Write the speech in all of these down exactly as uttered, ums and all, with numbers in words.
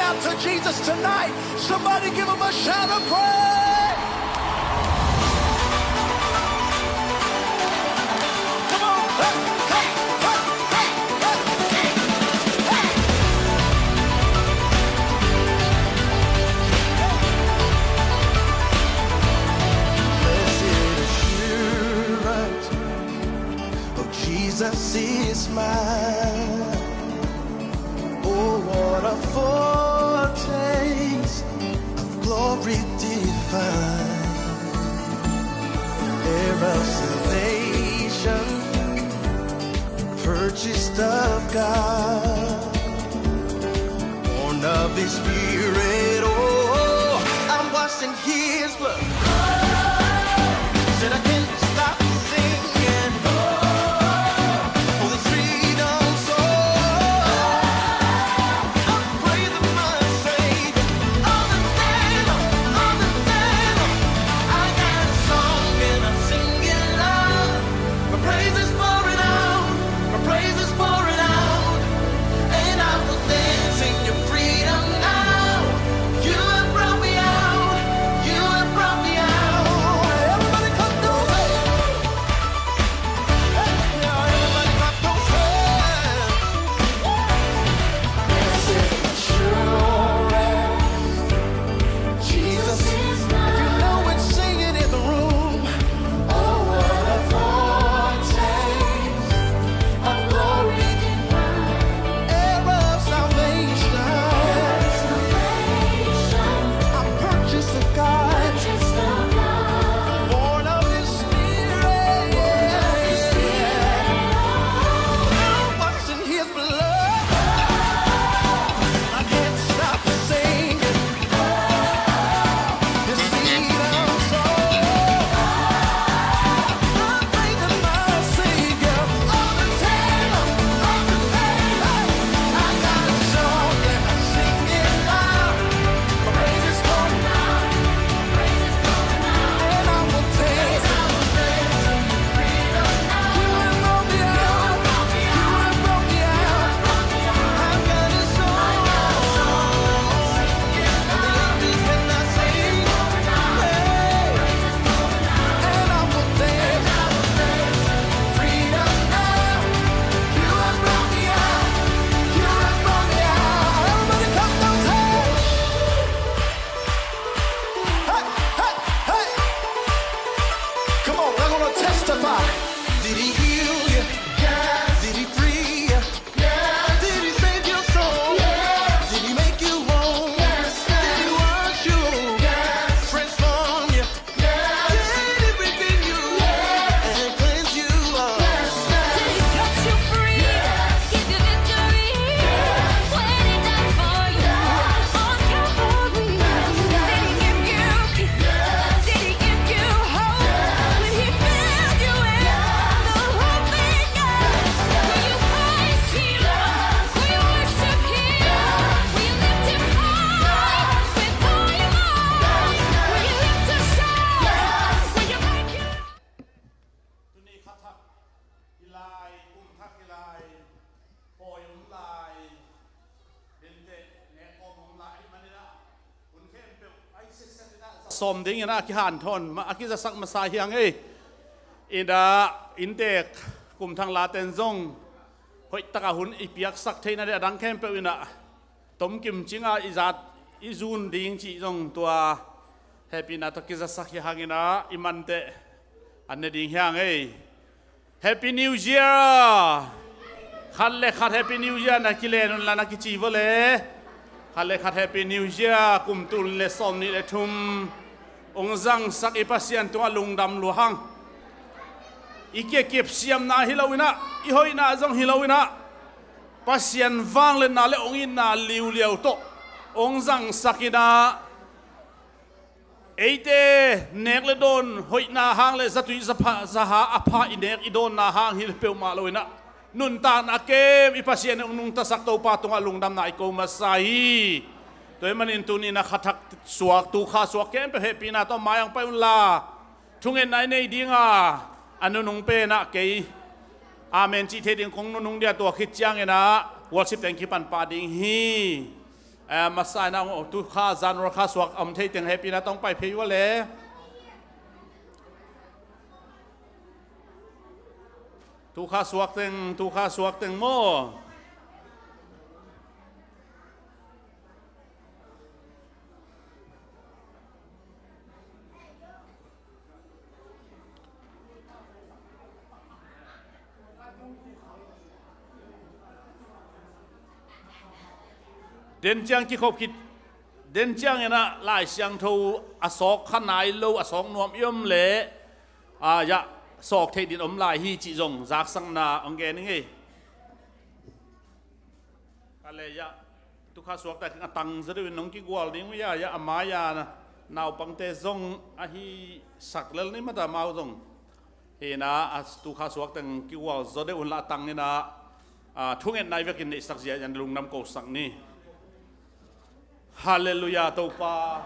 To Jesus tonight. Somebody give him a shout of praise. Come on. Hey, hey, hey, hey, hey. Blessed assurance, oh, Jesus is mine. Oh, what a foretaste of glory divine, heir of salvation, purchased of God, born of His Spirit. Oh, I'm washed in His blood. Said I can't stop singing. Oh, this freedom song. I'm praising my Savior all the day long, all the day long. I got a song and I'm singing loud. My praise is pouring out. My praise is pouring out. And I will dance in your freedom now. You have brought me out. You have brought me out. Everybody clap those hands. Hey, now everybody clap those hands. Blessed assurance, Jesus is mine. You know it's singing in the room. Oh, what a foretaste of glory divine. Heir of salvation. Heir of salvation. I'm purchased of God. Purchased of God. Born of His Spirit. Born of His Spirit. I'm washed in His blood. I can't stop singing. This freedom song. I'm praising my Savior all the day long, all the day long. I got a song and I sing it loud. My praise is pouring out. And I will dance. You have brought me out. You have brought me out. I've got a song. And the angels cannot sing. Hey. And I will dance. Freedom now. You have brought me out. You have brought me out. Everybody clap those hands. Hey, hey, hey. Come on, we're gonna testify. Did He heal you? Yes. Did He free you? Yes. Did He save your soul? Yes. Did He make you whole? Yes. Did He wash you? Yes. Transform you? Yes. Did He redeem you? Yes. And cleanse you up? Yes. Did He set you free? Yes. Give you victory? Yes. When He died for you on Calvary? Yes. Did He give you peace? Yes. Did He give you hope? Yes. When He filled you with the Holy Ghost? Yes. Will you praise Him? Yes. Will you worship Him? Yes. Will you lift Him high? Yes. With all your might? Yes. Will you lift His soul? Yes. Will you make Him? Tuni kha thak hi lai, kum thak hi lai, pawi om lai, dinteh nek kawm om lai ahih manin ah, hun khempeuh a i siatsiat in ah, za sawm dingin ah a kihanthawn ma-, a kizasak masa hi hang ei. In ah inntek kumthang laten zong hoih takin hun i piaksak theihna ding a dang khempeuh in ah tomkim cinga i zat i zun ding cih zong tua hehpihna tawh kizasak hi hangin ah i manteh an ne ding hi hang ei. Happy New Year! Khat le khat Happy New Year na kilen un la, na kici vua le. Khat le khat Happy New Year, kum tul le sawm nih le thum hong zangsak i Pasian tungah lungdam lua hang. I kiakip siamna hi lo in ah, i hoihna zong hi lo in ah, Pasian vangliatna le hong itna liuliau tawh hong zangsak in ah, eite nek le dawn hoihna hang le zatui zapha, zaha a pha i nek i dawnna hang hi peuhmah lo in ah, nuntakna kem i Pasian in hong nungtasak Topa tungah lungdamna i ko masa hi. Tua ahih manin tuni in ah kha thak suak, tu kha suak khempeuh hehpihna tawh mai-ah hong pai un la. Thungetna i nei ding a, a nunung pen ah kei amen cih thei ding kong nunung ding a, tua khit ciangin ah worship teng kipan pah ding hi. Eh, masa in ah, tu kha January kha suak a om thei teng hehpihna tawh pai phei uh a le. Tu kha suak teng, tu kha suak teng maw. Den ciang kikhop khit, den ciang in ah Lai Siangtho a sawk kha nai lo, a sawk nuam i om leh, ah, ya, sawk theih ding om lai hi cih zong zaksakna hong gen ing ei. Ka le ya, tu kha suakta a tang zaw deuh in nong kigual ding uh ya, ya, a mai-a naupangte zong ahi sak lel ni mata mau zong. Hi in ah, a tu kha suak teng kigual zaw deuh un la a tang in ah, a, thungetna i vekin neihsak zia in lungdam kosak ni. Halleluiah, Topa.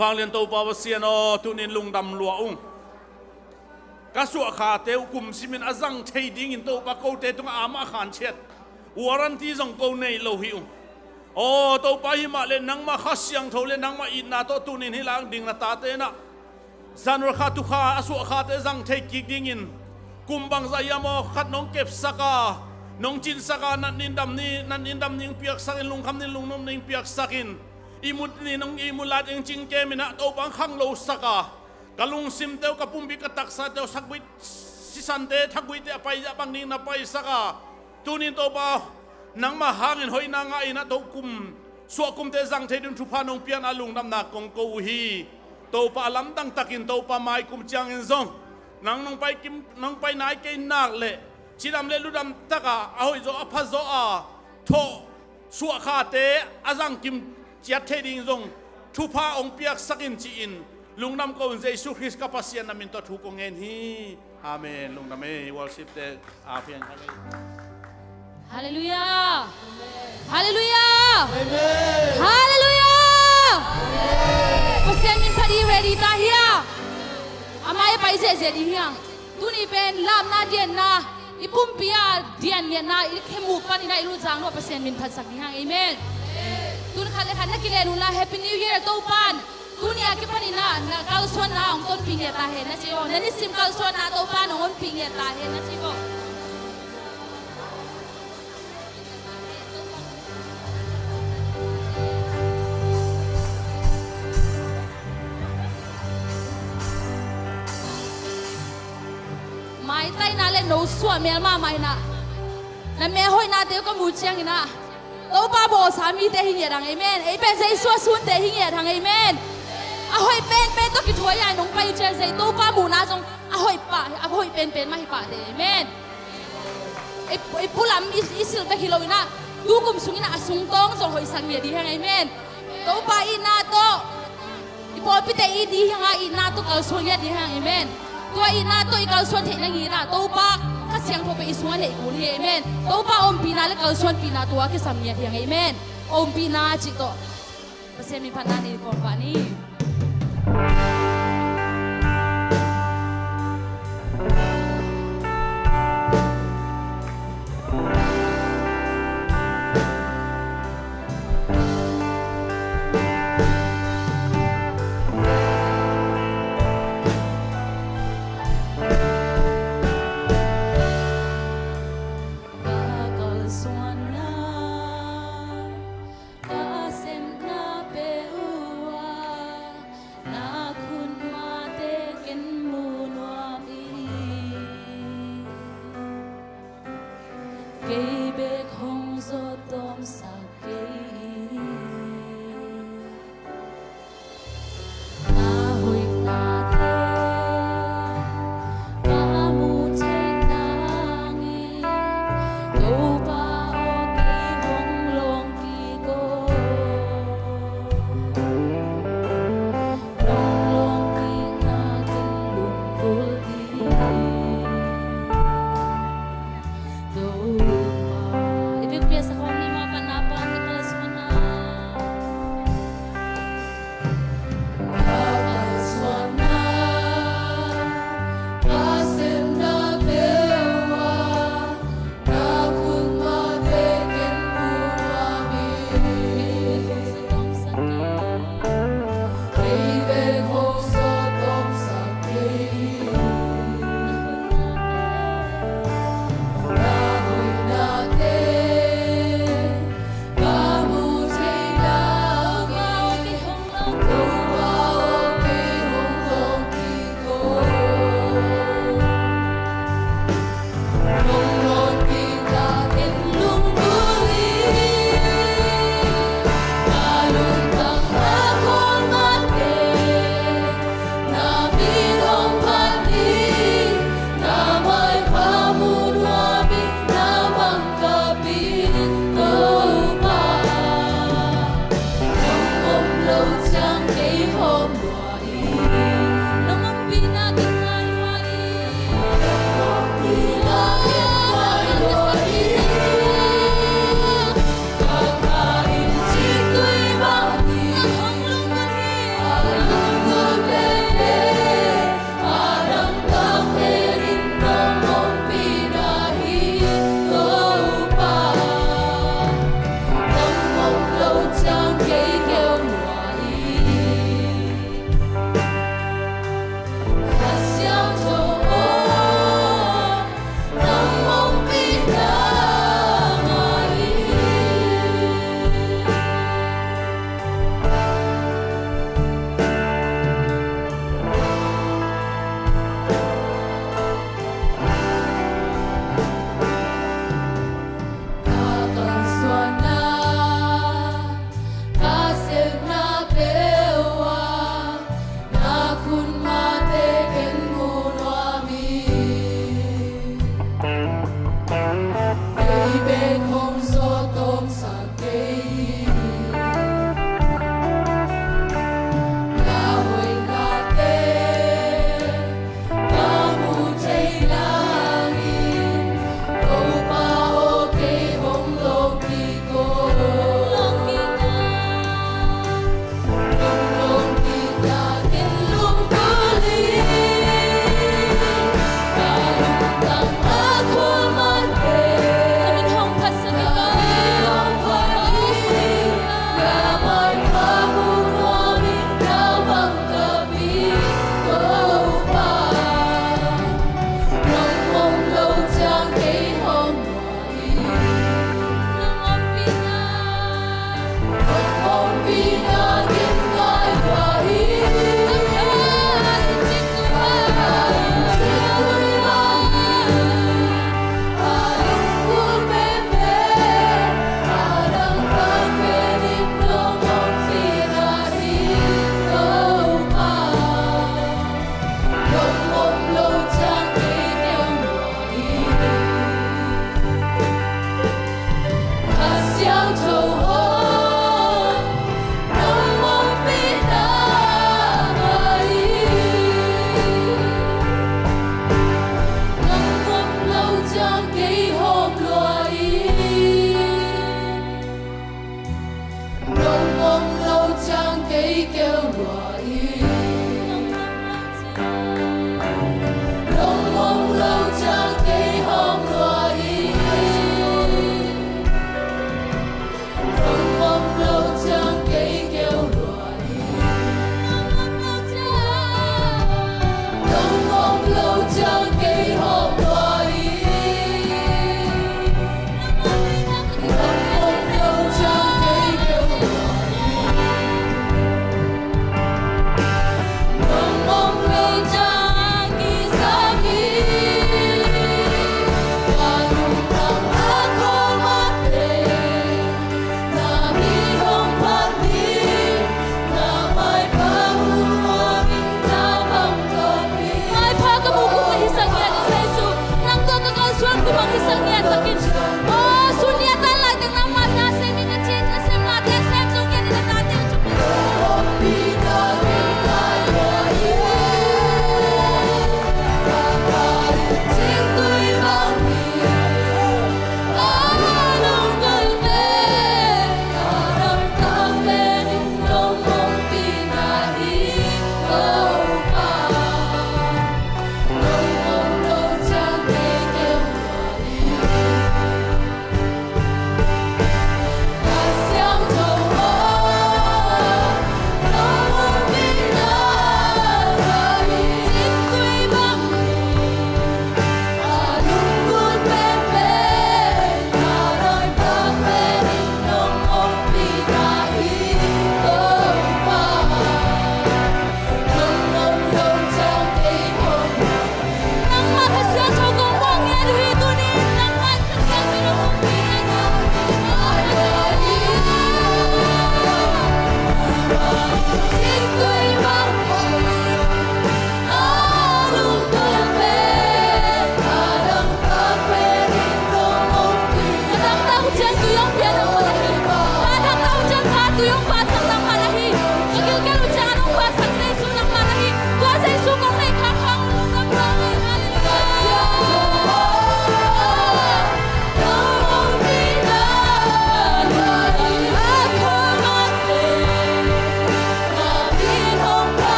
Vanglian Topa Pasian aw, tunin lungdam lua ung. Ka suahkhate uh kum simin a zang thei dingin Topa kote tungah amah khanciat warranty zong ko nei lo hi ung. Aw Topa, himah le nangmah Kha Siangtho le nangmah itna tawh tunin hih lai ding na tate in ah January kha tu kha a suahkhate zang thei kik dingin kum bangzah hiam aw khat nong kepsak a, nong cinsak a, nat nin dam ni, nat nin dam ning piaksak in, lungkham nin lungnuam ning piaksak in, ihmut nin nong ihmut lai ding cingkem in ah Topa hong khanglosak a, ka lungsimte uh, ka pumpi, ka taksate uh, sakgui sisante, thagguite a pai a bang ding na paisak a, tunin Topa nangmah hangin hoihna ngah in ah tokum suahkumte zang thei ding thupha nong piakna lungdamna kong ko uh hi. Topa a lamdang takin Topa mai kum ciangin zong nang nong pai kim, nong pai nai kei nak leh cidam le ludam taka a hoih zaw a pha zaw a thawh suahkhate a zangkim ciat thei ding zong thupha hong piaksak in ci-in lungdam ko un, Jesu Khrist ka Pasian na min tawh thu kong ngen hi. Amen. Lungdam ei, worship te a piang kha lei. Halleluiah. Halleluiah. Halleluiah. Pasian min phat i ready ta hia? A mai pai ziahziah ding hia? Tuni pen lamna dianna i pumpi a dian lianna i khemuk panin ah i lutzang lo Pasian min phatsak ding hang. Amen. Tun khat le khat na kilen unla Happy New Year. Topan tuni a kipanin ah na kalsuanna hong tonpih ngiat ta hen na ci aw. Na nisim kalsuanna Topan hong honpih ngiat ta hen na ci aw. Maitaina le no suah melmah mah in ah na mel hoihnate uh ka muh ciangin ah Topa bawlsa mite hi ngiat hang. Amen. Ei pen Jesu a sunte hi ngiat hang. Amen. A hoih penpen tawh kithuai a nong pai uh ciang zei Topa muhna zong a hoih pah, a hoih penpen mah hi pahte. Amen. I, i pulam i, i silh bek hi lo in ah tukum sungin ah a sungtawng zong hoihsak ngiat ding hang. Amen. Topa itna tawh i pawlpite it ding hang a, itna tawh kalsuan ngiat ding hang. Amen. Tua itna tawh i kalsuan theih nading in ah Topa Kha Siangtho pen i sungah neih kul hi. Amen. Topa ompihna le kalsuanpihna tua kisam ngiat ding hang. Amen. Ompihna cih tawh Pasian min phatna nei kawm pah ni. Nong om lo ciang kei keu lua hi. Nong om lo ciang kei hawm lua hi. Nong om lo ciang kei keu lua hi. Nong om lo ciang kei hawm lua hi. Maipha ka muh kung na hi sak ngiat in Jesu, nang tawh ka kalsuan kung bang hi sak ngiat takin. Aw, sun niat tan lai teng nangmah na sem in, na cin na sem, nate sem zo ngiat in, na tate cin.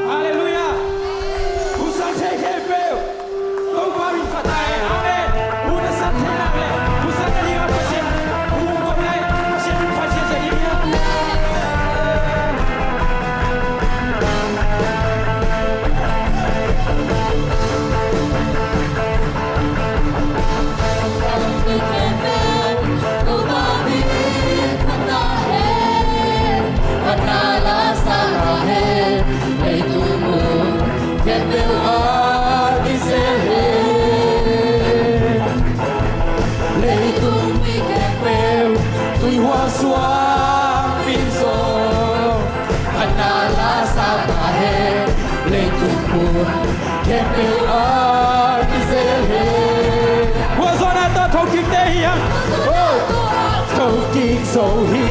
Halleluia. Hun san thei khempeuh Topa min phat ta hen. Amen. Hun a san thei nak leh hun san a ding a Pasian hun kong lai Pasian min phat ciat ciat ding hi. Leitung mi khempeuh tuihual suang pin zaw, phatna la sa ta hen. Leitung mun khempeuh ah kizel hen. Huazawna tawh thokik te hi hang. Oh. Thokik zo hi.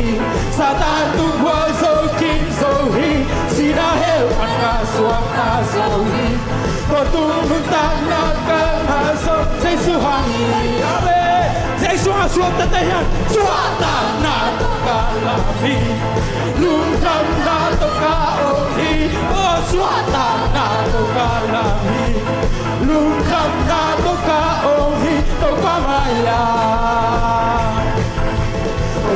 Satan tung hual zo kik zo hi. Sihna hell phatna suakta zo hi. Tua tung nuntakna kalna zo Jesu hang hi. Amen. Sungah suakta te hiam, suahtakna tawh ka lam hi. Lungdamna tawh ka om hi. Oh, suahtakna tawh ka lam hi. Lungdamna tawh ka om hi. Topa mai-ah.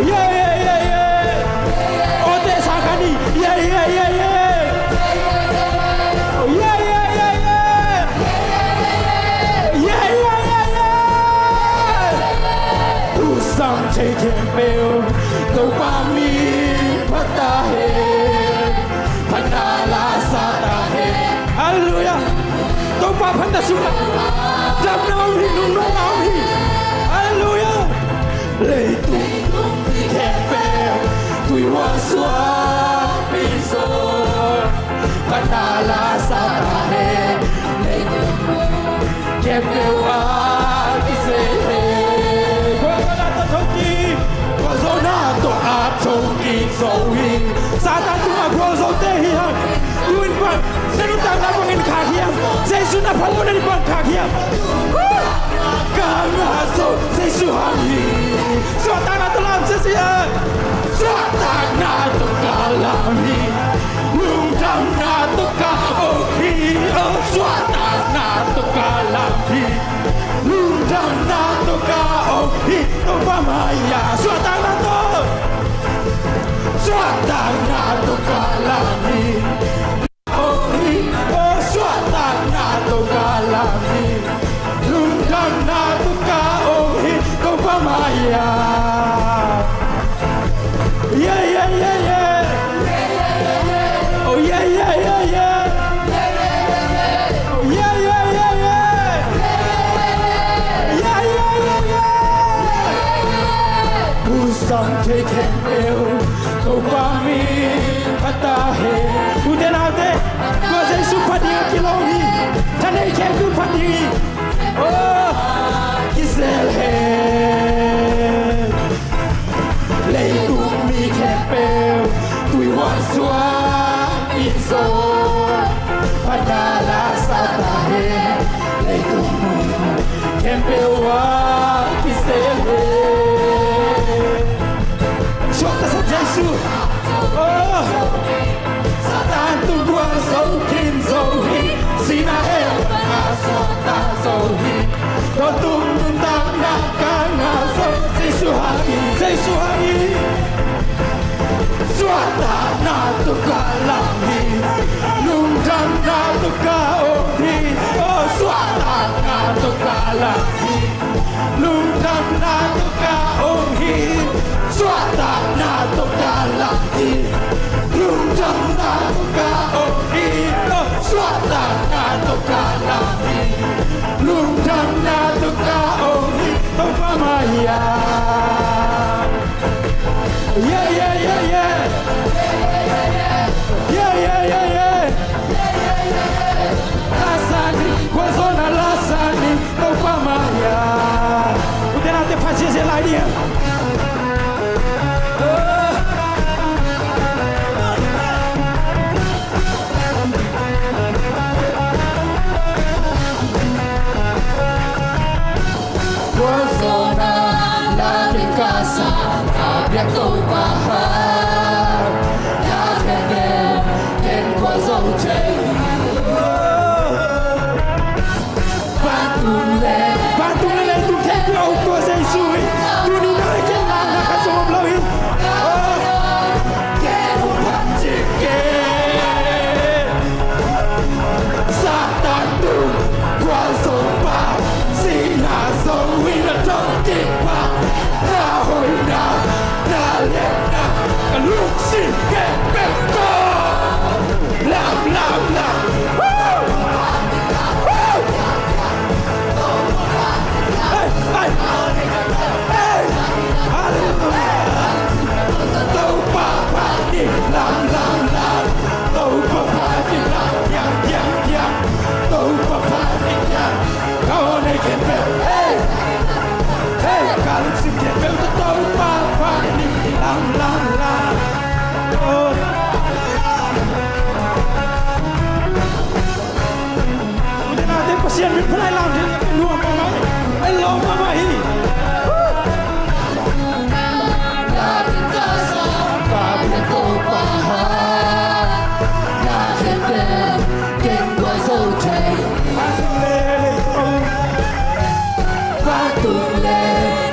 Yeah, yeah, yeah, yeah. Oh, te sa kani. Yeah, yeah, yeah, yeah. Oh, yeah, yeah, yeah, yeah. Yeah, yeah, yeah, yeah. Tusang thei khempeuh Topa min phat ta hen. Phatna la sa ta hen. Halleluiah. Topa phatna sungah damna om hi, lungnuamna om hi. Halleluiah. Leitung mi khempeuh tuihuan suak mi zong phatna la sa ta hen. Leitung khempeuh a kisel hen. Gualzawhna tawh thokik, gualzawhna tawh a thokik zo hi. Satan tungah gualzote hi hang. Tu-in bang na nuntakna bangin khak hiam? Jesu na phat lo na ding bang khak hiam? Ka ngah zo Jesu hang hi. Suahtakna tawh lam sia sia. Suahtakna tawh ka lam hi. Lungdamna tawh ka om hi. Oh, suahtakna tawh ka lam hi. Lungdamna tawh ka om hi. Topa mai-ah suahtakna tawh. Suahtakna tawh ka lam hi. Om hi. Oh, suahtakna tawh ka lam hi. Lungdamna tawh ka om hi. Topa mai-ah. Yeah, yeah, yeah, yeah. Oh, yeah, yeah, yeah, yeah. Oh, yeah, yeah, yeah, yeah. Yeah, yeah, yeah, yeah. Tusang thei khempeuh Topa min phat ta hen. Ute naute, tua Jesu phat ding a kilawm hi. Tha nei khempeuh phat ding hi. Oh, kisel hen. Leitung mi khempeuh tuihuan suak in zong phatna la sa ta hen. Leitung khempeuh a kisel hen. Suakta sa Jesu. Oh. Satan tung gual zo khin zo hi. Sihna hell pan a suakta zo hi. Tua tung nuntakna ka ngah zo Jesu hang hi, Jesu hang hi. Suahtakna tawh ka lam hi. Lungdamna tawh ka om hi. Oh, suahtakna tawh ka lam hi. Lungdamna tawh ka om hi. Suahtakna tawh ka lam hi. Lungdamna tawh ka om hi. Oh, suahtakna tawh ka lam hi. Lungdamna tawh ka om hi. Topa mai-ah. Yeah, yeah, yeah, yeah. Yeah, yeah, yeah, yeah. Lasa ni, gualzawhna lasa ni, Topa mai-ah. Ute naute phat ziahziah lai ni. Gualzawhna la ding ka sa, a biak Topa hang. La khempeuh ken gualzo thei. Vantung le, vantung le leitung khempeuh a uktua Jesu hi. Tuni nang le ken lamna khat zong om lo hi. Oh. Ken hong phat cik ken. Satan tung gualzo pa, sihna zo in a thokik pa, na hoihna, na liatna,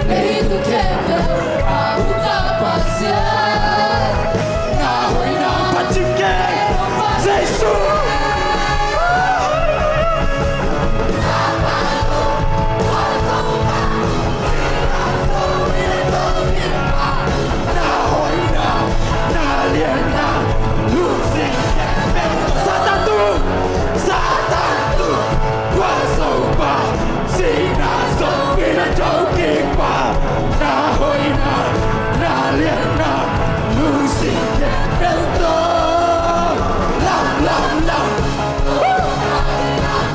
Leitung khempeuh a hong tapa Pasian, na hoihna phat cing kei, Jesu. Na hoihna, na lianna, lungsim khempeuh tawh Satan tung, Satan tung, kua Topa, sihna sungin a thokikpa, na hoihna, na lianna, lungsim khempeuh tawh lam, lam, lam.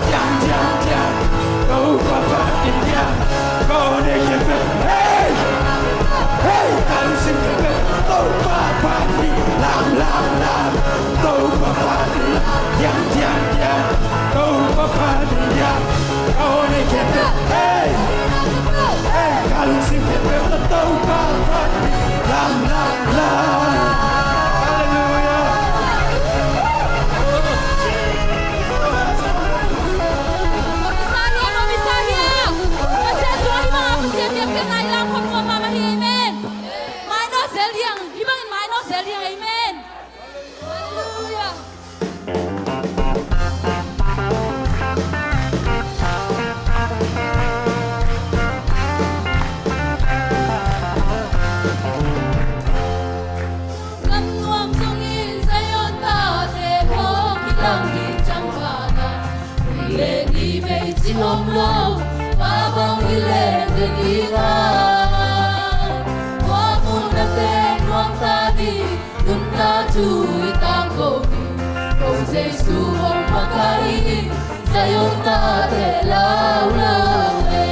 Diang, diang, diang, Topa phat in diang, ka aw nei khempeuh, hey! Hey! Ka lungsim khempeuh Topa phat in, lam, lam, lam. Topa phat in, lam, diang, diang, diang, Topa phat in diang, ka aw nei khempeuh, hey! Hey! Ka lungsim khempeuh Topa phat in, lam, lam, lam. Halleluia. Amen. Mai nawt zel liang, hih bangin mai nawt zel liang. Amen. Halleluia. Gam nuam zongin Zion tate hong kilang ding ciang vanah, kum le ni vei cih om lo, pa bang i leng ding hi a. Tua mun a teng nuam ta ding, nunna thu i tangko ding, ko Jesu hong makaih in, Zion tate lau lo e.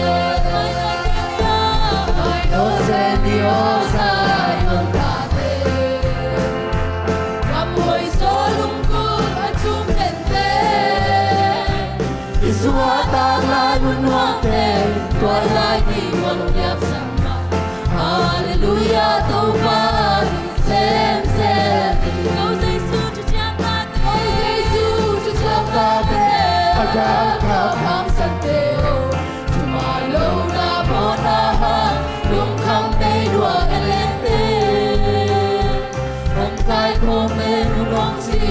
Mai nawt zel ni aw Zion tate, gam hoih zaw lunggulh a thum tente. I suahtak lai hun nuamte, tua lai ding bang lungkiat sak mah. Halleluia, Topa min semsem. Ko Jesu thuciam tate, ko Jesu thuciam tate, a galkap hangsan te aw, thuman lohna mawhna hang lungkham bei dua en leng te. Hong kaikhawm leng hun hong ci,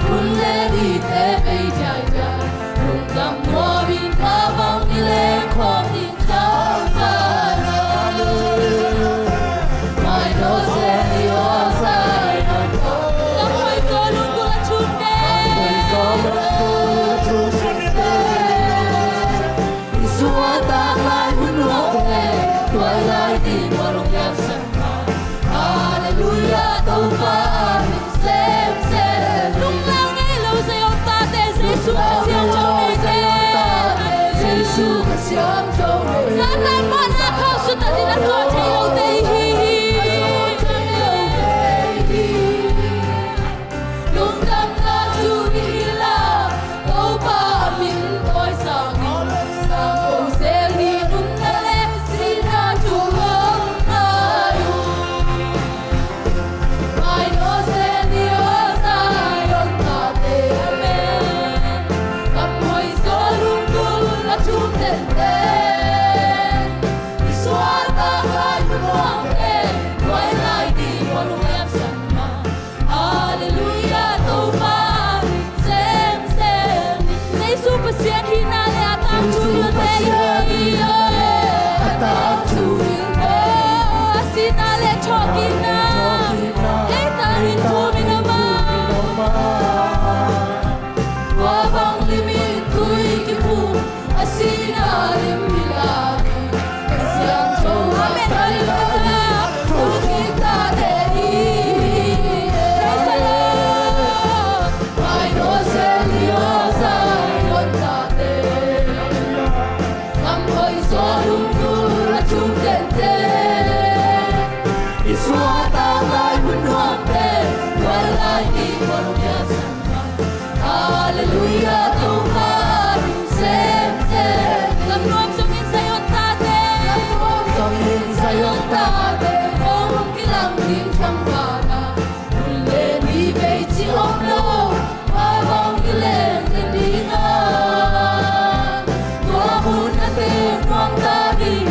hun le nite bei diaidiai. Lungdam nuamin pa bang i leng khawm ding ciang vanah, mai nawt zel ni aw Zion. Gam hoih zaw lunggulh a thum tente. I suahtak lai hun nuamte, tua lai ding bang lungkiat sak mah. Halleluia, Topa min semsem. Lunglang ngei lo Zion tate, Jesu Pasian tho nei te. Jesu Pasian tho nei. Satan mawhna khauh sung tatin a zawh thei lote i hi hi. Lungdamna thu i hilh a, Topa min tawisang in, tangko zel ni nunna le sihna thu hong ngai un. Mai nawt zel ni aw Zion tate, amen. Gam hoih zaw lunggulh a thum tente, i suahtak lai hun nuamte, tua lai ding bang lungkiat sak mah. Halleluia, Topa min semsem. Jesu Pasian hihna le a tangthu i hi. A tangthu i hi. A sihna le thawhkikna, leitang in thum in om a. Tua bang limin tui kiphum, a sihna lim hi lai. Pasian tho a, amen, halleluia. Thawhkik tate i hi. Praise the Lord. Mai nawt zel ni aw Zion tate, gam hoih zaw lunggulh a thum tente, i suahtak lai hun nuamte, tua lai ding bang lungkiat sak mah. Halleluia, Topa min semsem. Gam nuam zongin Zion tate, gam nuam zongin Zion tate, hong kilang ding ciang vanah, hun le ni vei cih om lo, pa bang i leng ding a. Tua mun a teng nuam ta ding,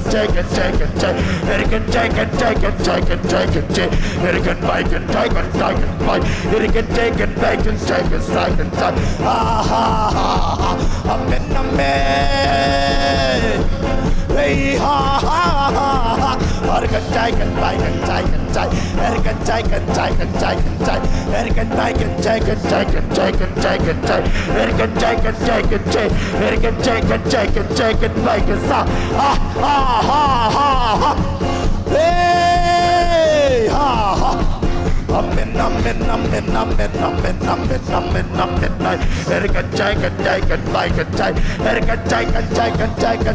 Anakin, Jakin, Jakin, Jay. Anakin, Jakin, Jakin, Jakin, Jakin, Jay. Anakin, Baikan, Jaikan, Jaikan, Bai. Anakin, Jakin, Baikan, Jaikan, Saikan, Jai. Ah, ha, ha, ha. Amen, amen. Hey, ha, ha, ha, ha. Anakin, Jakin, Baikan, Jaikan, Jai. Anakin, Jakin, Jakin, Jaikan, Jai. Anakin, Baikan, Jakin, Jakin, Jakin, Jakin, Jai. Anakin, Jakin, Jakin, Jai. Anakin, Jakin, Jakin, Jakin, Baikan, Sa. Ah, ha, ha, ha, ha. Hey, ha, ha. Amen, amen, amen, amen, amen, amen, amen, amen, amen. Anakin, Jakin, Jakin, Baikan, Jai. Anakin, Jakin, Jakin, Jakin,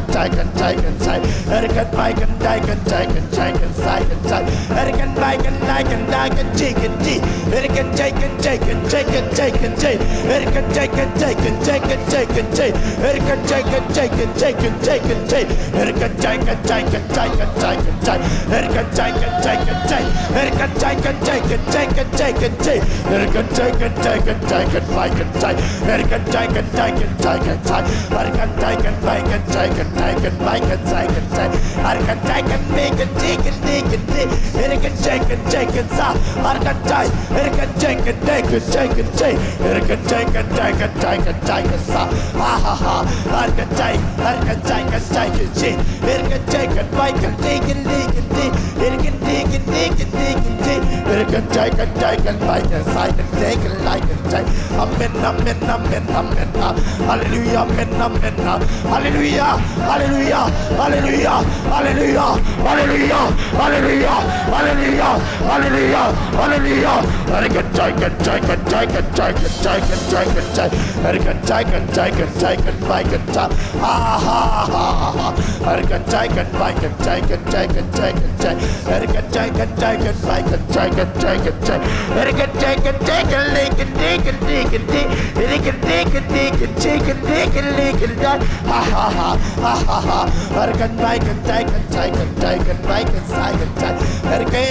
Jakin, Jai. Anakin, Baikan, Jakin, Jakin, Jakin, Saikan, Jai. Anakin, Baikan, Jakin, Jakin, Jakin, Jai. Anakin, Jakin, Jakin, Jakin, Jakin, Jai. Anakin, Jakin, Jakin, Jakin, Jakin, Jai. Anakin, Jakin, Jakin, Jakin, Jakin, Jai. Anakin, Jakin, Jakin, Jakin, Jakin, Jai. Anakin, Jakin, Jakin, Jai. Anakin, Jakin, Jakin, Jakin, Jakin, Jai. Anakin, Jakin, Jakin, Jakin, Baikan, Jai. Anakin, Jakin, Jakin, Jakin, Jai. Anakin, Jakin, Baikan, Jakin, Jakin, Baikan, Saikan, Jai. Anakin, Jakin, Baikan, Jakin, Jakin, Jai. Anakin, Jakin, Jakin, Sa. Anakin, Jai. Anakin, Jakin, Jakin, Jakin, Jai. Anakin, Jakin, Jakin, Jakin, Jakin, Sa. Ha, ha, ha. Anakin, Jai. Anakin, Jakin, Jakin, Jai. Anakin, Jakin, Baikan, Jakin, Jakin, Jai. Anakin, Jakin, Jakin, Jakin, Jai. Anakin, Jakin, Jakin, Baikan, Saikan, Jakin, Laikan, Jai. Amen, amen, amen, amen. Ah, hallelujah, amen, amen. Ah, hallelujah, hallelujah, hallelujah, hallelujah, hallelujah, hallelujah, hallelujah, hallelujah, hallelujah. Anakin, Jakin, Jakin, Jakin, Jakin, Jakin, Jakin, Jai. Anakin, Jakin, Jakin, Jakin, Baikan, Jai. Ah, ha, ha, ha, ha. Anakin, Jakin, Baikan, Jakin, Jakin, Jakin, Jai. Anakin, Jakin, Jakin, Baikan, Jakin, Jakin, Jai. Anakin, Jakin, Jakin, Laikan, Laikan, Laikan, Jai. Anakin, Laikan, Laikan, Jakin, Laikan, Laikan, Jai. Ha, ha, ha, ha, ha, ha. Anakin, Baikan, Jakin, Jakin, Jakin, Baikan, Saikan, Jai. Anakin.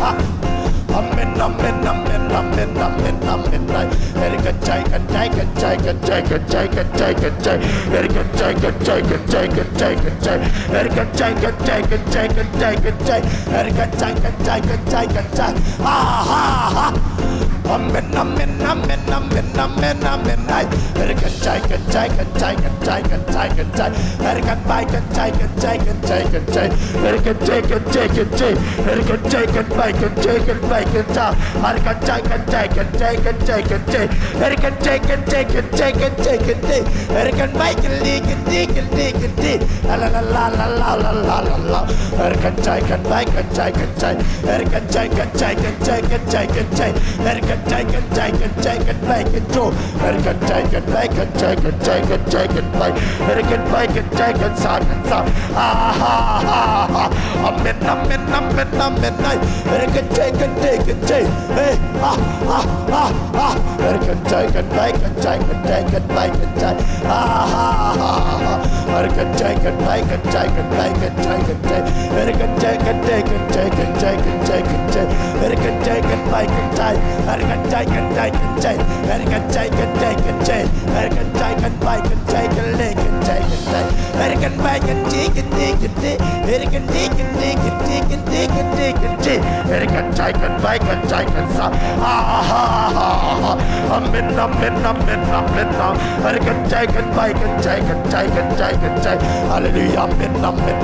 Ha. Amen, amen, amen, amen, amen, amen. Amen, amen, amen, amen, amen. Amen. Amen, amen, amen, amen. Hey, ah, ah, ah, ah. Amen, amen, amen, amen. Hallelujah, amen, amen.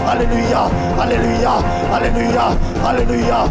Hallelujah, hallelujah, hallelujah, hallelujah.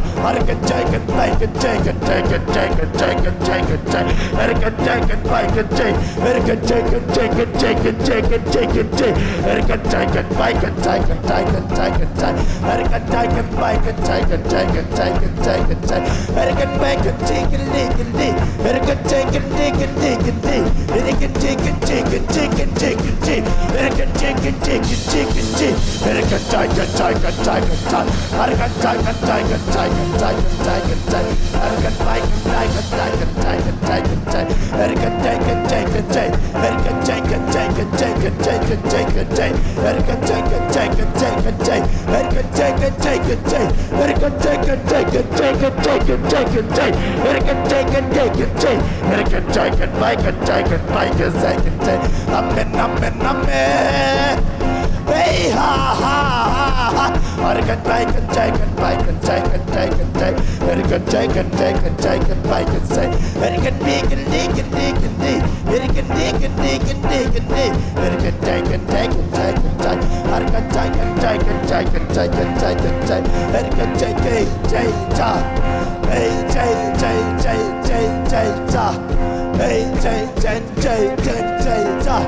Amen, amen, amen. Hey, ha, ha, ha, ha. Hare kan tai kan tai kan tai kan tai kan tai. Hare kan tai kan tai kan tai kan tai kan tai. Hare kan di kan di kan di kan di. Hare kan di kan di kan di kan di. Hare kan tai kan tai kan tai kan tai. Hare kan tai kan tai kan tai kan tai kan tai kan tai. Hare kan tai kan tai ta. Hey, tai tai tai tai tai ta. Hey, tai tai tai tai tai ta.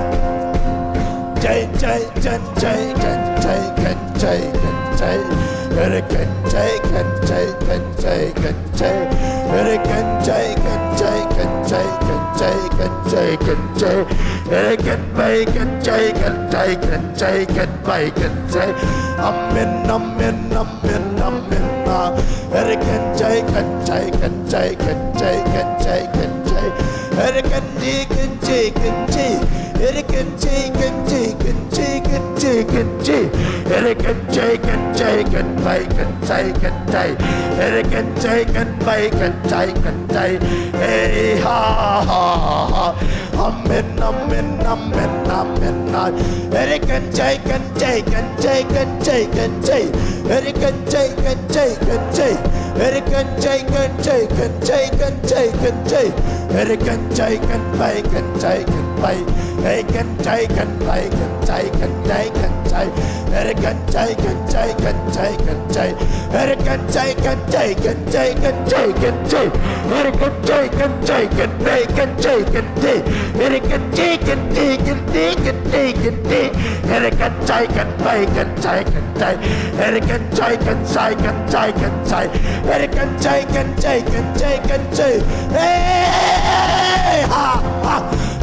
Hey, tai tai tai tai tai tai tai tai. Hare kan tai kan tai kan tai kan tai. Hare kan tai kan tai kan tai kan tai kan tai kan tai. Hare kan bai kan tai kan tai kan tai kan bai kan tai. Amen, amen, amen, amen. Hare kan tai kan tai kan tai kan tai kan tai kan tai. Hare kan di kan di kan di. Hare kan di kan di kan di kan di kan di. Hare kan tai kan tai kan bai kan tai kan tai. Hare kan tai kan bai kan tai kan tai. Hey, ha, ha, ha. Amen, amen, amen, amen. Hare kan tai kan tai kan tai kan tai kan tai. Hare kan tai kan tai kan tai. Hare kan tai kan tai kan tai kan tai kan tai. Hare kan tai kan bai kan tai kan bai. Hare kan tai kan bai kan tai kan tai kan tai. Hare kan tai kan tai kan tai kan tai. Hare kan tai kan tai kan tai kan tai kan tai. Hare kan tai kan tai kan bai kan tai kan tai. Hare kan tai kan tai kan tai kan tai kan tai. Hare kan tai kan bai kan tai kan tai. Hare kan tai kan tai kan tai kan tai. Hare kan tai kan tai kan tai kan tai. Hey, ha, ha.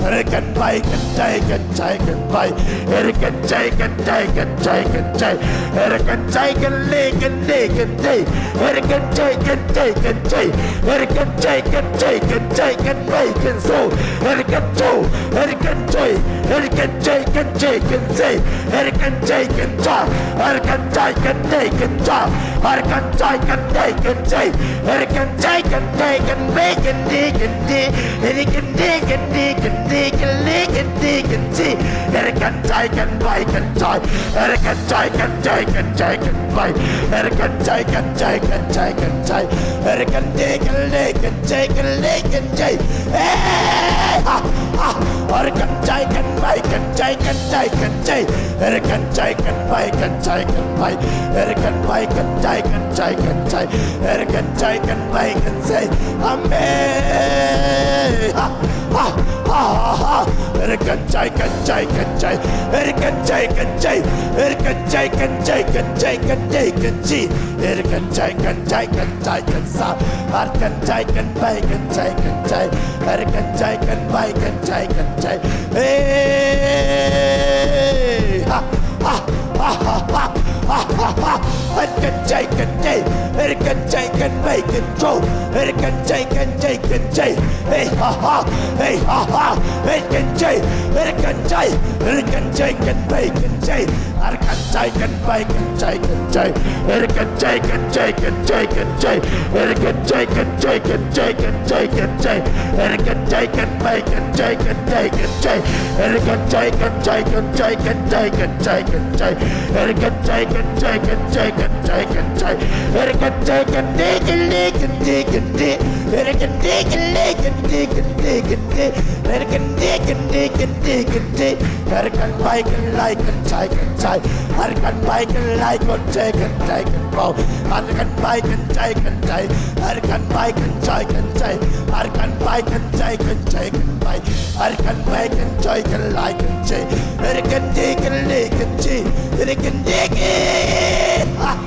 Hare kan bai kan tai kan tai kan bai. Hare kan tai kan tai kan tai kan tai. Hare kan tai kan di kan di kan di. Hare kan tai kan tai kan tai. Hare kan tai kan tai kan tai kan bai kan so. Hare kan so. Hare kan tai. Eri kan cai kan cai kan cai. Eri kan cai kan cai. Eri kan cai kan cai kan cai. Eri kan cai kan cai kan cai. Eri kan cai kan cai kan bai kan di kan di. Eri kan di kan di kan di kan di kan di kan di. Eri kan cai kan bai kan cai. Eri kan cai kan cai kan cai kan bai. Eri kan cai kan cai kan cai kan cai. Eri kan di kan di kan cai kan di kan cai. Eh, ha, ha. Eri kan cai kan bai kan cai kan cai kan cai. Eri kan cai kan bai kan cai kan bai. Eri kan bai kan cai kan cai kan cai. Eri kan cai kan bai kan cai. Amen. Ha, ha, ha, ha, ha. Eri kan cai kan cai kan cai. Eri kan cai kan cai. Eri kan cai kan cai kan cai kan cai kan cai. Eri kan cai kan cai kan cai kan sa. Eri kan cai kan bai kan cai kan cai. Eri kan cai kan bai kan cai kan cai. Hey! Ha, ha, ha. Eri kan cai kan cai. Eri kan cai kan bai kan cai. Eri kan cai kan cai kan cai. Hey, ha, ha. Hey, ha, ha. Eri kan cai. Eri kan cai. Eri kan cai kan bai kan cai. Eri kan cai kan bai kan cai kan cai. Eri kan cai kan cai kan cai kan cai. Eri kan cai kan cai kan cai kan cai kan cai. Eri kan cai kan bai kan cai kan cai kan cai. Eri kan cai kan cai kan cai kan cai kan cai kan cai. Eri kan cai kan cai kan cai kan cai kan cai. Eri kan cai kan di kan di kan di kan di. Eri kan di kan di kan di kan di kan di. Eri kan di kan di kan di kan di. Eri kan bai kan lai kan cai kan cai. Eri kan bai kan lai kan cai kan cai kan bau. Eri kan bai kan cai kan cai. Eri kan bai kan cai kan cai. Eri kan bai kan cai kan cai kan bai. Eri kan bai kan cai kan lai kan cai. Eri kan di kan di kan di. Eri kan di kan. Ah,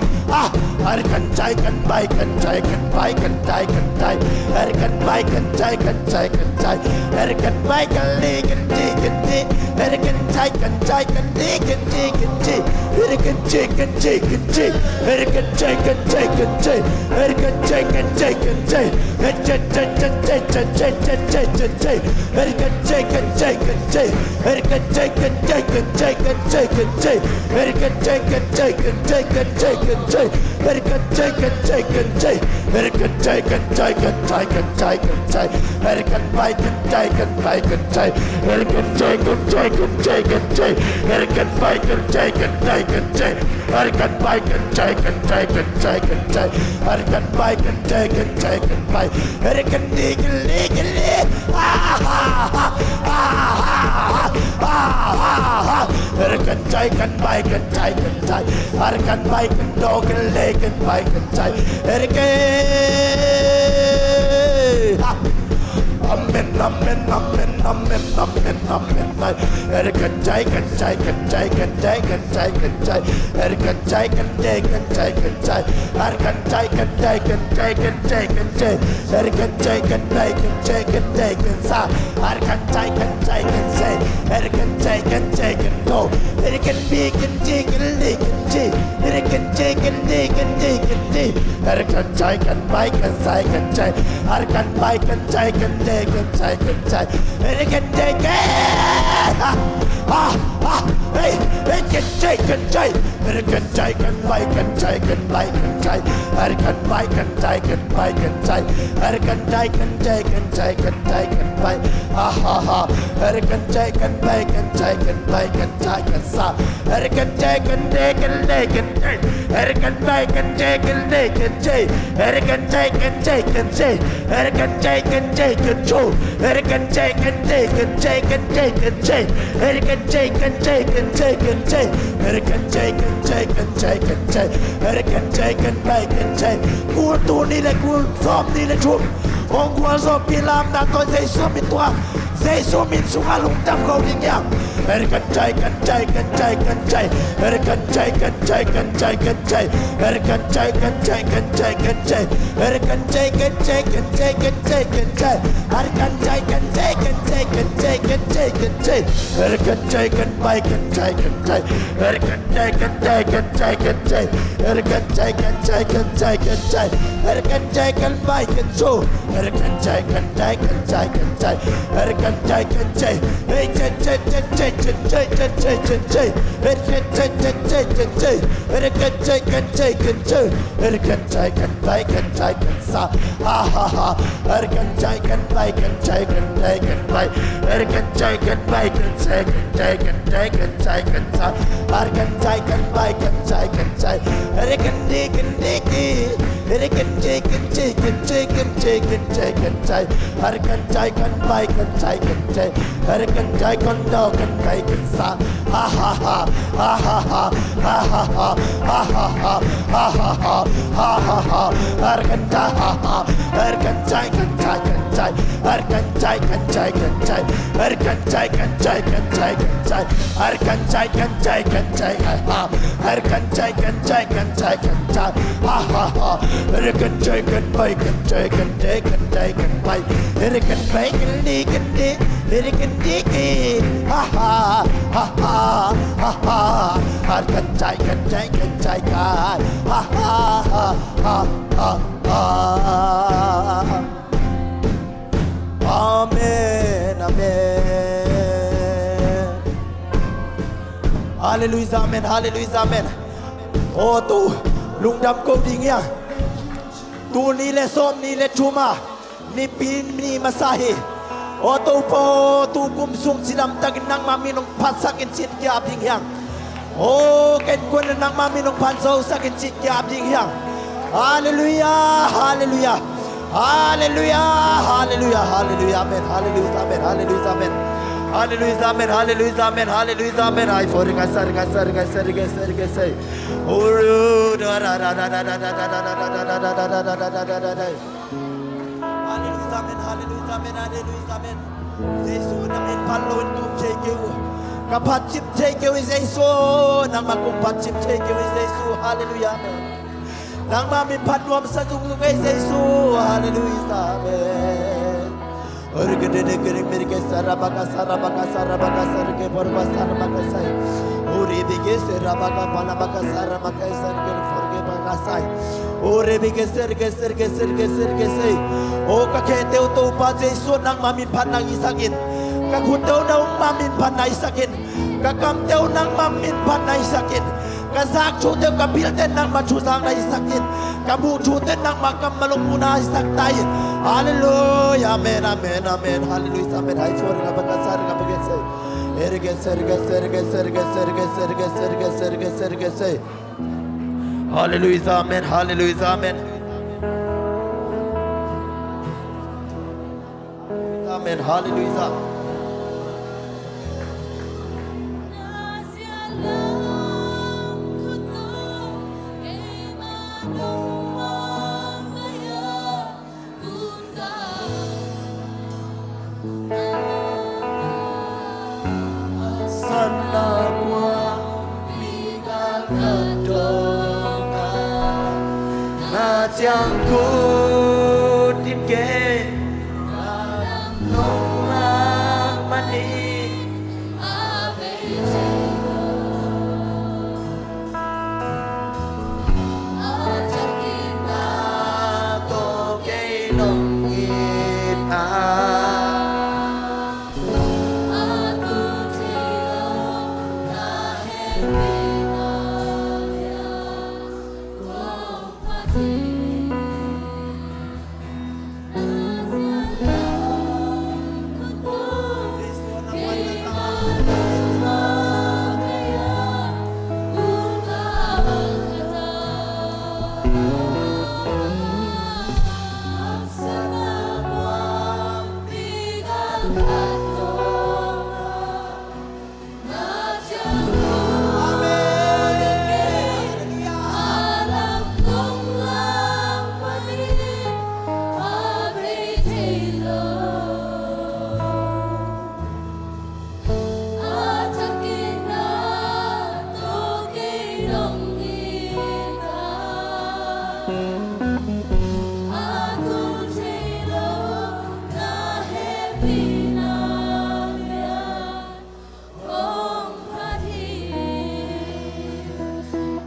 ah. Eri kan cai kan bai kan cai kan bai kan cai kan cai. Eri kan bai kan cai kan cai kan cai. Eri kan bai kan di kan di kan di. Eri kan cai kan cai kan di kan di kan di. Eri kan cai kan cai kan cai. Eri kan cai kan cai kan cai. Eri kan cai kan cai kan cai. Eri kan cai kan cai kan cai kan cai kan cai. Eri kan cai kan cai kan cai. Eri kan cai kan cai kan cai kan cai kan cai. Eri kan cai kan cai kan cai kan cai kan cai. Eri kan cai kan cai kan cai. Eri kan cai kan cai kan cai kan cai kan cai. Eri kan bai kan cai kan bai kan cai. Eri kan cai kan cai kan cai kan cai. Eri kan bai kan cai kan cai kan cai. Eri kan bai kan cai kan cai kan cai kan cai. Eri kan bai kan cai kan cai kan bai. Eri kan di kan di kan di. Ah, ah, ah, ah, ah, ah, ah, ah. Eri kan cai kan bai kan cai kan cai. Eri kan bai kan do kan le kan bai kan cai. Eri kan. Ah. Amen, amen, amen, amen, amen, amen. Eri kan cai kan cai kan cai kan cai kan cai kan cai. Eri kan cai kan cai kan cai kan cai. Eri kan cai kan cai kan cai kan cai kan cai. Eri kan cai kan cai kan cai kan cai kan sa. Eri kan cai kan cai kan cai. Eri kan cai kan cai kan do. Eri kan bi kan ci kan li kan ci. Eri kan ci kan di kan di kan di. Eri kan cai kan bai kan sai kan cai. Eri kan bai kan cai kan di kan sai kan cai. Eri kan cai kan. Ah, ah, ah. Hey, hey, kan cai kan cai. Eri kan cai kan bai kan cai kan bai kan cai. Eri kan bai kan cai kan bai kan cai. Eri kan cai kan cai kan cai kan cai kan bai. Ah, ah, ah. Eri kan cai kan bai kan cai kan bai kan cai kan sa. Eri kan cai kan de kan de kan cai. Eri kan bai kan cai kan de kan cai. Eri kan cai kan cai kan cai. Eri kan cai kan cai kan cu. Eri kan cai kan cai kan cai kan cai kan cai. Eri kan cai kan cai kan cai kan cai. Eri kan cai kan cai kan cai kan cai. Eri kan cai kan bai kan cai. Kul tul nih le kul sawm nih le thum. Hong gualzawhpih lamdang tawh Jesu min tungah, Jesu min sungah lungdam ko ding hiam? Eri kan cai kan cai kan cai kan cai. Eri kan cai kan cai kan cai kan cai. Eri kan cai kan cai kan cai kan cai. Eri kan cai kan cai kan cai kan cai kan cai. Eri kan cai kan cai kan cai kan cai kan cai kan cai. Eri kan cai kan bai kan cai kan cai. Eri kan cai kan cai kan cai kan cai. Eri kan cai kan cai kan cai kan cai. Eri kan cai kan bai kan cu. Amen, amen. Halleluijah, amen, halleluijah, amen. Aw, tu lungdam ko ding hi a. Tuni le sawmnih le thum a, Nipi ni masa hi. Aw Topa, tu kum sung cidamtakin nangma min hong phatsak in ci-in ki-ap ding hi hang. Aw, ken kuan nangma min hong phat zosak in ci-in ki-ap ding hi hang. Halleluijah, halleluijah. Halleluijah, halleluijah, halleluijah, amen, halleluijah, amen, halleluijah, amen. Halleluijah, amen, halleluijah, amen, halleluijah, amen. Ai, for kasar, kasar, kasar, kasar, kasar. Uru, da, da, da. Halleluijah, amen, halleluijah, amen, halleluijah, amen. Jesu, na min phat lo in tum thei kei uh. Ka phat cip thei kei uh, Jesu. Nangma kong phat cip thei kei uh, Jesu. Halleluijah, amen. Nangma min phat nuamsa zungzung ei, Jesu. Halleluijah, amen. Ori ke de de ke ring meri ke sara baka sara baka sara baka sara ke por ba sara baka sai. Ori bi ke sara baka pala baka sara baka sara ke for ke baka sai. Ori bi ke ser ke ser ke ser ke ser ke sei. O ka khe teu Topa Jesu nangma min phat na hisak in. Ka khut teu nangma min phat na hisak in. Ka kam teu nangma min phat na hisak in. Ka zak thu teu ka bil teu nangma thu zak na hisak in. Ka muh thu teu nangma kammal hong muh na hisak ta in. Halleluijah, amen, amen, amen. Halleluijah, amen. Hai for ka baka sar ka baka sei. Erge serge serge serge serge serge serge serge serge sei. Halleluijah, amen, halleluijah, amen. Amen, halleluijah.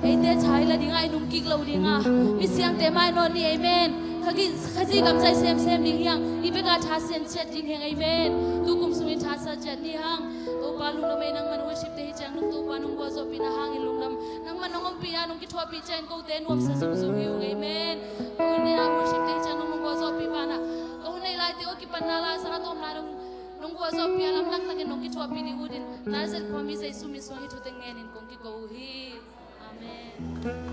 Eite chai la ding a, i nung kik lo ding a. Mi siangte mai nawn ni, amen. Khazih, Khazih gamzai semsem ding hi hang. I bek a tha sian ciat ding hi hang. Amen. Tu kum sungin tha sa ciat ni hang. Topa lungdam ei, nangman worship te hi ciang nung Topa nong gualzawhpihna hangin lungdam. Nangman nong ompih a nong kithuahpih ciangin kote nuamsa zungzung hi ung. Amen. Ko hun nei a worship te hi ciang nung nong gualzawhpih banah, ko hun nei laite aw kipanna la sa a tawmna nong, nong gualzawhpih a lamdang takin nong kithuahpih ding utin, Nazareth khuami Jesu min suang hih thute ngenin kong kiko uh hi. Amen.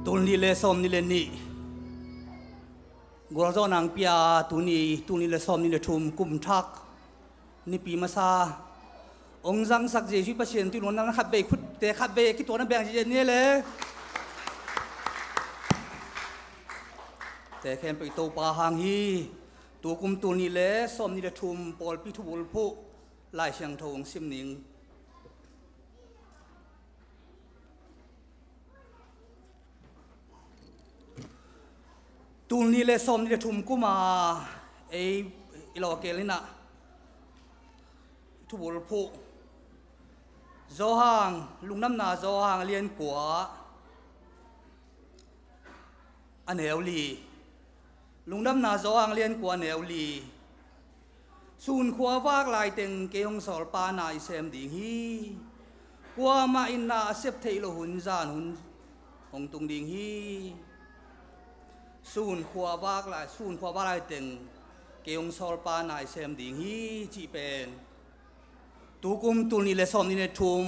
Tul nih le sawm nih le nih gualzawhna hong pia, tuni tul nih le sawm nih le thum kum thak nipi masa hong zangsak Jesuh Pasian tui luan na khatvei khutte khatvei kituakna beng ziahziah ni le te khempeuh i Topa hang hi. Tu kum tul nih le sawm nih le thum pawlpi thubulphuh Lai Siangtho hong sim ning. Tul nih le sawm nih le thum kuma ei i lawkel inah thubulphuh Johan, Lungdamna Johan a lian kua a neu li. Lungdamna Johan a lian kua a neu li. Sun khua vak laiteng kei hong sawlpa na i sem ding hi. Kuamah in na a sep theih loh hun zan hun hong tung ding hi. Sun khua vak lai, sun khua vak laiteng kei hong sawlpa na i sem ding hi cih pen tu kum tul nih le sawm nih le thum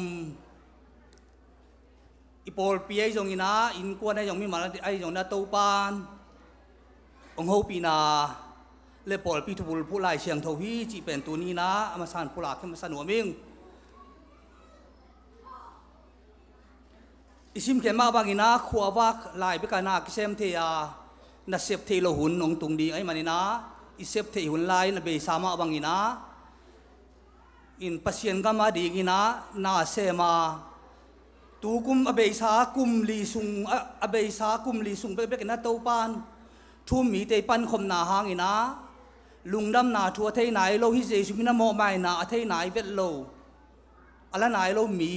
i pawlpi ahi zongin ah, innkuan ahi zong, mimal ahi zongin ah, Topan hong hopihna le pawlpi thubulphuh Lai Siangtho hi cih pen tuni in ah a masa in pulak hi masa nuam ing. I simkhiat mah bangin ah khua vak lai bek a na kisem thei a, na sep theih loh hun hong tung ding ahih manin ah, i sep theih hun lai in a beisa mah bangin ah in Pasian gam a dingin ah na sem a, tu kum a beisa kum li sung, a, a beisa kum li sung bekbek in ah Topan thu um mite i pankhopna hangin ah lungdamna thu a thei nai lo, hih Jesuh min a mawhmaina a thei nai vet lo, a la nai lo mi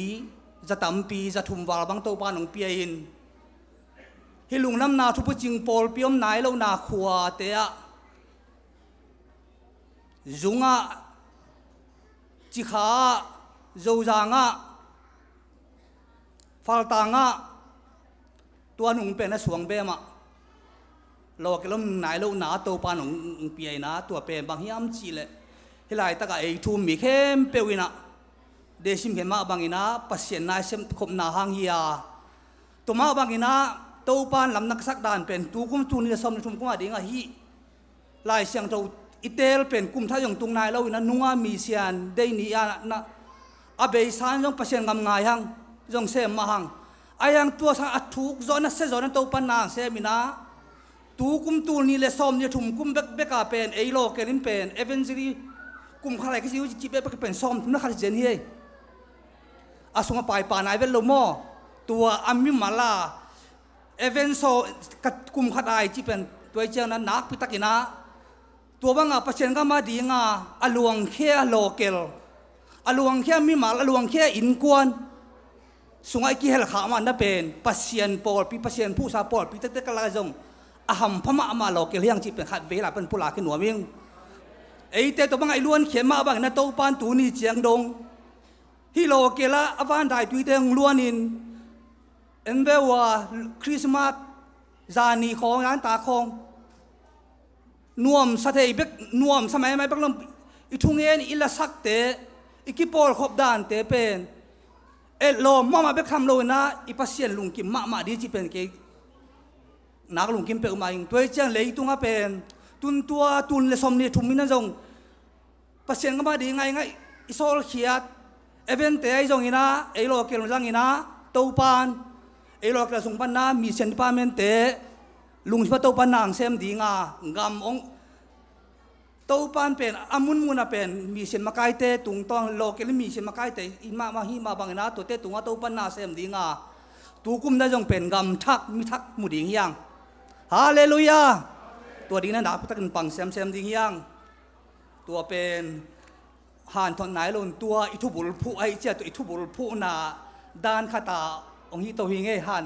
za tampi, za thum val bang Topan hong pia in, hih lungdamna thupucing pawlpi om nai lohna khuate ah, Zung ah, Cikha ah, Zozang ah, Faltang ah, tua nung pen a suang bem ah lawkel om nai lohna Topan hong pia in ah, tua pen bang hiam cih leh hih laitak ah ei thu um mi khempeuh in ah, deih simkhiat mah bangin ah Pasian na i sepkhopna hang hi a, tua mah bangin ah Topan lam na ka sak dan pen tu kum tul nih le sawm nih le thum kum a ding ahi. Lai Siangtho i teel pen kum thak zong tung nai lo in ah, nunga misian deih ni a na, a beisa in zong Pasian gam ngai hang, zong sem mah hang. Ahi hang tua sang a thuk zawh na, sia zawh na Topan na sem in ah, tu kum tul nih le sawm nih le thum kum bekbek a pen ei lawkel in pen evangelist kum khat lai kici uh cih bekbek pen sawm thum na khat hi zen hi ei. A sung a paipa nai vet lo maw? Tua a mimal a Event saw ka kum khat ai cih pen tua i ciang na nakpi takin ah, tua banga Pasian gam a dinga a luangkhia a lawkel, a luangkhia mimal, a luangkhia innkuan sungah i kihel kha mah na pen Pasian pawlpi, Pasian phuhsa pawlpi tektek ka lak zong a hampha mahmah lawkel hiang cih pen khat vei lai pan pulak hi nuam ing. Eite tua banga i luankhiat mah bangin na Topan tuni ciang dong hih lawkel ah a vandaituite hong luanin en ve ua Christmas zani khawng, zanta khawng nuamsa thei bek, nuamsa maimai bek lom i thungen i lasakte, i kipawlkhop dante pen etlawm mahmah bek tham loin ah i Pasian lungkim mahmah dih cih pen kei nak lungkim peuhmah ing. Tua i ciang leitungah pen tun tua tun le sawm nih thum in a zong Pasian gam ah ding ngaingai i sawlkhiat, event-te ahi zongin ah, ei local zangin ah, Topan ei local sung panna mission department-te lungsim ah Topan na hong sem ding a, gam hong, Topan pen a munmun ah pen mission makaite tungtawn, local mission makaite i mahmah, hih mah bangin ah tuate tungah Topan na sem ding a, tukum na zong pen gam thak, mi thak mu ding hi hang. Halleluiah. Tua ding na nakpi takin pang semsem ding hi hang. Tua pen hanthotna hi lo in, tua i thubulphuh ahi cia, tua i thubulphuhna dan khat a hong hi to hi ngei. Han,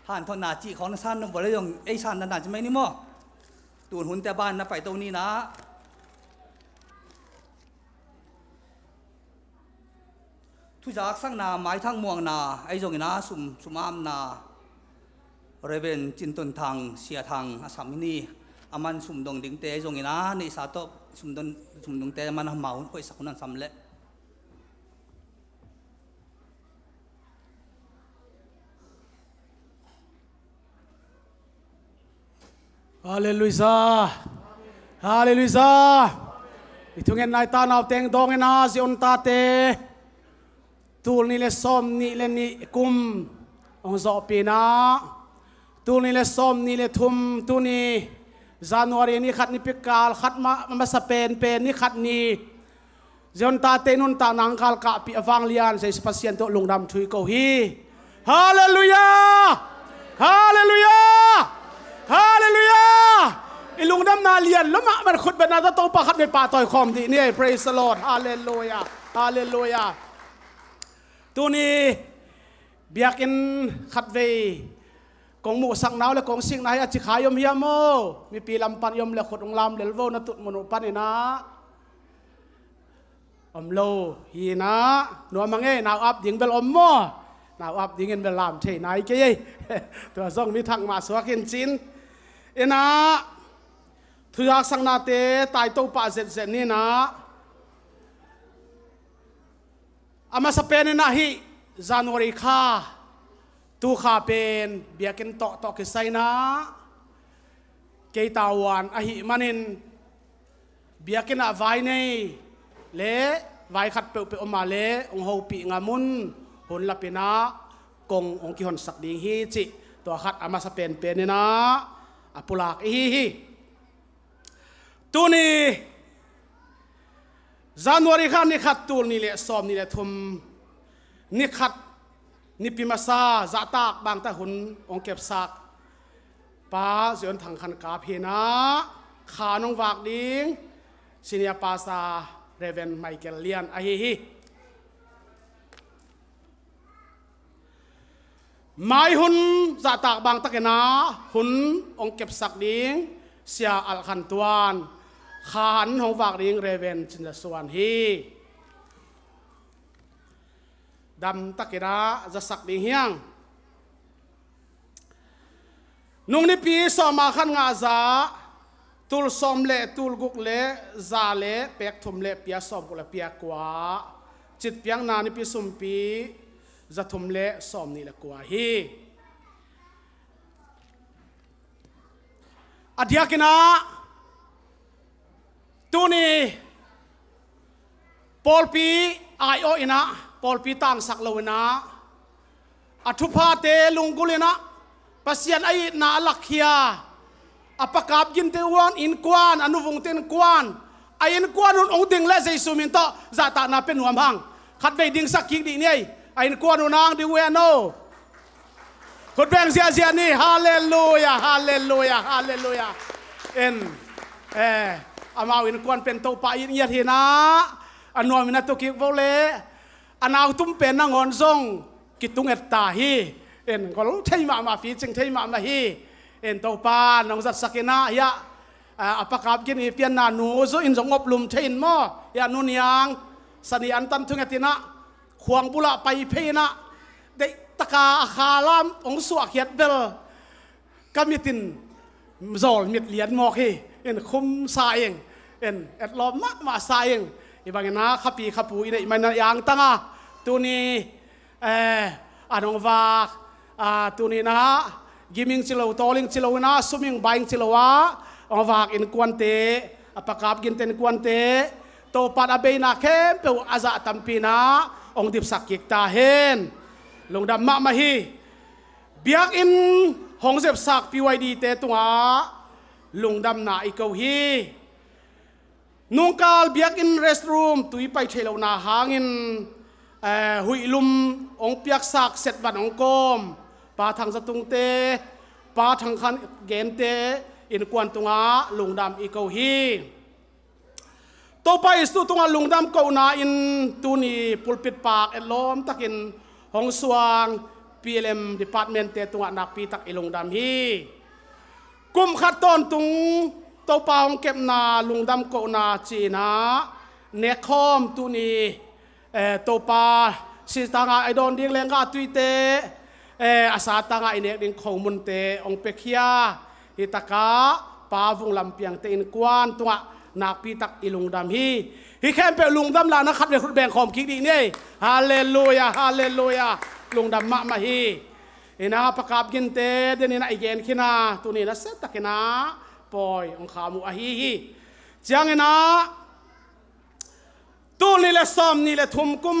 hanthotna cih khawng na san nop vua leh zong ei san dandan ci mai ni maw. Tun hunte a ban na pai to ni na. Thuzaksakna, maithak muakna ahi zongin ah, sum, sum amna, Reverend Cin Ton Thang, Sia Thang a sam hi ni. Aman sum dong dingte ahi zongin ah, neihsa tawh sum dong, sum dongte aman a mau hun hoihsak hun an sam leh. Halleluiah. Halleluiah. I thungetna i ta nau teng dawngin ah, Zion tate, tul nih le sawm nih le nih kum hong zawhpih in ah, tul nih le sawm nih le thum, tuni January ni khat, nipi kal khat ma, masa penpen ni khat ni, Zion tate nuntakna hong galkapih a vanglian Jesu Pasian tawh lungdam thu i ko hi. Halleluiah! Halleluiah! Halleluiah! I lungdamna lian lo mahmah, khutbetna tawh Topa khatvei pahtawi khawm dih ni ei. Praise the Lord. Halleluiah! Halleluiah! Tuni biakinn khatvei kong muhsakna uh le kong sikna hi a, ci kha i om hiam aw? Mipi lam pan i om le khut hong lam lel vo, na tut mun uh panin ah. Om lo hi in ah, nuam hang ei, nau ap ding bel om maw? Nau ap dingin bel lam thei nai kei ei. Tua zong mi thak mah suak in cin. In ah, thuzaksaknate tai to pah zetzet ni in ah. A masa pen in ah hih January kha, tu kha pen biakinn tawhtawh kisai in ah, kei tavuan ahih manin, biakinn ah vai nei le vai khat peuhpeuh om a leh hong hopih ngam un, hun lapin ah kong hong kihonsak ding hi cih tua khat a masa penpen in ah a pulak i hi hi. Tuni January kha ni khat, tul nih le sawm nih le thum, ni khat, nipi masa zahtak bangtah hun hong kepsak Pa Zion Thang Khan Kap hi in ah, khan hong vak ding Senior Pastor Reverend Michael Lian ahi hi. Mai hun zahtak bangtakin ah hun hong kepsak ding Sia Al Khan Tuan, khan hong vak ding Reverend Cin Za Suan hi. Damtakin ah zasak ding hi hang. Nung nipi sawm a khat ngah za, tul sawm le tul guk le za le pek thum le pia sawm guk le pia kua, citpiakna nipi sumpi za thum le sawm nih le kua hi. A diakin ah tuni pawlpi ai-awh in ah, pawlpi tangsak lo in ah, a thuphate lunggulh in ah, Pasian a itna a lakkhia, a Pa Kap Gin te innkuan, a Nu Vung te innkuan, a innkuan un hong ding leh Jesu min tawh zahtakna pia nuam hang. Khatvei dingsak kik dih ni ei. A innkuan un hong ding uh hen aw. Khut beng ziahziah ni. Halleluiah, halleluiah, halleluiah. En, eh, amau innkuan pen Topa it ngiat hi in ah, a nuam in a tu kik vo leh, a nautum pen nangawn zong kitung et ta hi. En, gol thei mahmah, picing thei mahmah hi. En, Topa nong zatsak in ah, hiah, a, a Pa Kap Gin i pianna Nu Zu in zong oplum thei in maw, hiah Nu Niang, Sani An Tan thunget in ah, khuang bulah pai phei in ah, deihtak a a kha lam hong suahkhiat bel ka mit in zawl mit lian mawk hi. En, khum sa ing, en, etlawm mahmah sa ing. Hih bangin ah khapi khapu i neih manin ah i angtang a, tuni, eh, an hong vak, ah, tuni in ah gim ing ci lo, tawl ing ci lo in ah, sum ing bai ing ci lo a hong vak innkuante, a Pa Kap Gin te innkuante, Topa in a beina khempeuh a zah tampi in ah hong dipsak kik ta hen. Lungdam mahmah hi. Biakinn hong zepsak P Y D te tungah lungdamna i ko hi. Nungkal biakinn restroom tui pai thei lohna hangin, eh, huihlum hong piaksak setvan hong kawm Pa Thang Za Tung te, Pa Thang Khan Gen te innkuan tungah lungdam i ko hi. Topa Jesu tungah lungdam kohna in tuni pulpit paak etlawm takin hong suang P L M department te tungah nakpi tak i lungdam hi. Kum khat tawntung Topa hong kepna lungdam kohna ci-in ah nekkhawm tuni, eh, Topa sitanga i dawn ding lenggah tuite, eh, a satanga i nek ding khomunte hong piakhia hi takah Pa Vung Lam Piang te innkuan tungah nakpi tak i lungdam hi. Hih khempeuh lungdam lahna khatvei khut beng khawm kik dih ni. Halleluia, halleluia. Lungdam mahmah hi. Ina Pa Kap Gin te den ina i gen khin a, tuni ina set takin ah pawi hong kham uh ahi hi. Ciangin ah tul nih le sawm nih le thum kum,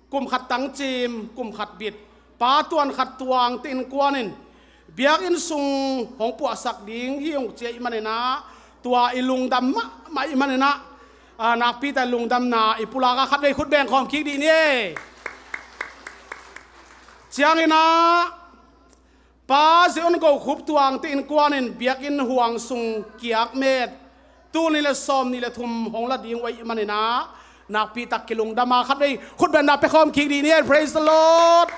kum khat tangcim, kum khat bit, Pa Tuan Khat Tuang te innkuan in biakinn sung hong puahsak ding hi hong ci ahih manin ah, tua i lungdam mahmah ahih manin ah, ah, nakpi tak lungdamna i pulak a khatvei khut beng khawm kik dih ni. Ciangin ah Pa Zion Go Khup Tuang te innkuan in biakinn huang sung kiak met tul nih le sawm nih le thum hong la ding uh ahih manin ah, nakpi tak kilungdam a khatvei khut bengna pia khawm kik dih ni. Praise the Lord.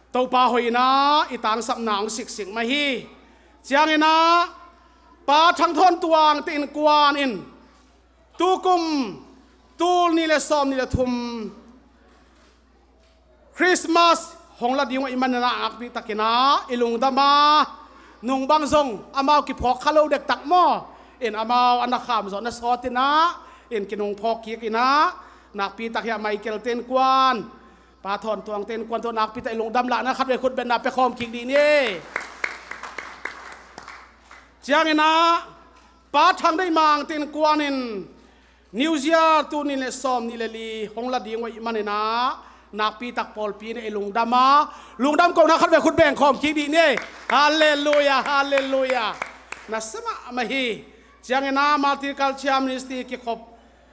Topa hoihna i tangsapna hong siksik mah hi. Ciangin ah Pa Thang Thawn Tuang te innkuan in tukum tul nih le sawm nih le thum Christmas hong la ding uh ahih manin ah nakpi takin ah i lungdam a, nung bang zong amau kiphawk kha lo dektak maw, in amau a na kham zawh na sawt in ah, in kinungphawk kik in ah, nakpi tak hi a Michael te innkuan, Pa Thawn Tuang te innkuan tawh nakpi tak i lungdam lahna khatvei khut bengna pia khawm kik dih ni. Ciangin ah Pa Thang Deih Mang te innkuan in New Year tul nih le sawm nih le li hong la ding uh ahih manin ah, nakpi tak pawlpi in i lungdam a, lungdam kohna khatvei khut beng khawm kik dih ni. Halleluia, halleluia. Nasia mahmah hi. Ciangin ah Multicultural Ministry kikhop,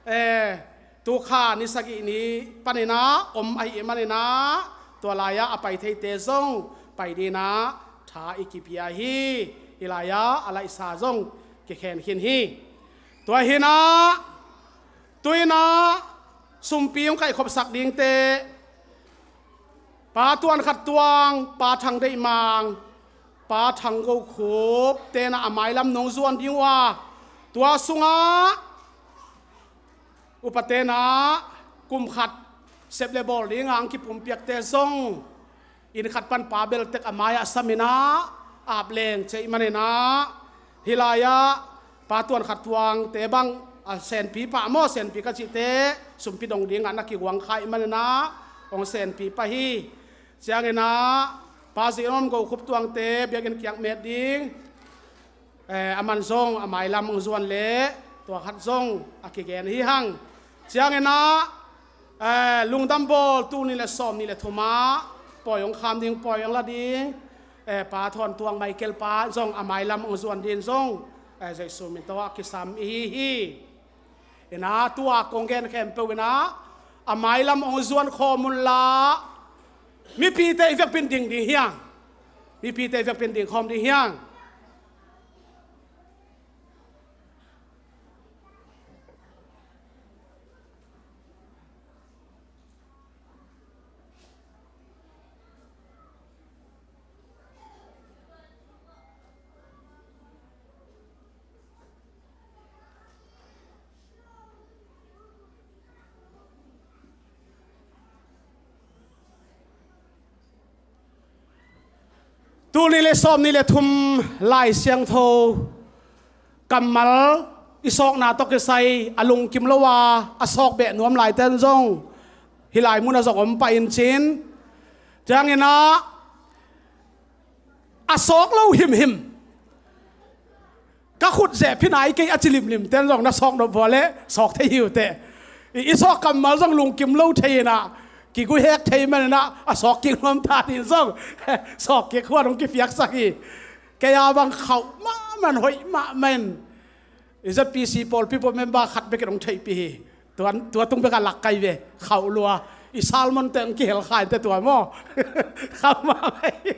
eh, tu kha ni sagih ni panin ah om ahih manin ah, tua lai-ah a pai theite zong pai dingin ah tha i kipia hi. Hih lai-ah a laihsa zong kikhen khin hi. Tua hi in ah, tu in ah sumpi hong kaihkhopsak dingte, Pa Tuan Khat Tuang, Pa Thang Deih Mang, Pa Thang Go Khup te in ah a mailam nong zuan ding uh a, tua sungah upa te in ah kum khat sep le bawl ding a hong kipumpiakte zong, inn khat pan Pa Bel Tek a mai-ah sam in ah ap leng ci ahih manin ah, hih lai-ah Pa Tuan Khat Tuang te bang, a, senpi pah maw, senpi ka cihte sumpi dong ding ah na kiguang kha ahih manin ah hong senpi pah hi. Ciangin ah Pa Zion Go Khup Tuang te biakinn kiak met ding, eh, a man zong a mailam hong zuan leh tua khat zong a kigen hi hang. Ciangin ah, eh, lungdam bawl tul nih le sawm nih le thum ah pawi hong kham ding, pawi hong la ding, eh, Pa Thawn Tuang Michael pa zong a mailam hong zuan ding zong, eh, Jesu min tawh a kisam i hi hi. Ina tua kong gen khempeuh ina a mailam hong zuan khawm un la, mipite i vekpi in ding ding hi hang. Mipite i vekpi in ding khawm ding hi hang. Tul nih le sawm nih le thum Lai Siangtho kammal i sawkna tawh kisai a lungkim lo a, a sawk beh nuam laite in zong hih lai munah zong om pah in cin. Ciangin ah a sawk lo himhim, ka khut zeh phi nai kei a ci limlim ten zong na sawk nop vua leh sawk thei hi uh teh. I, i sawk kammal zong lungkim lo thei inah, kiguihek thei man inah a sawk kik nuam ta ding zong sawk kik huan hong kipiaksak hi. Kei a bang khauh mahmah in, hoih mahmah in. I Z P C pawlpi pawh member khat bek in hong theihpih hi. Tua, tua tung bek a lak kai ve, khauh lua. I salmon teng kihel khai te tua maw? Khauh mahmah hi.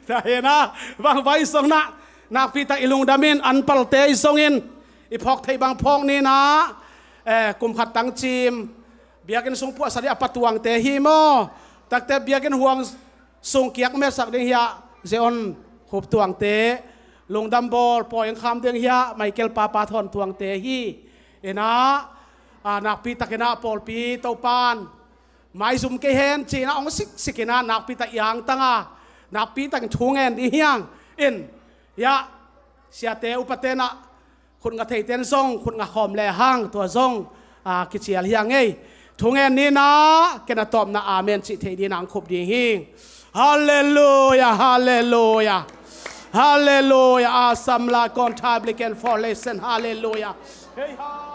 Tua hi na, bang vai song na, nakpi tak i lungdam in, an palte i song in, i phawk theih bang phawk ni na, eh, kum khat tang cim, biakinn sung puahsa ding a pa tuangte hi maw? Takte biakinn huang sung kiak metsak ding hiah Zeon Khup tuangte, lungdam bawl pawi eng kham ding hiah Michael Papa Thawn tuangte hi. Inah, a, nakpi tak inah pawlpi Topan maizum kei hen ci inah hong siksik inah nakpi tak i angtang a, nakpi tak in thu ngen ding hiang in, hiah siate upate inah khut nga theite in zong khut nga khawm lehang tua zong, a, kicial hiang ei. Thu ngen ni na, ken a tawpna amen cih theih ding inah hong khup ding hi. Halleluia, halleluia. Halleluia. Asam la kon tabli ken for lesen. Halleluia. Hei, ha.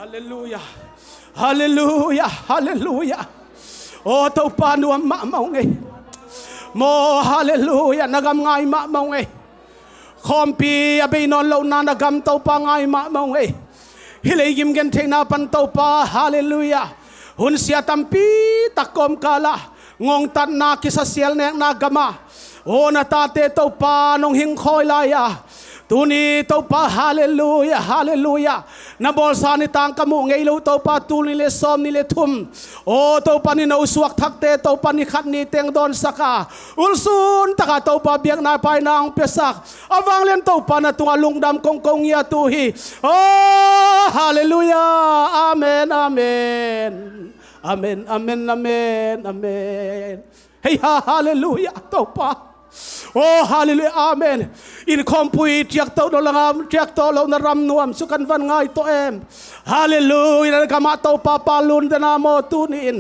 Halleluia. Halleluia. Halleluia. Aw Topa, nuam mahmah ung ei. Maw, halleluia, na gam ngai mahmah ung ei. Khawmpi a bei nawn lohna na gam Topa ngai mahmah ung ei. Hih leigim gentheihna pan Topa, halleluia, hunsia tampi tak kawmkal ah ngongtatna, kisasial nekna gam ah, aw na tate Topa nong hing khawi lai a, tuni Topa, halleluia, halleluia, na bawlsa ni tang ka muh ngei lo Topa, tul nih le sawm nih le thum, aw Topa, ni no suak thakte Topa, ni khat ni teng dawnsak a, ulsun taka Topa biakna paina hong piasak a vanglian Topa, na tungah lungdam kong ko ngiat uh hi. Aw, halleluia. Amen, amen. Amen, amen, amen, amen. Hei ha, halleluia, Topa. Aw, halleluia, amen. Inn khawmpui tiakto lo, langam tiakto lo, na ram nuam su kan van ngai tawh em. Halleluia, na gam ah Topa pa lun dena maw tuni in.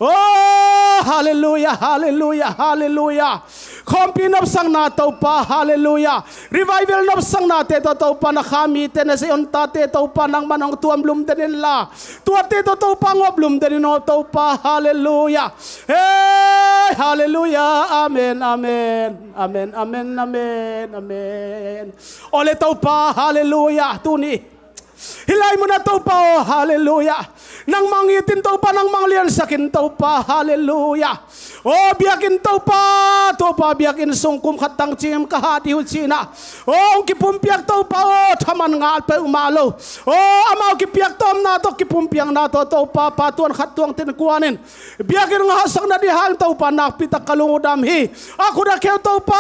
Aw, halleluia, halleluia, halleluia. Khawmpi nopsakna Topa, halleluia. Revival nopsaknate tawh Topa, na kha mite, na Zion tate Topa, nangman hong tuam lum den inla, tuate tawh Topa ngop lum den in aw Topa, halleluia. Hei, halleluia. Amen, amen. Amen, amen, amen, amen. Aw le Topa, halleluia. Tuni hih lai munah Topa aw, halleluia, nangmah hong itin Topa, nangmah hong liansakin Topa, halleluia. Aw biakinn Topa, Topa biakinn sung kum khat tang cim ka hah dih uh cinah, aw hong kipumpiak Topa aw, thaman ngal peuhmah lo. Aw amau kipiak tawmna tawh, kipumpiakna tawh Topa, pa tuan khat tuang ten kuanin biakinn hong hahsakna dih hang Topa, nakpi tak ka lungdam hi. A khut a kheu Topa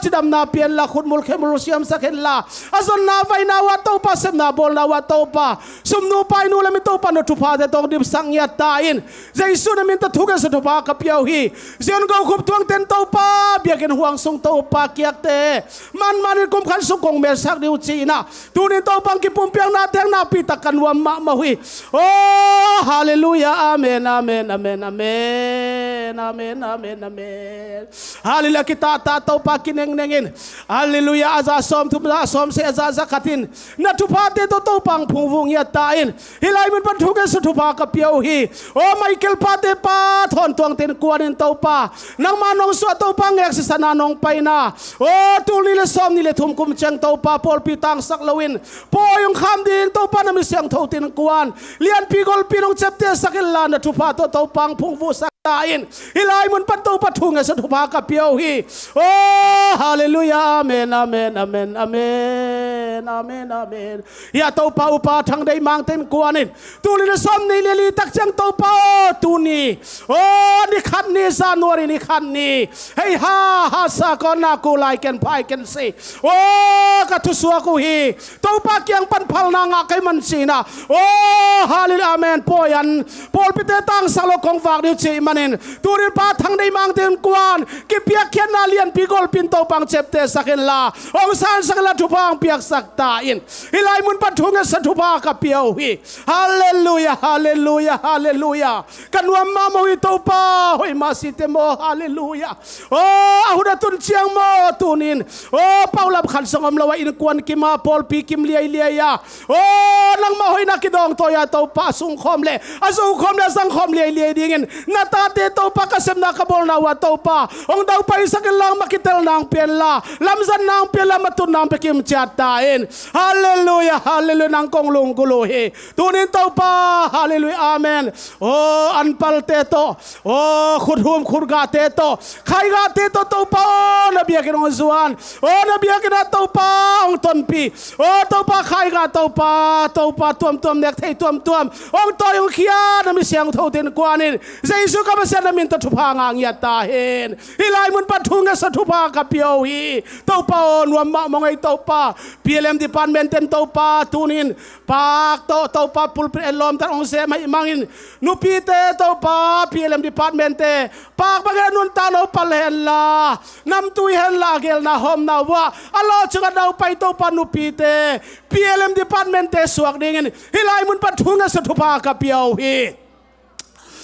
cidamna pia inla, khutmul khemul siamsak inla, a zonna vaina uh ah Topa, sepna bawlna uh ah Topa, sumnu painu le mi Topa, na thuphate tawh hong dimsak ngiat ta in. Jesu na min tawh thu ka sa, thupha ka pia uh hi. Zion Go Khup tuang ten Topa, biakinn huang sung Topa kiakte manmanin kum khat sung kong melsak dih uh cinah, tunin Topa hong kipumpiakna teng nakpi tak ka nuam mahmah uh hi. Aw, halleluia, amen, amen, amen, amen. Amen, amen, amen, amen. Halleluiah, kitahtah Topa kinengneng in. Halleluiah, a za sawm thum, za sawm se, a za za khat in na thuphate tawh Topa hong phungvuh ngiat ta in. Hih lai mun pan thu ngetsa thupha ka pia uh hi. Aw Michael pate pa Thawn Tuang te innkuan in Topa, nangma nong suah Topa ngek sisan a nong paina, aw tul nih le sawm nih le thum kum ciang Topa pawlpi tangsak loin pawi hong kham ding Topa na mi siangtho te innkuan lianpi golpi nong ciaptehsak inla na thupha tawh Topa hong phungvuhsak ta in. Hih lai mun pan Topa thu ngetsa thupha ka pia uh hi. Aw halleluiah, amen, amen, amen, amen, amen, amen. Hia Topa upa Thang Deih Mang te innkuan in tul nih le sawm nih le li tak ciang Topa aw tuni, aw ni khat ni, January ni khat ni, hei ha ha sa kaw na ku lai ken phai ken si, aw ka thusuak uh hi. Topa kiang pan phalna ngah kei man cihna, aw halleluiah, amen. Pawi an pawlpite tangsak lo kong vak dih uh cih manin tuni pa Thang Deih Mang te innkuan kipiakkhiatna lianpi golpi in Topa hong ciaptehsak inla hong sansak inla thupha hong piaksak ta in. Hih lai mun pan thu ngetsa thupha ka pia uh hi. Halleluiah, halleluiah, halleluiah. Ka nuam mahmah uh hi Topa, hoih mah si te maw, halleluiah. Aw a hun a tun ciang maw tunin, aw paulap khat zong om lo a innkuan kim a pawlpi kim liailiai a, aw nangmah hoihna kidawngtawi a Topa a sungkhawm le a zokhawm le a zangkhawm liailiai dingin na tate Topa ka sepna ka bawlna uh ah Topa hong daupaisak inla hong ma kitelna hong pia inla lamzanna hong pia inla matutna hong pia kim ciat ta in. Halleluiah, halleluiah, nang kong lunggulh uh hi. Tunin Topa, halleluiah, amen. Aw anpalte tawh, aw khuthum khutgahte tawh, khaigahte tawh Topa aw na biakinn hong zuan, aw na biakinn ah Topa hong tonpih, aw Topa khaigah Topa, Topa tuamtuam nek thei tuamtuam hong tawi hong khia na mi siangtho te innkuan in Jesu ka masiah na min tawh thupha ngah ngiat ta hen. Hih lai mun pan thu ngetsa thupha ka pia uh hi. Topa aw nuam mahmah ung ei Topa. P L M department ten Topa tunin Pak tawh Topa pulpit en lawmta hong sem ahih mangin nupite Topa P L M department te Pak bangin a nuntakna uh pal henla namtui henla a gelna hawmna uh ah a lawhcing a daupai Topa nupite P L M department te suak dingin hih lai mun pan thu ngetsa thupha ka pia uh hi.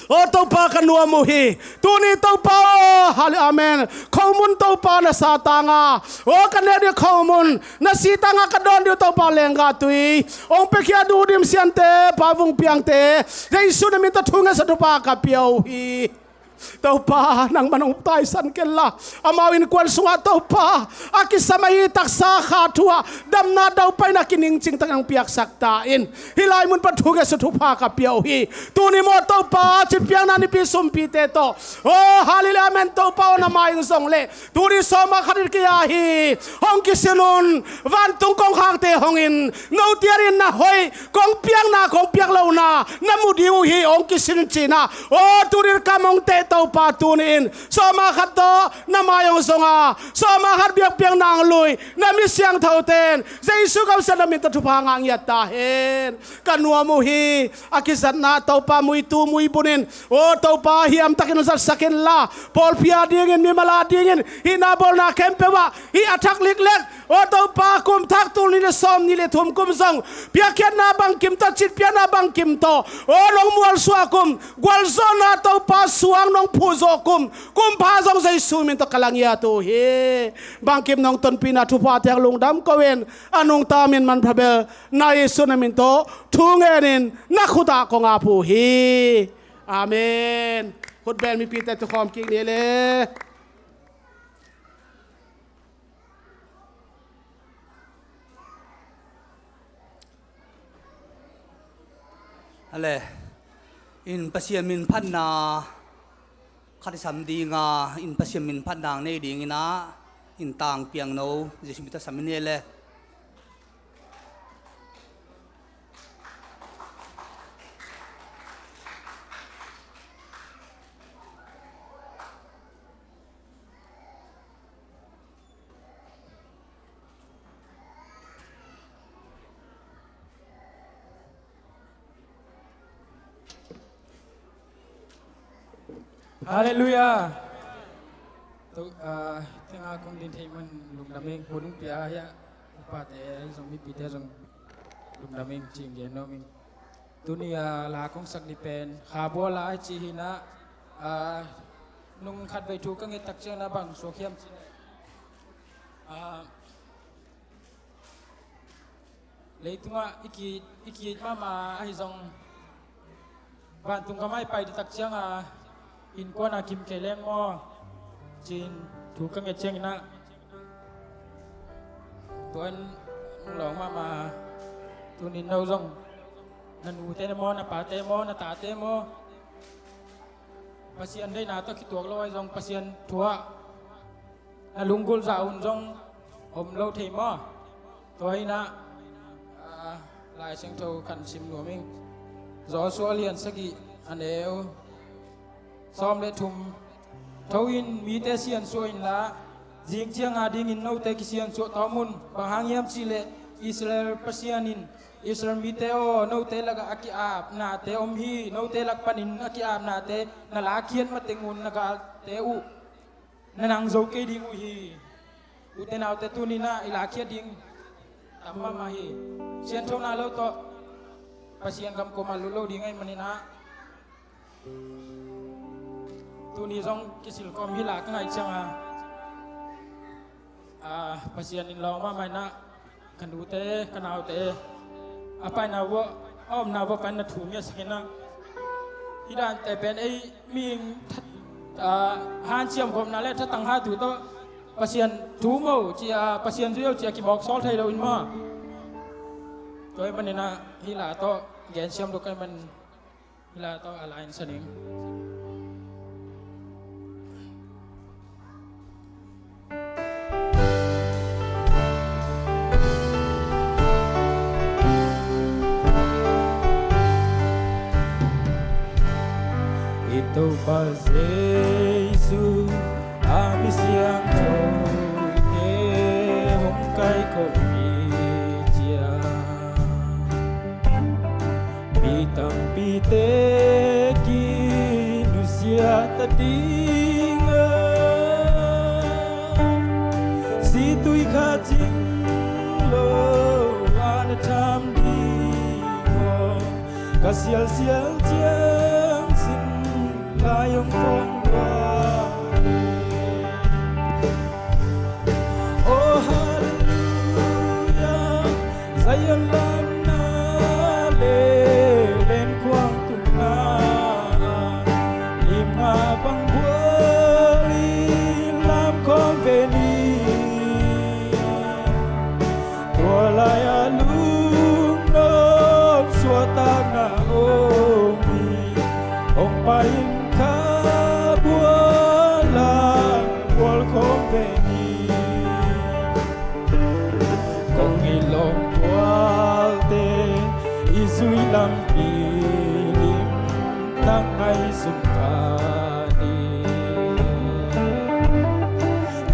Aw Topa ka nuam uh hi. Tuni Topa aw, halleluiah, amen. Khomun Topa na sa tanga, aw ka nek ding khomun na si tanga ka dawn ding uh Topa lenggah tui hong piakhia duh dim siante pa vung piangte Jesu na min tawh thu ngetsa thupha ka pia uh hi. Topa nangman hong taisan kenla amau innkuan sungah Topa a kisam ahi taksa kha thu ah damna daupaina kiningcing takin hong piaksak ta in. Hih lai mun pan thu ngetsa thupha ka pia uh hi. Tuni maw Topa citpiakna nipi sumpite tawh, aw halleluiah, amen, Topa aw na mai in zong leh tuni sawma khat in kei a hi. Hong kisin un. Vantung kongkhakte hong in. Note adingin na hoih kong piakna kong piak lohna na mu ding uh hi hong kisin cihna, aw tuni in kam hong teh Topa tuni in sawma khat tawh na mai hong zong a sawma khat biakpiakna hong lui na mi siangthote in Jesu ka masiah na min tawh thupha ngah ngiat ta hen. Ka nuam uh hi. A kizatna Topa muitu muibun in, aw Topa hiamtakin zatsak inla pawlpi a dingin mimal a dingin hihna bawlna khempeuh ah hih a thak liklek, aw Topa kum thak tul nih le sawm nih le thum kum zong piakkhiatna bangkim tawh citpiakna bangkim tawh aw nong mualsuah kum gualzawhna Topa suang nong phuhzawh kum kum pha zong Jesu min tawh ka la ngiat uh hi. Bangkim nong tonpihna thuphate hang lungdam ko in a nungta min manpha bel na Jesu na min tawh thu ngenin na khut ah kong ap uh hi. Amen. Khut beng mipite tukhawm kik ni le. Ale, in Pasian min phatna khat i sam dinga, in Pasian min phatna nei dingin ah in tang piangno Jesu min tawh sam i ni le. Halleluiah. Tu, ah, tenga kong din thei man lungdam ing, hun pia ya, upate zong mipite zong lungdam ing, cing gen nom ing. Tuni a la kong sak ni pen kha bua la ai ci hi na, ah, Nung khatvei thu ka nget tak ciangin ah bang suak hiam cih leh, ah, leitungah i ki, i ki mahmah ahi zong, vantung ka mai pai ding tak ciangah innkuan a kim kei leng maw, ci-in thu ka nget ciangin ah, tua in lawng mahmah. Tunin no zong, na nute maw, na pate maw, na tate maw, Pasian deihna tawh kituak lo ahi zong, Pasian thu ah na lunggulh zah un zong om lo thei maw? Tua hi-in ah, ah, Lai Siangtho kan sim nuam ing. Joshua lian sagih, a neu sawm le thum. Tho in, mite siansuah inla, zing ciang a dingin note kisiansuah tawm un. Bang hang hiam cih leh, Israel Pasian in, Israel mite aw, note lakah a ki-ap nate om hi. Note lak panin a ki-ap nate na lakkhiat mateng un na galte uh na nang zo kei ding uh hi. Ute naute, tuni-in ah i lakkhiat ding tam mahmah hi. Sianthona lo tawh Pasian gam koma lut lo ding ahih manin ah, tuni zong kisil kawm hi la ka ngaih ciangin ah, ah, Pasian in lawng mahmah in ah, ka nute, ka naute, a paina vuah, a omna vuah pan na thu ngetsak in ah, hih dante pen ei mihing that, ah, hanciam khopna le thatang hatu tawh Pasian thu maw ci-a, Pasian zui aw ci-a kimawk sawl thei lo in maw? Tua ahih manin ah hih la tawh gensiam lo ka hih man, hih la tawh a la in sa ning. I Topa Jesu a mi siangthote hong kaikhawm hi ciang, mi tampite kinusia ta ding a, situi kha cing lo a na tham ding aw, ka sialsial ciang sin lai hong phong lua. Oh, halleluia, Zion lamna le lenkhuang tunna, limna bang bual in lam khawm ve ni. Tua lai-a lungnuam suahtakna om hi, hong pai in kha bual a bual khawm ve ni. Kong it lawm tualte i zui lampi lim tang ngai sung kha ni.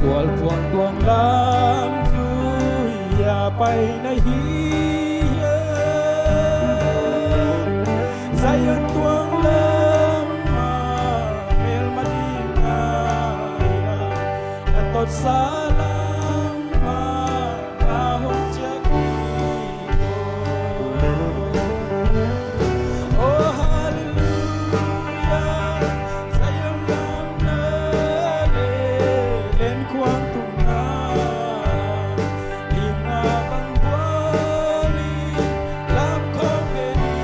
Kual puang tuang lam zui a pai na hi a, Zion tuang lam a melma ding a, na totsa lam a na hong ciah ding aw. Oh, halleluia, Zion lamna le lenkhuang tunna, limna bang bual in lam khawm ve ni.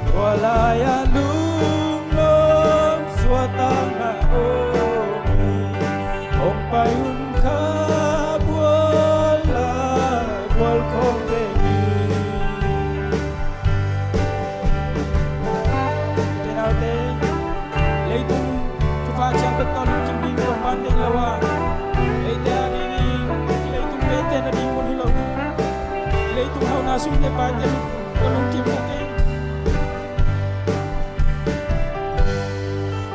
Tua lai-a lungnuam suahtakna om hi, hong pai un kha bual a bual khawm ve ni. Ute naute, leitung thupha ciang tek tawh lungkim ding Topa'n deih lo a, eite a dingin leitung mite na ding mun hi lo. Leitung hauhna sum le paite tawh lungkim kha kei.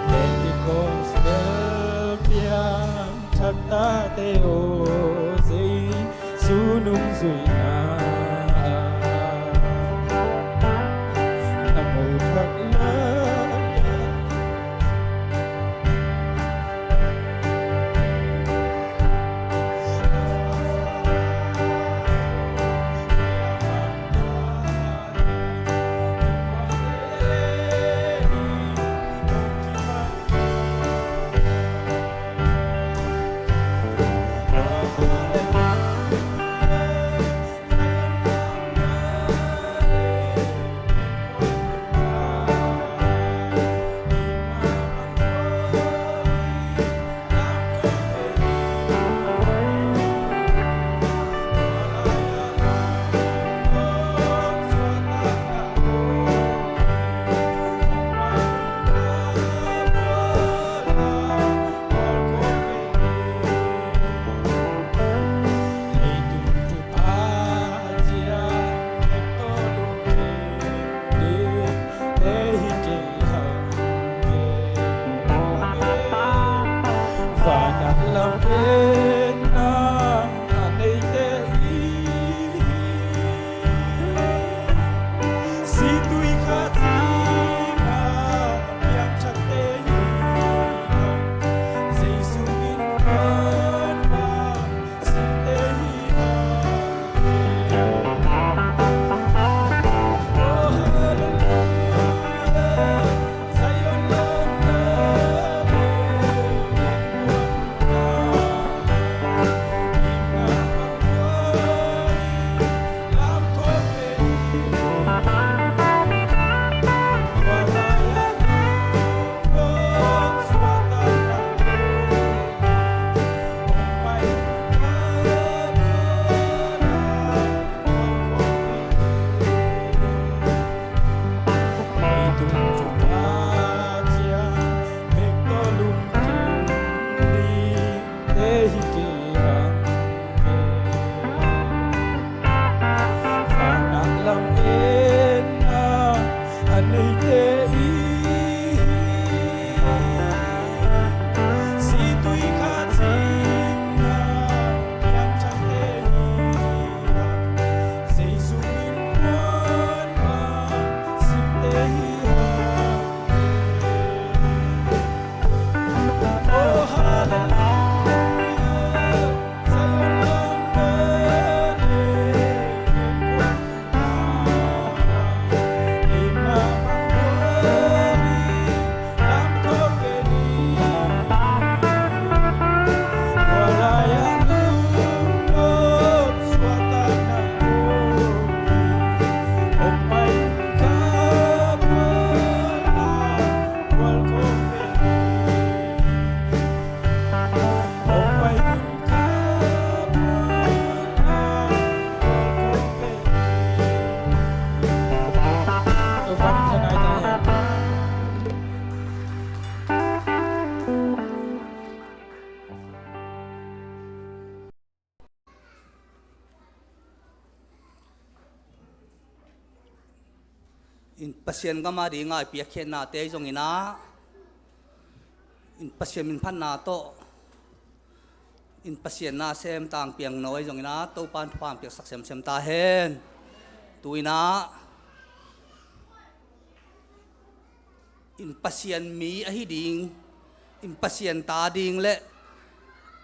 Pentecost bel piangthak tate aw, Jesu nungzuihna na mo thak lai. In Pasian gam a dinga i piakkhiatnate ahi zongin ah, in Pasian minphatna tawh, in Pasian na sem tangpiang no ahi zongin ah, Topan thupha piaksak semsem ta hen. Tu-in ah, in Pasian mi ahi ding, in Pasian ta ding le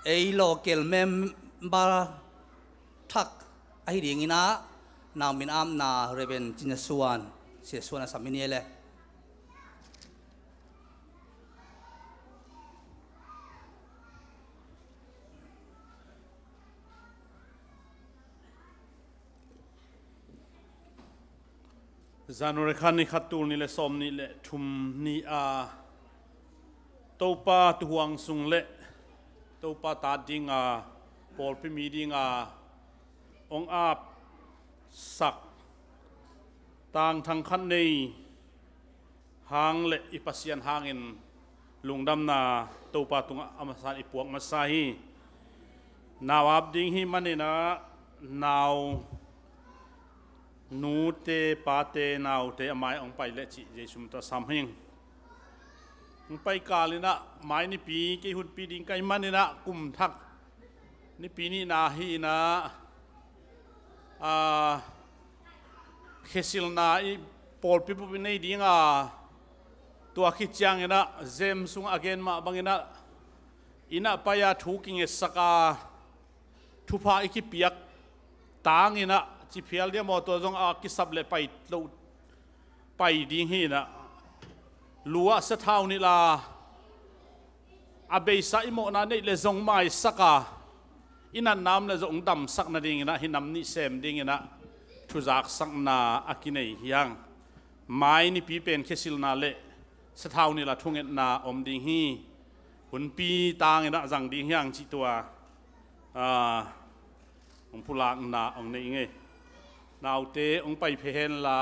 ei local member thak ahi dingin ah, nau min apna Reverend Cin Suan, Sia Suan a sam i ni le. January kha ni khat, tul nih le sawm nih le thum ni-a Topa tuuhuang sung le Topa ta dinga pawlpi mi dinga hong apsak tangthang khat nei hang le i Pasian hangin lungdamna Topa tungah a masa in i puak masa hi. Nau ap ding hi manin ah, nau nute, pate, naute a mai hong pai le cih Jesu min tawh sam hing. Hong pai kal in ah, mai nipi kei hunpi ding ka hih manin ah, kum thak nipi nihna hi in ah, a, khesilna i pawlpi bup i nei ding a, tua khit ciangin ah, James sungah a gen mah bangin ah, inn ah pai-a thu kingetsak a, thupha i kipiak tangin ah, ci phial diam aw, tua zong a kisap le pai lo, pai ding hi in ah, lu ah sathau nilh a, a beisa i mawhna neih le zong maisak a, i natna om le zong damsak nadingin ah, hih nam nih sem dingin ah, thuzaksakna a kinei hi hang. Mai nipi pen khesilna le sathau nilh a thungetna om ding hi. Hunpi tangin ah zang ding hi hang cih tua, a, hong pulakna hong nei ing ei. Naute hong pai phei hen la,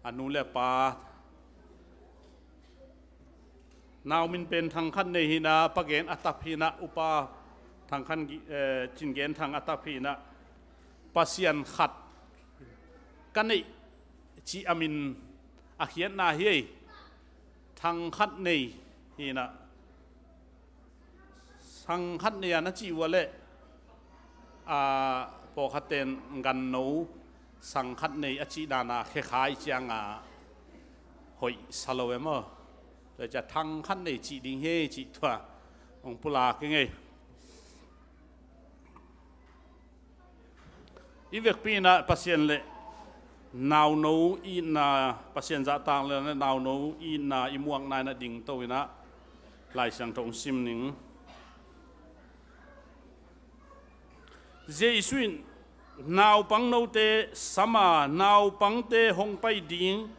a nu le a pa. Nau min pen Thang Khan Nei hi in ah, pa Gen A Tap hi in ah, upa Thang Khan Gi-, eh, Cin Gen Thang A Tap hi in ah, Pasian khat ka neih cih a min a khiatna hi ei. Thang Khan Nei hi in ah, Sang Khan Nei a na cih uh a leh, a, pawlkhatte in ganno Sang Khan Nei a cih dan a khekhai ciang a hoih sa lo e maw. Tua ciang Thang Khan Nei cih ding hi cih tua hong pulak ing ei. I vekpi in ah Pasian le nauno itna, Pasian zahtak le nauno itna i muakna in ah dingto in ah Lai Siangtho hong sim ning. Jesu in, "Naupang note sam a, naupangte hong pai ding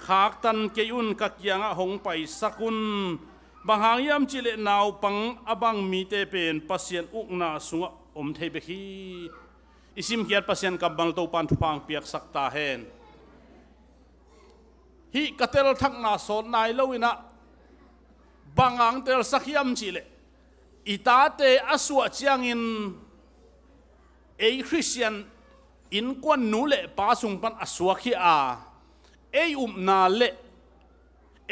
khaktan kei un, ka kiangah hong paisak un. Bang hang hiam cih leh naupang a bang mite pen Pasian ukna sungah om thei bek hi." I simkhiat Pasian kammal Topa'n thupha hong piaksak ta hen. Hih ka telthakna sawt nai lo in ah, bang hang telsak hiam cih leh, i tate a suah ciangin ei Khristian innkuan nu le pa sung pan a suak hi a, ei upna le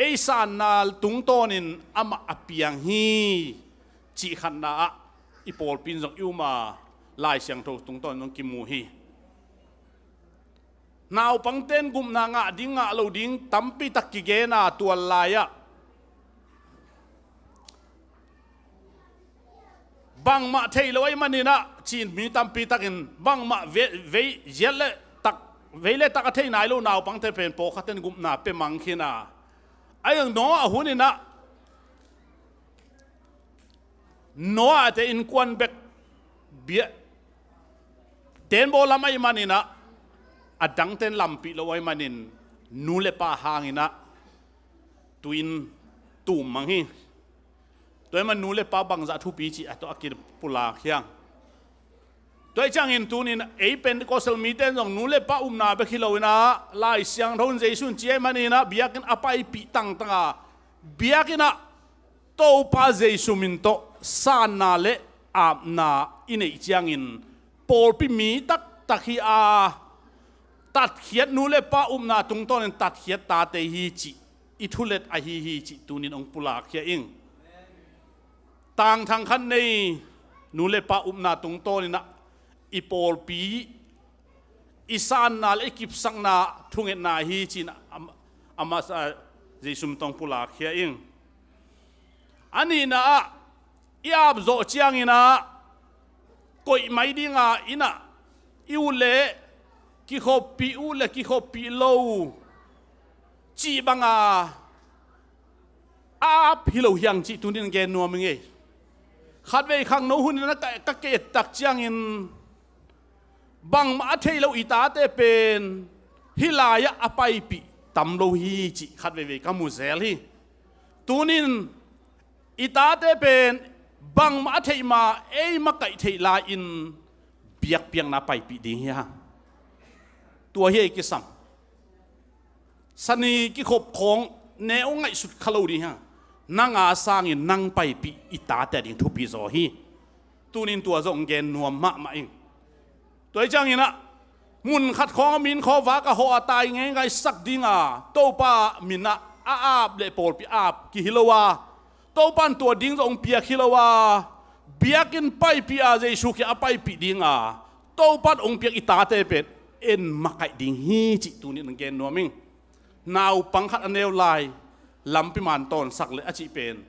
ei sanna tungtawnin amah a piang hi cih khatna ah i pawlpi in zong i um a, Lai Siangtho tungtawnin zong kimu hi. Naupangte in gupna ngah ding ngah lo ding tampi tak kigen a, tua lai-ah bangmah thei lo ahih manin ah, ci-in mi tampi takin bangmah ve-, vei ziat le tak, vei le tak a thei nai lo naupangte pen pawlkhatte in gupna pia mang khin a. Ahi zong Noah hun in ah, Noah-te innkuan bek bia tenbaw lam ahih manin ah, a dangte in lampih lo ahih manin nu le pa hangin ah tui-in tum mang hi. Tua ahih man nu le pa bangzah thupi cih a tawh a kipulak hiam? Tua ahih ciangin tuni-in ei Pentecostal mite in zong nu le pa upna bek hi lo-in ah, Lai Siangtho in Jesu in ci ahih manin ah biakinn a paipih tangtang a, biakinn ah Topa Jesu min tawh sanna le apna i neih ciangin pawlpi mi taktak hi a, tatkhiat, nu le pa upna tungtawnin tatkhiat tate hi cih i thulet ahi hi cih tuni-in hong pulakkhia ing. Tangthang khat nei, nu le pa upna tungtawnin ah i pawlpi, i sanna le i kipsakna thungetna hi ci-in a, a, a masa Jesu min tawh hong pulakkhia ing. A nihna ah, i ap zawh ciangin ah koih mai ding a, inn ah i ut leh kikhoppih, ut leh kikhoppih lo cih bang a ap hi lo hi hang cih tuni-in gen nuam ing ei. Khatvei khangno hun in ah ka, ka ki-et tak ciangin bangmah a thei lo i tate pen hih lai-ah a paipih tam lo hi cih khatveivei ka mu zel hi. Tuni-in i tate pen bangmah a theih ma, ei makaih theih lai-in biakpiakna paipih ding hi hang. Tua hi ei kisam. Sani kikhop khawng ne hong ngaihsut kha lo ding hi hang. Nang a sangin nang paipih i tate a ding thupi zaw hi. Tuni-in tua zong gen nuam mahmah ing. Tua ahih ciangin ah, mun khat khawng a min khaw vak a hawh a tai ngeingai sak ding a, Topa min ah a ap le pawlpi ap kihi lo a, Topa in tua ding zong hong piak hi lo a, biakinn paipih a, Jesu kiang a paipih ding a, Topa in hong piak i tate pen en makaih ding hi cih tuni-in gen nuam ing. Naupang khat a neu lai, lampi man tawnsak le a cih pen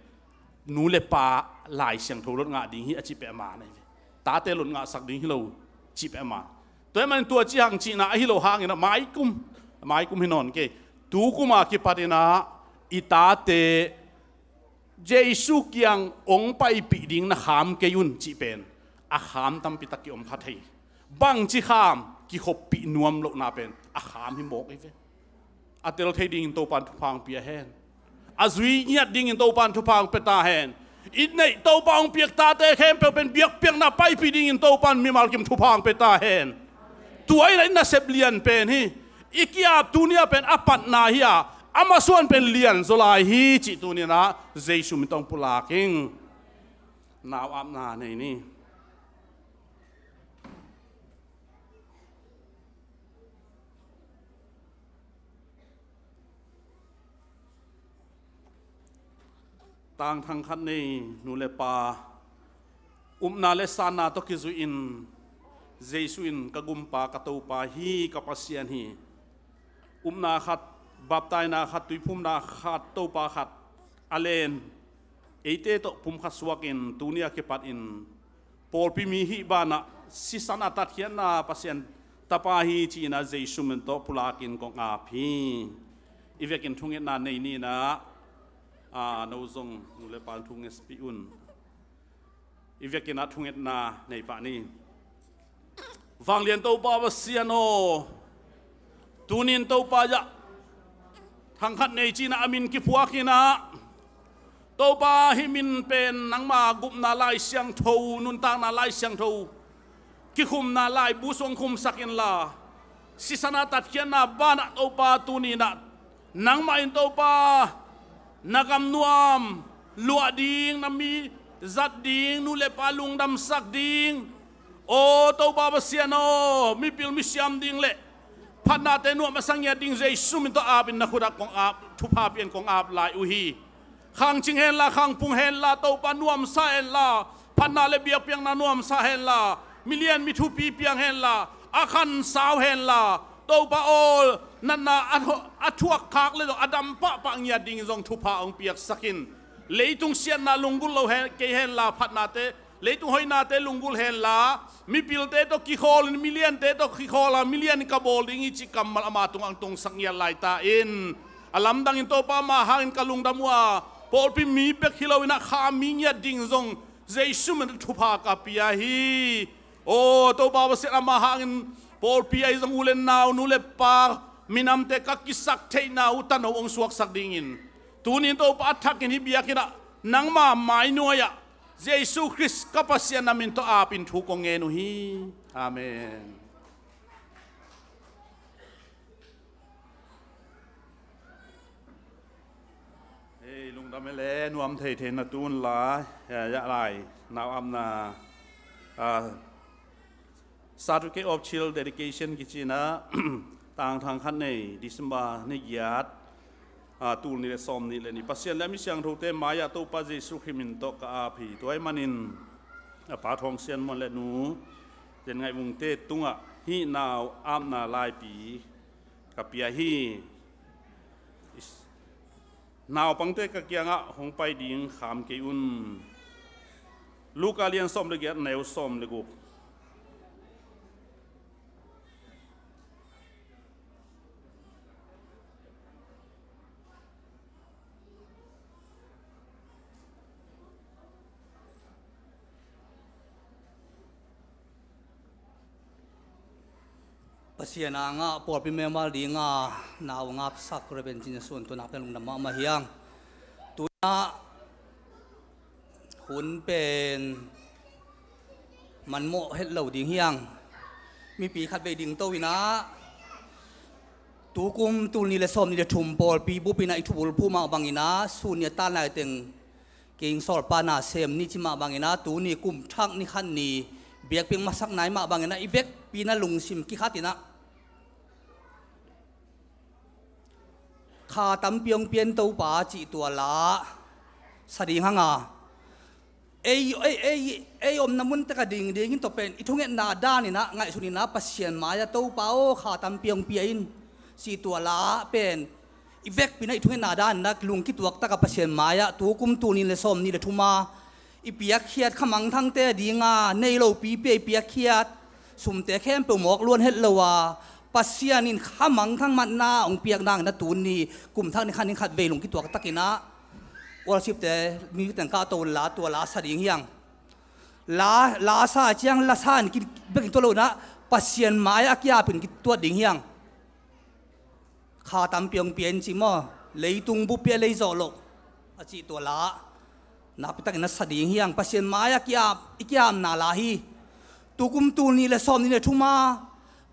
nu le pa Lai Siangtho lot ngah ding hi a cih peuhmah na hi ve. Tate lot ngahsak ding hi lo cih peuhmah. Tua ahih manin tua ci hang cihna ahi lo hangin ah maikum, maikum hi nawn kei. Tu kum a kipatin ah i tate Jesu kiang hong paipih ding na kham kei un cih pen a kham tampi tak ki-om kha thei. Bangci kham? Kikhoppih nuam lohna pen a kham hi mawk hi ve. A tel thei dingin Topa in thupha hong pia hen. A zui ngiat dingin Topa in thupha hong pia ta hen. I neih Topa hong piak tate khempeuh pen biakpiakna paipih dingin Topa in mimal kim thupha hong pia ta hen. Tua in ah i nasep lian pen hi. I ki-ap tuni-a pen a patna hi a, a masuan pen lian zaw lai hi cih tuni-in ah Jesu min tawh hong pulak ing. Nau apna nei ni. Tangthang khat nei, nu le pa upna le sanna tawh kizuihin Jesu in ka gumpa, ka Topa hi, ka Pasian hi. Upna khat, baptaina khat, tuiphumna khat, Topa khat a len eite tawh pumkhat suakin tuni a kipatin pawlpi mi hih banah sisan a tatkhiatna Pasian Tapa hi ci-in ah Jesu min tawh pulakin kong ap hi. I vekin thungetna nei ni in ah, a, no zong nu le pa thungespih un. I vekin ah thungetna nei pah ni. Vanglian Topa Pasian aw, tunin Topa ah thangkhat nei ci-in ah a min kiphuakin ah, Topa, hih min pen nangma gupna Lai Siangtho, nuntakna Lai Siangtho kikhumna laibu sung khumsak inla, sisan a tatkhiatna banah Topa, tuni in ah nangmah in Topa, na gam nuam luah ding, na mi zat ding, nu le pa lungdamsak ding, aw Topa Pasian aw, mipil misiam ding le phatnate nuam a sa ngiat ding Jesu min tawh apin na khut ah kong ap, thupha pian kong ap lai uh hi. Khang cing henla, khang pung henla, Topa nuamsa henla, phatna le biakpiakna nuamsa henla, milian mithupi piang henla, a khansau henla, Topa aw, natna a thu-, a thuak khak le zong a dam pahpah ngiat ding zong thupha hong piaksak in. Leitung siatna lunggulh lo hen, kei henla, phatnate, leitung hoihnate lunggulh henla, mipilte tawh kikhawl in, miliante tawh kikhawl a, milian ka bawl ding hi cih kammal ama tungah hong tungsak ngiat lai ta in. A lamdang in Topa ama hangin ka lungdam uh a, pawlpi mi bek hi lo in ah kha mi ngiat ding zong Jesu min thupha ka pia hi. Aw Topa Pasian, ama hangin pawlpi ahi zong u le nau, nu le pa, minamte ka kisap theihna uh tano hong suaksak dingin, tuni in Topa a thakin hih biakinn ah nangma mainuai ah Jesu Khrist ka Pasian na min tawh apin thu kong ngen uh hi. Amen. Hei, lungdam e le, nuam theithei na tun la, ya, ya lai, nau apna, ah, Certificate of Child Dedication kici in ah, tangthang khat nei, December ni giat, ah, tul nih le sawm nih le nih, Pasian le a mi siangthote mai-ah Topa Jesu Khrih min tawh ka ap hi. Tua ahih manin, a pa Thawng Sian Muan le nu Zen Ngaih Vungte tungah hih nau apna laipi ka pia hi. Is-, naupangte ka kiangah hong pai ding kham kei un. Luka lian sawm le giat, neu sawm le guk. Pasian angah pawlpi member dinga nau ngapsak Reverend Cin Sun tuna pen lungdam mahmah hi hang. Tuna hun pen manmawh het lo ding hi hang. Mipi khat vei ding to in ah, tukum tul nih le sawm nih le thum pawlpi bup in ah i thubulphuh mah bangin ah, sun ni a tan lai teng King Saul pa na sem ni ci mah bangin ah, tuni kum thak ni khat ni biakpiak masak nai mah bangin ah, i vekpi in ah lungsim kikhat in ah, kha tampi hong pia in Topa cih tua la sa ding hang a, ei, ei, ei, ei omna mun tek a ding ding in tua pen i thungetna dan in ah ngaihsun in ah, Pasian mai-ah Topa aw, kha tampi hong pia in cih tua la pen i vekpi in ah i thungetna dan in ah lung kituak tak a Pasian mai-ah tukum tul nih le sawm nih le thum a i piakkhiat khamangthangte dinga nei lopi pia i piakkhiat sumte khempeuh mawk luan het lo a, Pasian in khamangthang matna hong piak nangin ah tuni kum thak ni khat ni khat vei lung kituak tak in ah, worship-te, music-te kah to la, tua la sa ding hi hang. La, la sa ciang la sa in ki, bek in tua lo in ah, Pasian mai-ah a ki-ap in kituat ding hi hang. Kha tampi hong pia in ci maw, leitung bup pia lei zawh loh a cih tua la nakpi takin a sa ding hi hang. Pasian mai-ah a ki-ap, i ki-apna la hi. Tukum tul nih le sawm nih le thum a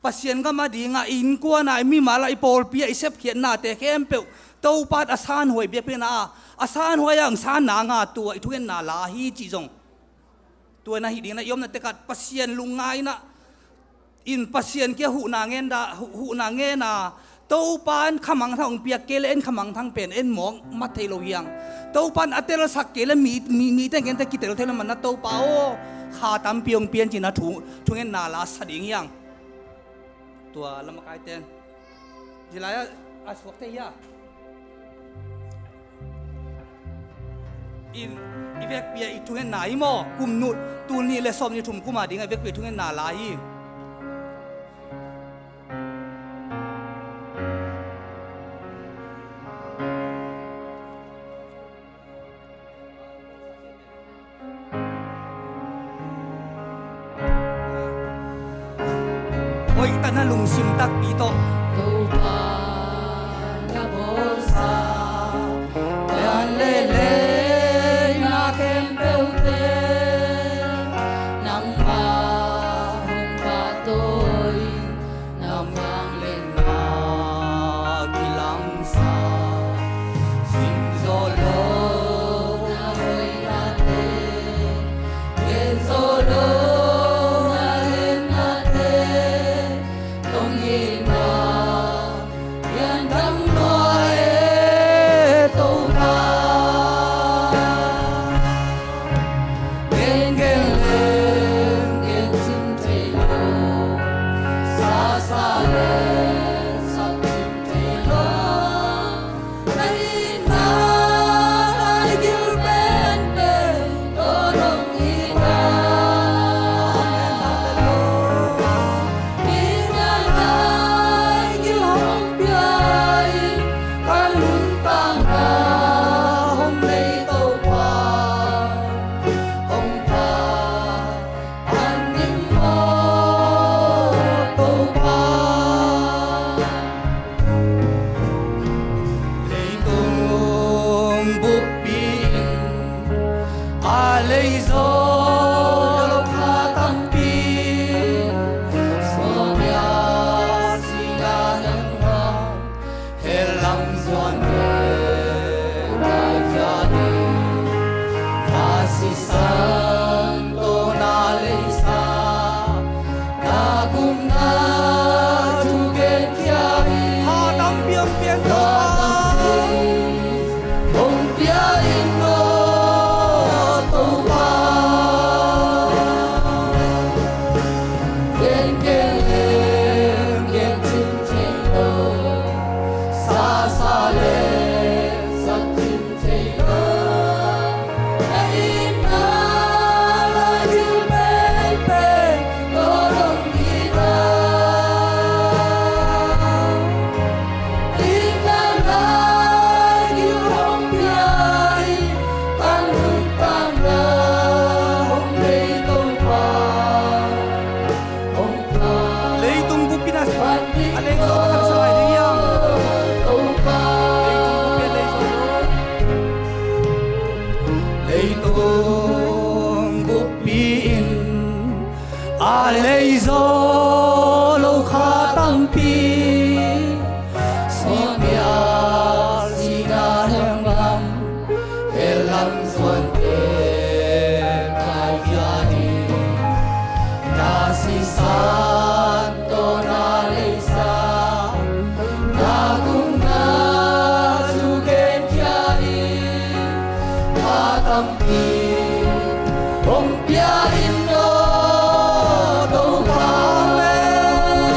Pasian gam a dinga i innkuan a, i mimal a, i pawlpi a, i sepkhiatnate khempeuh Topa in a sanhuai biakpiakna a, a sanhuai a hong sanna nga tua i thungetna la hi cih zong tua in ah hih ding in ah i omna tek ah Pasian lungngai in ah, in Pasian kia huhna ngen da, huh-, huhna ngen a, Topa in khamangthang hong piak kei le en khamangthang pen en mawk mat thei lo hi hang. Topa in a telsak kei le mi, mi, mite ngente kitel thei lo man ah Topa aw, kha tampi hong pia in ci in ah thu, thungetna la sa ding hi hang. Tua lam a kaite in July a, a suak thei hi a. In, i vekpi a i thungetna hi maw? Kum nih, tul nih le sawm nih thum kum a ding a i vekpi a i thungetna la hi. Hoih tak in a lungsim takpi tawh. Topa na bawlsa, dan le leina khempeuhte, nangmah hong pahtawi in, na vangliatna kilangsa. Sim zawh lo na hoihnate, gen zawh lo na liannate, lungkimna Dam nuai e Topa, gen gen leng gen cin thei lo, sa sa leng sak cin thei lo. Na itna lai gil penpen tawh dong hi ta. Itna lai gil hong pia in, ka nuntakna hong nei Topa, hong pia. Pan ding maw Topa. Leitung buppi in a lei zaw lo kha tampi, suamia sina nangmah. Hell lam zuante kai khia ding, na sisan tawh na leisa, na gupna thu gen khia in. Tha tampi hong pia in, tha tampi hong pia in aw Topa. Gen gen leng gen cin thei lo, sa sa leng sak cin thei lo. Na itna lai gil penpen tawh dong hi ta. Itna lai gil hong pia in, ka nuntakna hong nei Topa. Leitung buppi in a lei zaw lo kha tampi, leitung buppi in a lei zaw lo. Leitung buppi in a lei zaw lo kha tampi, suamia sina nang lam, hell lam zuante kai khia ding, na sisan tawh na leisa, na gupna thu gen khia in, tha tampi hong pia in aw Topa. Amen.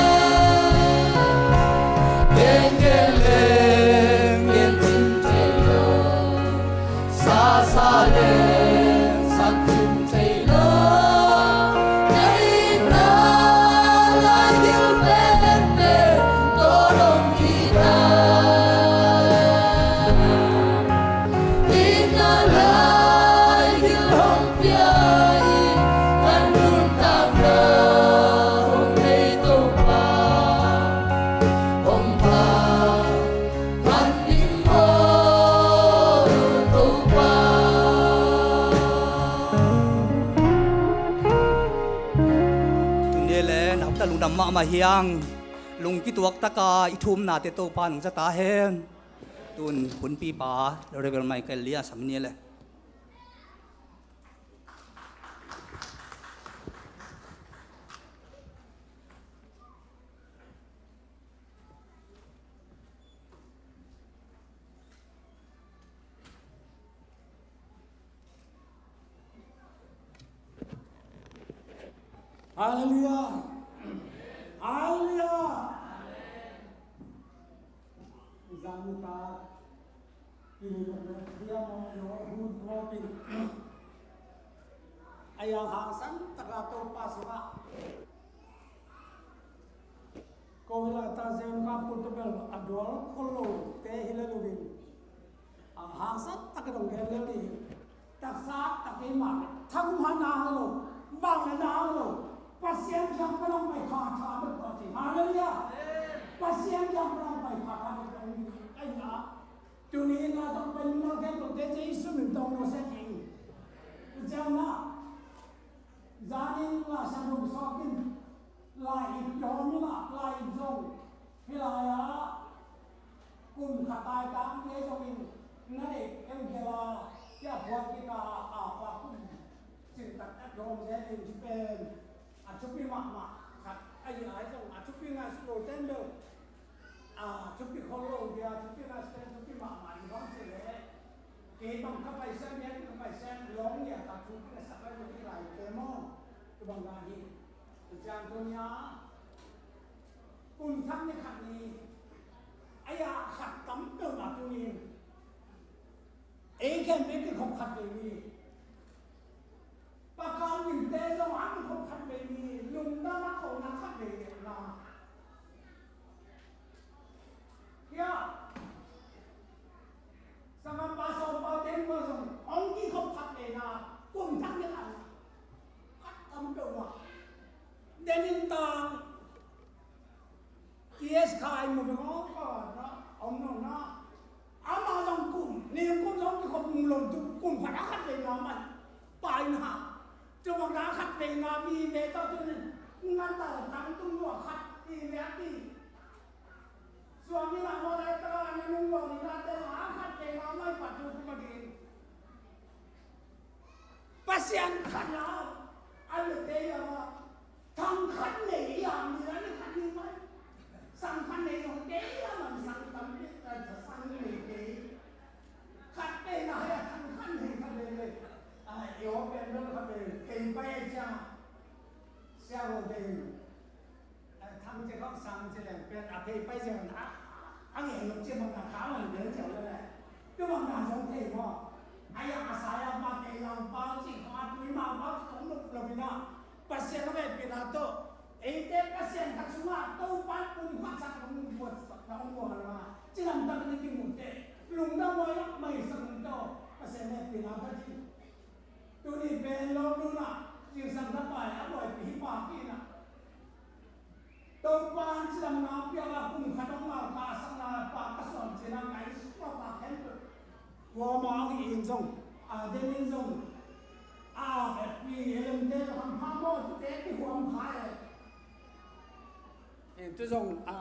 Gen gen leng gen cin thei lo, sa sa leng sak cin thei lo. Na itna lai gil penpen tawh dong hi ta. Itna lai gil hong pia in, ka nuntakna hong nei Topa, hong pia. Pan ding maw Topa. Tuni le nakpi tak lungdam mahmah hi hang. Lungkituak taka i thumnate Topa in hong za ta hen. Tun hunpipa Reverend Michael Lee a sam ni le. Halleluiah. Halleluiah. Zan ni ta. Tuni ka Pathian mawhna hun kawmin a ial hangsan taka Topa sungah ko hi laita Zion Kampung tua bel a dual khol lote hi le lungin a hangsan taka dong gen lel ding hi. Taksa tak kei mah le thagum hana hang lo, vangliatna hang lo, Pasian kiang pan hong pai kha tha bek tawh ci. Halleluiah. Pasian kiang pan hong pai kha tha bek tawh ci. Ahi a Tuni in la tawh pen mimal khempeuhte Jesu min tawh nusia ding. Tua ciangin ah, zanin la sa dong sawk in, la ip i hawm in ah, la ip zong hih lai-ah kum khat taitang te zongin na deih em gel a, kiaphuan kik a, a pa kum cin taktak i hawm zel in, ci pen a thupi mahmah khat ahi a, ahi zong a thupi ngaihsut lo ten bel Thupi khol lo dia, thupi na sten, thupi mahmah in bang si le. Kei bang ka pai sen, mia ka pai sen, long dia ka thu ka sak lai ka ti lai te maw. Tu bang ka hi. Tu ciang tu nia. Kum thak ni khat ni. Aya khat tam peuh mah tu ni. Ei khempeuh kikhop khat vei ni. Pakal mite zong a kikhop khat vei ni. Lungdam a khopna khat vei ni na. Hia. Sanggampa sawmpa te in zong hong kikhop khat vei na. Kum thak ni khat na. Khat tam peuh mah. Den in tang. T S Khai mu beng aw ka na om no na. Ama zong kum ni kum zong kikhop mu lo tu kum khat a khat vei na mai. Pai na. Cuma na khat vei na mi ve ta tu ni. Ngan ta tang tung lua khat mi ve a ti. Suami na mo lai ta na nung lua ni na te a khat vei na mai pa tu kum a ding. Pasian khat na a lute ia ma thang khat nei ia mi la ni khat ni mai. Sang khat nei zong te ia man sang tam ni sang nei te. Khat te na ia thang khat nei khat nei le. A io pen lo khat nei kei pai cia. Sia lo te. Thang ci khawng sang ci leng pen a phei pai ziau na a ngen lo ci bang na kha man bel ziau le le. Tu bang na zong thei maw. A yak a sa yak ma kei lau pau ci khawng a tui ma pau ci khawng nuk lo pi na. Pasian a vei pi na to. Eite Pasian khat sungah Topa kum khat sak khawng nuk buat sak khawng nuk buat na. Ci lam tak ni ki mu te. Lungdam maw yak mai sak khawng to. Pasian a vei pi na ta ci. Tuni pen lo nuna zingsang thapai a buaipi hi pa kina. Topa in cidamna piak a kum khat hong lau ka sakna pa ka suan cina kai sua pa khempeuh. Wama hong hi in zong a den in zong a pi elemte ka hampha maw tute kihuam kha e. Tu zong a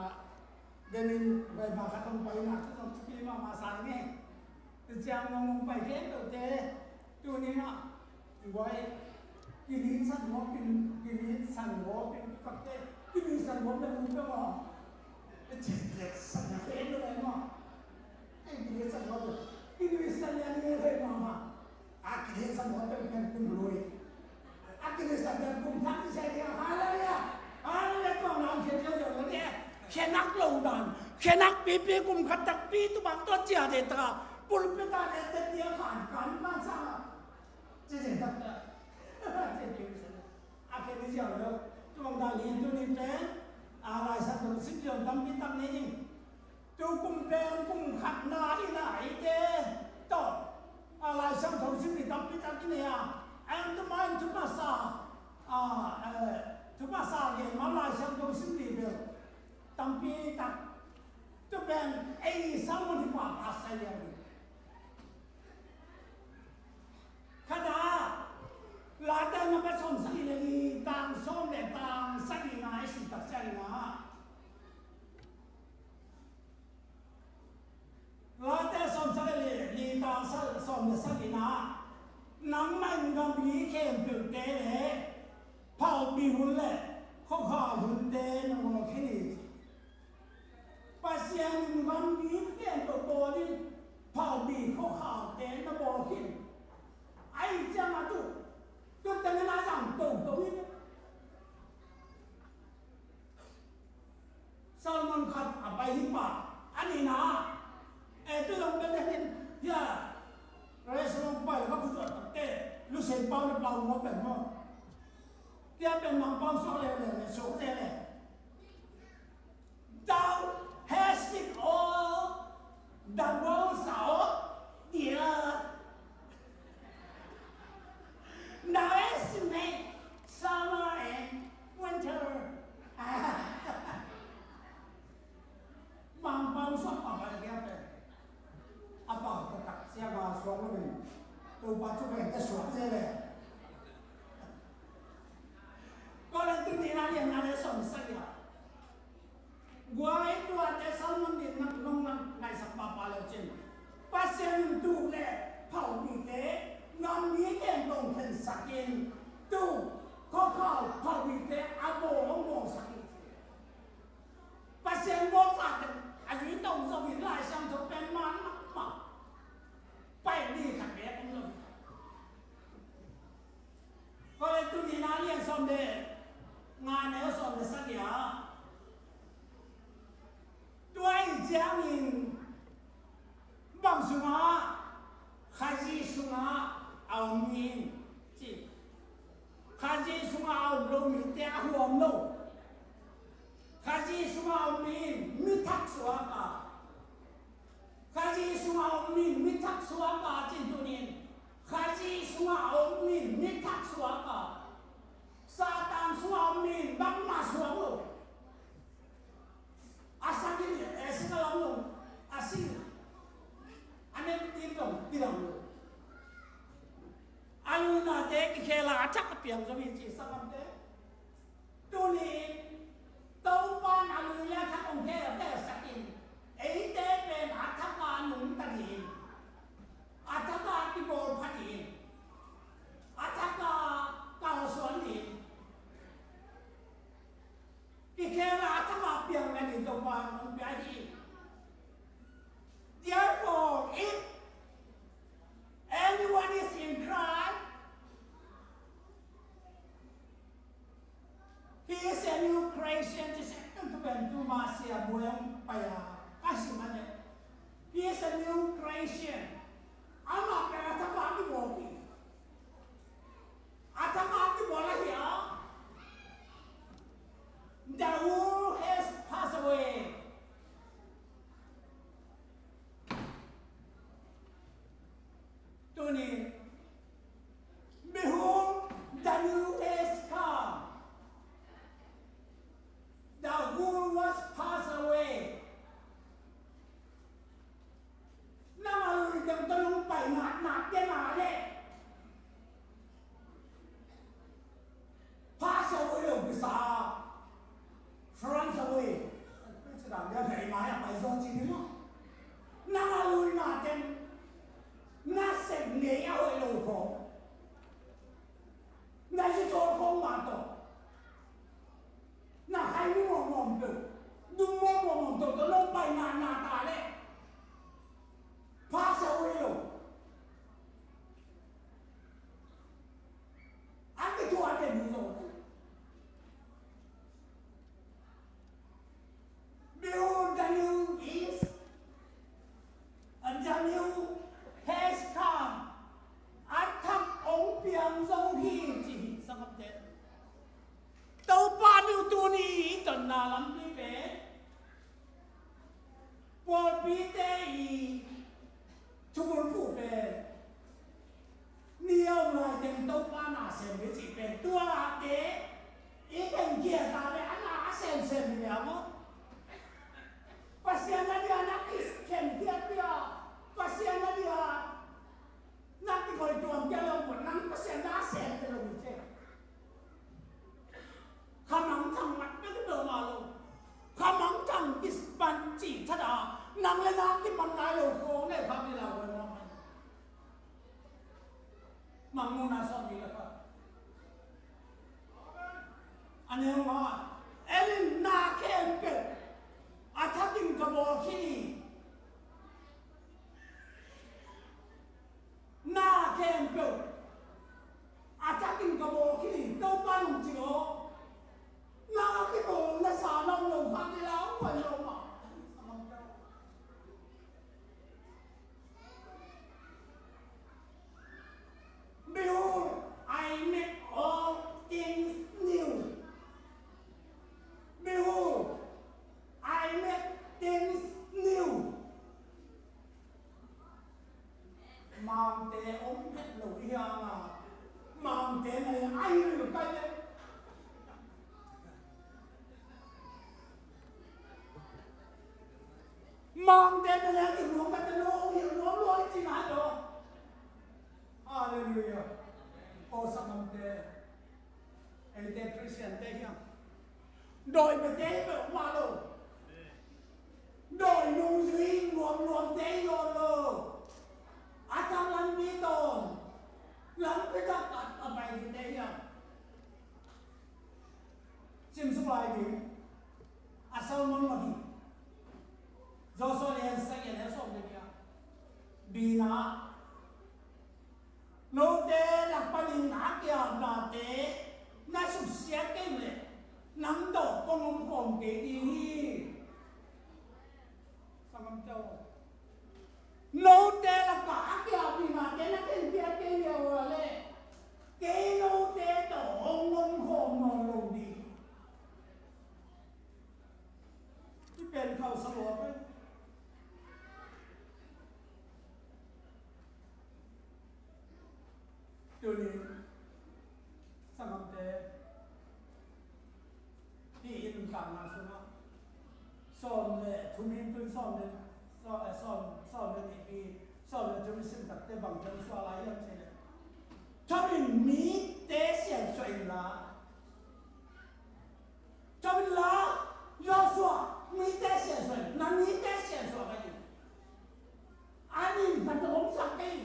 den in vai ba khat hong pai na tu zong tupi mahmah sa nge. Tu ciang ngong ngong pai khempeuh te. Tuni na Guai, kinisan huapin, kinisan huapin kakte, kinisan huapin mu pe maw. Kinisan huapin, kinisan huapin, kinisan huapin, a kinisan huapin pen kum lui. A kinisan pen kum thak ni sai dia, haleluya. Haleluya, tua nang khen khen khen khen. Khenak lo dan, khenak pipi kum khat takpi tu bang tua cia de ta, pulpit a de te tia khan, khan, khan sa. Cicin taktak. Cicin taktak. A khen ni ziau lo. Tuang dan hi tuni pen a Lai Siangtho sim ziau tampi tak nei in. Tu kum pen kum khat na hi na eite tawh a Lai Siangtho sim ni tampi tak i nei a. A en tu ma en tu masa a tu masa gen ma Lai Siangtho sim ni bel tampi tak. Tu pen ei Salmon hi pa pa sai a ni. Khada, Late na pa sawm sagih le li tang sawm le tang sagih na i sim tak ciangin ah. Late sawm sagih le li tang sa- sawm le sagih na. Nangmah in gam mi khempeuhte le phalbi hun le khuakhal hunte na bawl khin hi. Pasian in gam mi khempeuh bawl in phalbi khuakhalte na bawl khin. Ahi ciang a tu, tu tengin a zang toto in Salmon khat a pai hi pa a nihna. E tu zong bete hin hia restaurant pai le ka khuzuat takte lusei pau le pau maw pen maw. Tia pen Mangpau suak leuleu le suak leuleu. Thou hast it all, the worlds are all the earth. Thou hast made summer and winter. Mangpau suak pa pai kia pen. A pau taktak sia ma suak lo in. Topa thu pen ta suak sia le. Ko le tu ni na lian na le sawm sagih a. Guai tuate Salmon in nak nong nak ngaisak papa le cin. Pasian in tu le phalbite nam ni ken tong khen sak in tu khuakhal phalbite a bawl hong bawl sak in. Pasian bawl sa teng a Ciangin bang sungah, Khazih sungah a om mi ci. Khazih sungah a om lo mite a huam lo. Khazih sungah a om mi, mi thak suak a. Khazih sungah a om mi, mi thak suak a ci tunin. Khazih sungah a om mi, mi thak suak a. Satan sungah a om mi, bangmah suak lo. A sak in a sik a lam lo, a sik a nem tim zong kilam lo. A luinate kikhel a a thak a piang zong hi ci sanggamte. Tuni Topa in a lui le a thak hong khel a khel sak in, eite pen a thak a nungta ding, a thak a kibawl pha ding, a thak a kalsuan ding. Kikhel a thak a piang na ding Topa in hong pia hi. Therefore, if anyone is in Christ, he is a new creation. Ci sek tun tu pen tu ma sia buai hong pai a ka sim a ne. He is a new creation. Amah pen a thak a kibawl hi. A thak a kibawl ahi a. The old has passed away. Tuni, behold, the new has come. The old was passed away. Nang a lui teng tawh nong pai ngatngat te na leh, pass away lo kisa, France away. President dia thei mai a pai zaw ci ni maw. Nang a lui na teng na sek ngei a hoih lo khawng, na zi thawl khawng mah tawh. Na khai mi mawngmawng peuh, dum mawngmawng tawh tawh nong pai na na ta leh, pha sa uh hi lo. A kithuah den hi lo. Behold, the new is, and the new has come. A thak hong piang zo hi, ci hi sanggamte. Topa min tuni i tonna lampi pen, pawlpite i thubul phuh pen, ni a om lai teng Topa na sem hi cih pen, tua te i khen kia ta le a na a semsem hi a maw? Pasian a dia na kikhen kia pia, Pasian a dia na kikhoih tuam kia lo maw, nang Pasian na a sem te lo hi ce. Khamangthang mat na kibel mah lo. Khamangthang kipan cih thadah nang le nang kiman nai lo khawng le kha kila wan mah. Mangmuna sawm ni le kha. A neu mah, en in, na khempeuh a thakin ka bawl khin hi. Na khempeuh a thakin ka bawl khin hi, Topa nungcing aw. Na a kibawl na sa lam lo kha kila wan lo mah. Behold, I make all things new. Behold, I make things new. Mangte om het lo hi hang a, mangte na leng a hi lo kai le. Mangte na leng i nuam ka te lo, i nuam lo i ci nai lo. Hallelujah. Aw sanggamte. Eite Christian te hiam, dawi bete hi peuhmah lo. Dawi nungzui nuamnuamte hi nawn lo. A thak lampi tawn, lampi thak a pai dingte hiam. Sim suk lai ding. A sermon mah hi. Joshua lian sagih a neu sawm le nih ah, bina, note lak panin a kiapnate na suksiat kei leh nang tawh kong om khawm kei ding hi. Note lakah a kiapihna te na khenpiak kei leh uh a leh kei note tawh hong om khawm nawn lo ding. Hih pen khauhsa lua pen. Tuni sanggamte, hih i nuntakna sungah sawm le thum in tun sawm le, sawm, eh, sawm, sawm le nih pi, sawm le thum i sim takte bang thum suah lai hiam cih leh, thawm in mite siansuah inla, thawm inla, Joshua, mite siansuah in, na mite siansuah kei in. A nin khat zong hong sak kei in.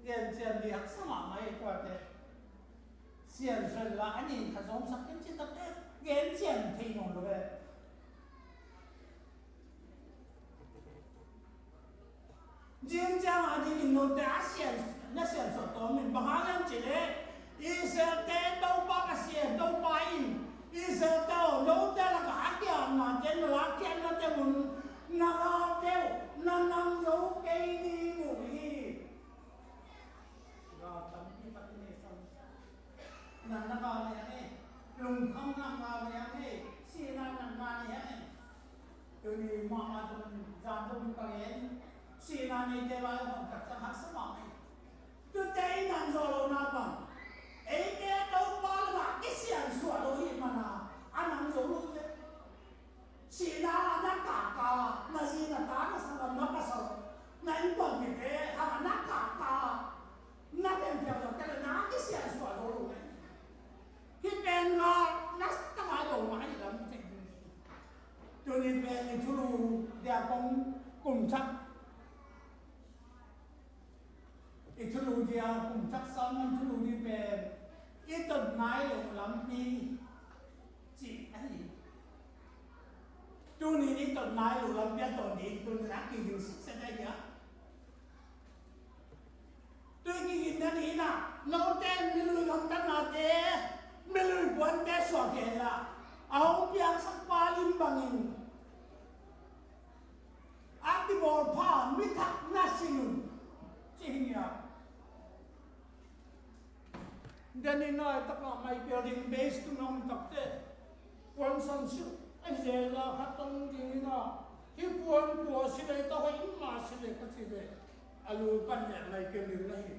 Gen cian ding haksa mahmah hi tuate. Siansuah inla a nin khat zong hong sak kei in cih takte gen cian thei nawn lo ve. Zing ciang a dingin note a sian, na siansuah tawm in bang hang hiam cih leh Israelte Topa Pasian Topa in Israelte aw, note lakah a kiamnate na lakkhiatnate mun na galte uh na nang zo kei ding uh hi. Gal tampi tak i nei sam. Natna gal nei hang e, lungkhamna gal nei hang e, sihna natna nei hang e. Tuni mahmah tungin zan tungin ka gen, sihna neite lai hong tak ciang haksa mahmah hi. Tute i nang zo lohna pan eite Topa lamah kisiansuah lo hi mana a nang zo lo hi. Sihna na kaka, na zi na ta na sanggam na pasal na innkuanpihte hangah na kaka, na khenpiak zawh kei leh na kisiansuah zo lo hi. Hih pen nga na sa ka ngai lo mah hi lam cih ding hi. Tuni pen i thulu dia kong kum thak, i thulu dia kum thak Salmon thulu ding pen i tot nai lo lampi cih ahi. Tuni i tot nai lo lampi a tot ding tuni a kiging sitset ahi a. Tui kigin na ni na, note in milui gamtatnate, milui puante suak kei la, a hong piangsak pa lim bangin a kibawl pha mi thak na sin un, ci hi nia. Deni nai takah Michael ding base tu na om takte puan san siu a hi zel la khat tong ding ina, hi puan kua si lei ta hoih ma si lei ka ci lei a lu pan leh Michael ding na hi.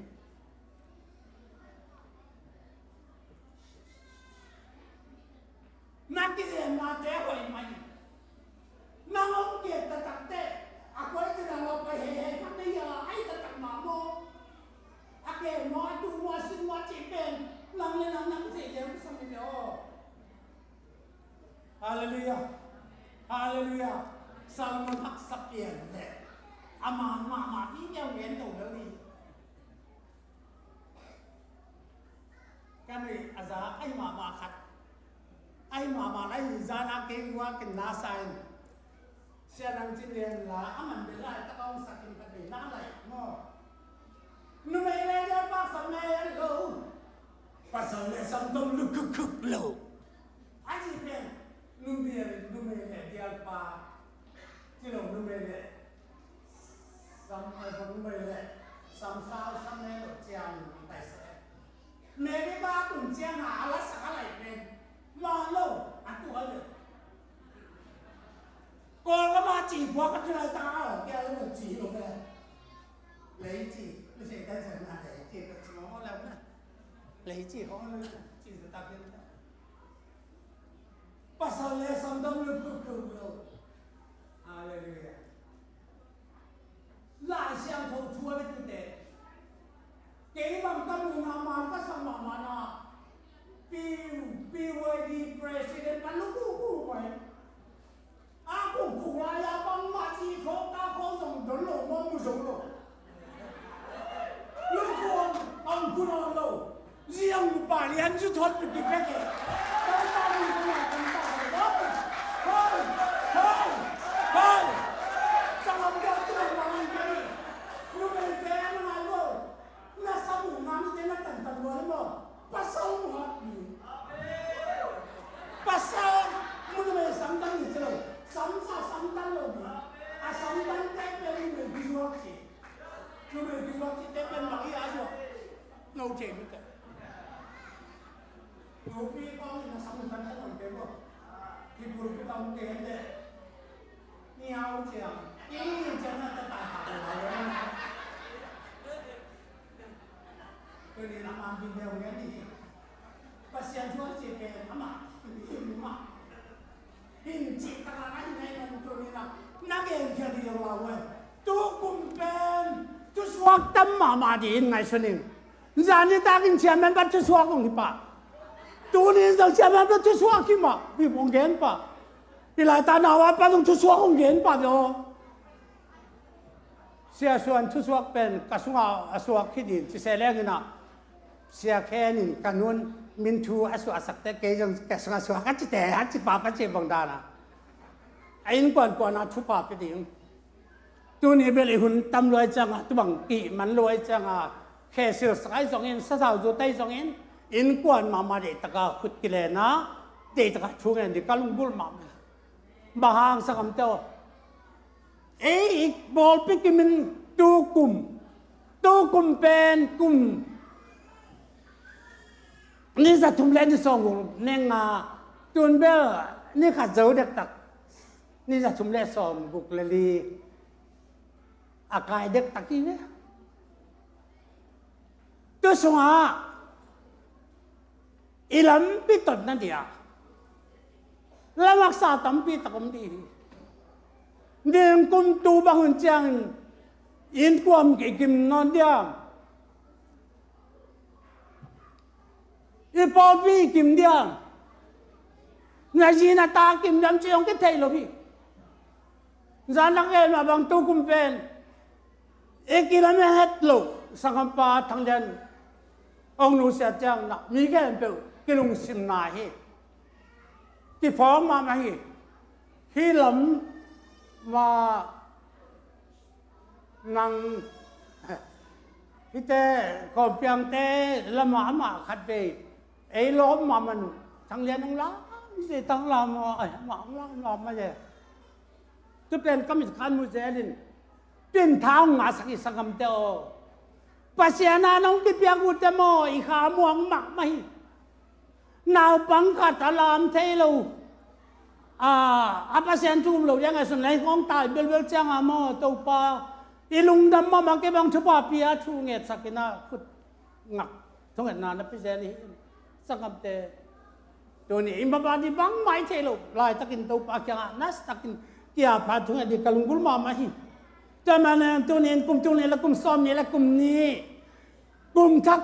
Na kizemnate hoih mah hi. Nang hong kiat taktak teh a koi cina lo pai hei hei khat na hi a, ai taktak mah maw? A kem maw, a tu maw, a sin maw, a cih pen nang le nang nang cih leu kisam hi ve aw. Halleluiah. Halleluiah. Salmon haksa pian leh a man mahmah ding ngiau ngen lo lo hi. Ka nuih a za ahi mahmah khat, ahi mahmah lai hi. Zan a kei hua kin na sa in, Sia Nang Cin Lian la a man bel lai tak a hong sak in khat vei na lai maw? Numei le dial pa sam le lo, pasal le sam tom luk khuk khuk lo. A ci pen numei, numei le dial pa ci lo, numei le sam, ai, numei le sam sau sam le lo ciang tai se. America tun ciang a, a la sak a lai pen man lo, a tu a le. Kawlgam a ci pua ka tu lai ta a, kia lo ci lo ve. Lei ci, mi se tai se na lei ci, ka ci mo mo le na. Lei ci ho le ci ta pen ta. Pasal le sam dam luk luk luk lo. Halleluiah. Lai Siangtho thu a biakte, kei bang ka muhna man ka sak mahmah na, P-, P Y D president pan luk luk luk mai. A kuk kuk lai a bangmah ci khawng ta khawng zong don lo maw, mu zo lo. Lungkuang pang ku nawn lo. Ziang pa lian zu thot pi pi pek e. Kan ta lungkuang kan ta lo. Hoi, hoi, Sang kan ta kon te bo. Ki pulpit a om te hen de. Ni au ciang. Ni ciang na ta ta ta ta. Tuni na man video ngen ni. Pasian thu a ci pen amah. Amah. Hin cih tak a ngai ngai man tuni na. Na gen khia ding lo a we. Tu kum pen. Tu suak tam mahmah ding in ngaihsun ing. Zan nitak in chairman pa tu suak hong hi pah. Tuni in zong chairman pa tu suak hi mah. Hi hong gen pah. Hi lai ta na wa pa zong tu suak hong gen pah zo. Sia Suan thusuak pen ka sungah a suak hi ding ci se leng in ah, Sia Khen in ka nun min thu a suahsakte kei zong ka sungah suak a cite a ci pap a ci bang dan ah, a innkuan kuan ah thupha pia ding. Tuni bel i hun tam luai ciangah, tubang kih man luai ciangah, khe silsak ahi zongin, sasau zut ahi zongin, innkuan mahmah deihtak a khut kilen a, deihtak a thu ngen ding ka lunggulh mahmah. Bang hang sanggam te aw. Ei, i pawlpi kim in tu kum, tu kum pen kum ni za thum le ni sawmguk neng a, tun bel ni khat zo dektak, ni za thum le sawmguk le li a kai dektak hi ve. Tu sungah i lampi tot na dia lamhaksa tampi tak om dih hi. Ningkum tu bang hun ciangin innkuan i kim nawn diam? I pawlpi i kim diam? Na zi na ta kim diam ci hong kithei lo hi. Zan lak gen mah bang tu kum pen i kilamen het loh sanggampa Thang Lian hong nusia ciang na mi khempeuh kilungsim nai hi. Kiphawk mahmah hi. Hih lam mah nang hihte khawmpiangte lamah amah khat vei ei lawm mahmah nu Thang Lian hong lam, Thang Lam, ai, amah hong lam lam mah hi. Tu pen ka mit khan mu zelin pintha hong ngahsak i sanggamte aw. Pasian a nong kipiak uhte maw, i kha muang mahmah hi. Naupang khat a lam thei lo, a, a Pasian thu um lo ding a sun lai khawng tai belbel ciang a maw, Topa i lungdam mahmah, kei bang thupha pia thu ngetsak in a khut ngak thungetna na pi zel hi. Sanggamte, tuni i mabadi bangmah i theih loh laitakin Topa kiangah nasakin kiapha thunget ding ka lunggulh mahmah hi. Tua manin tuni in kum tul nih le kum sawm nih le kum nih kum thak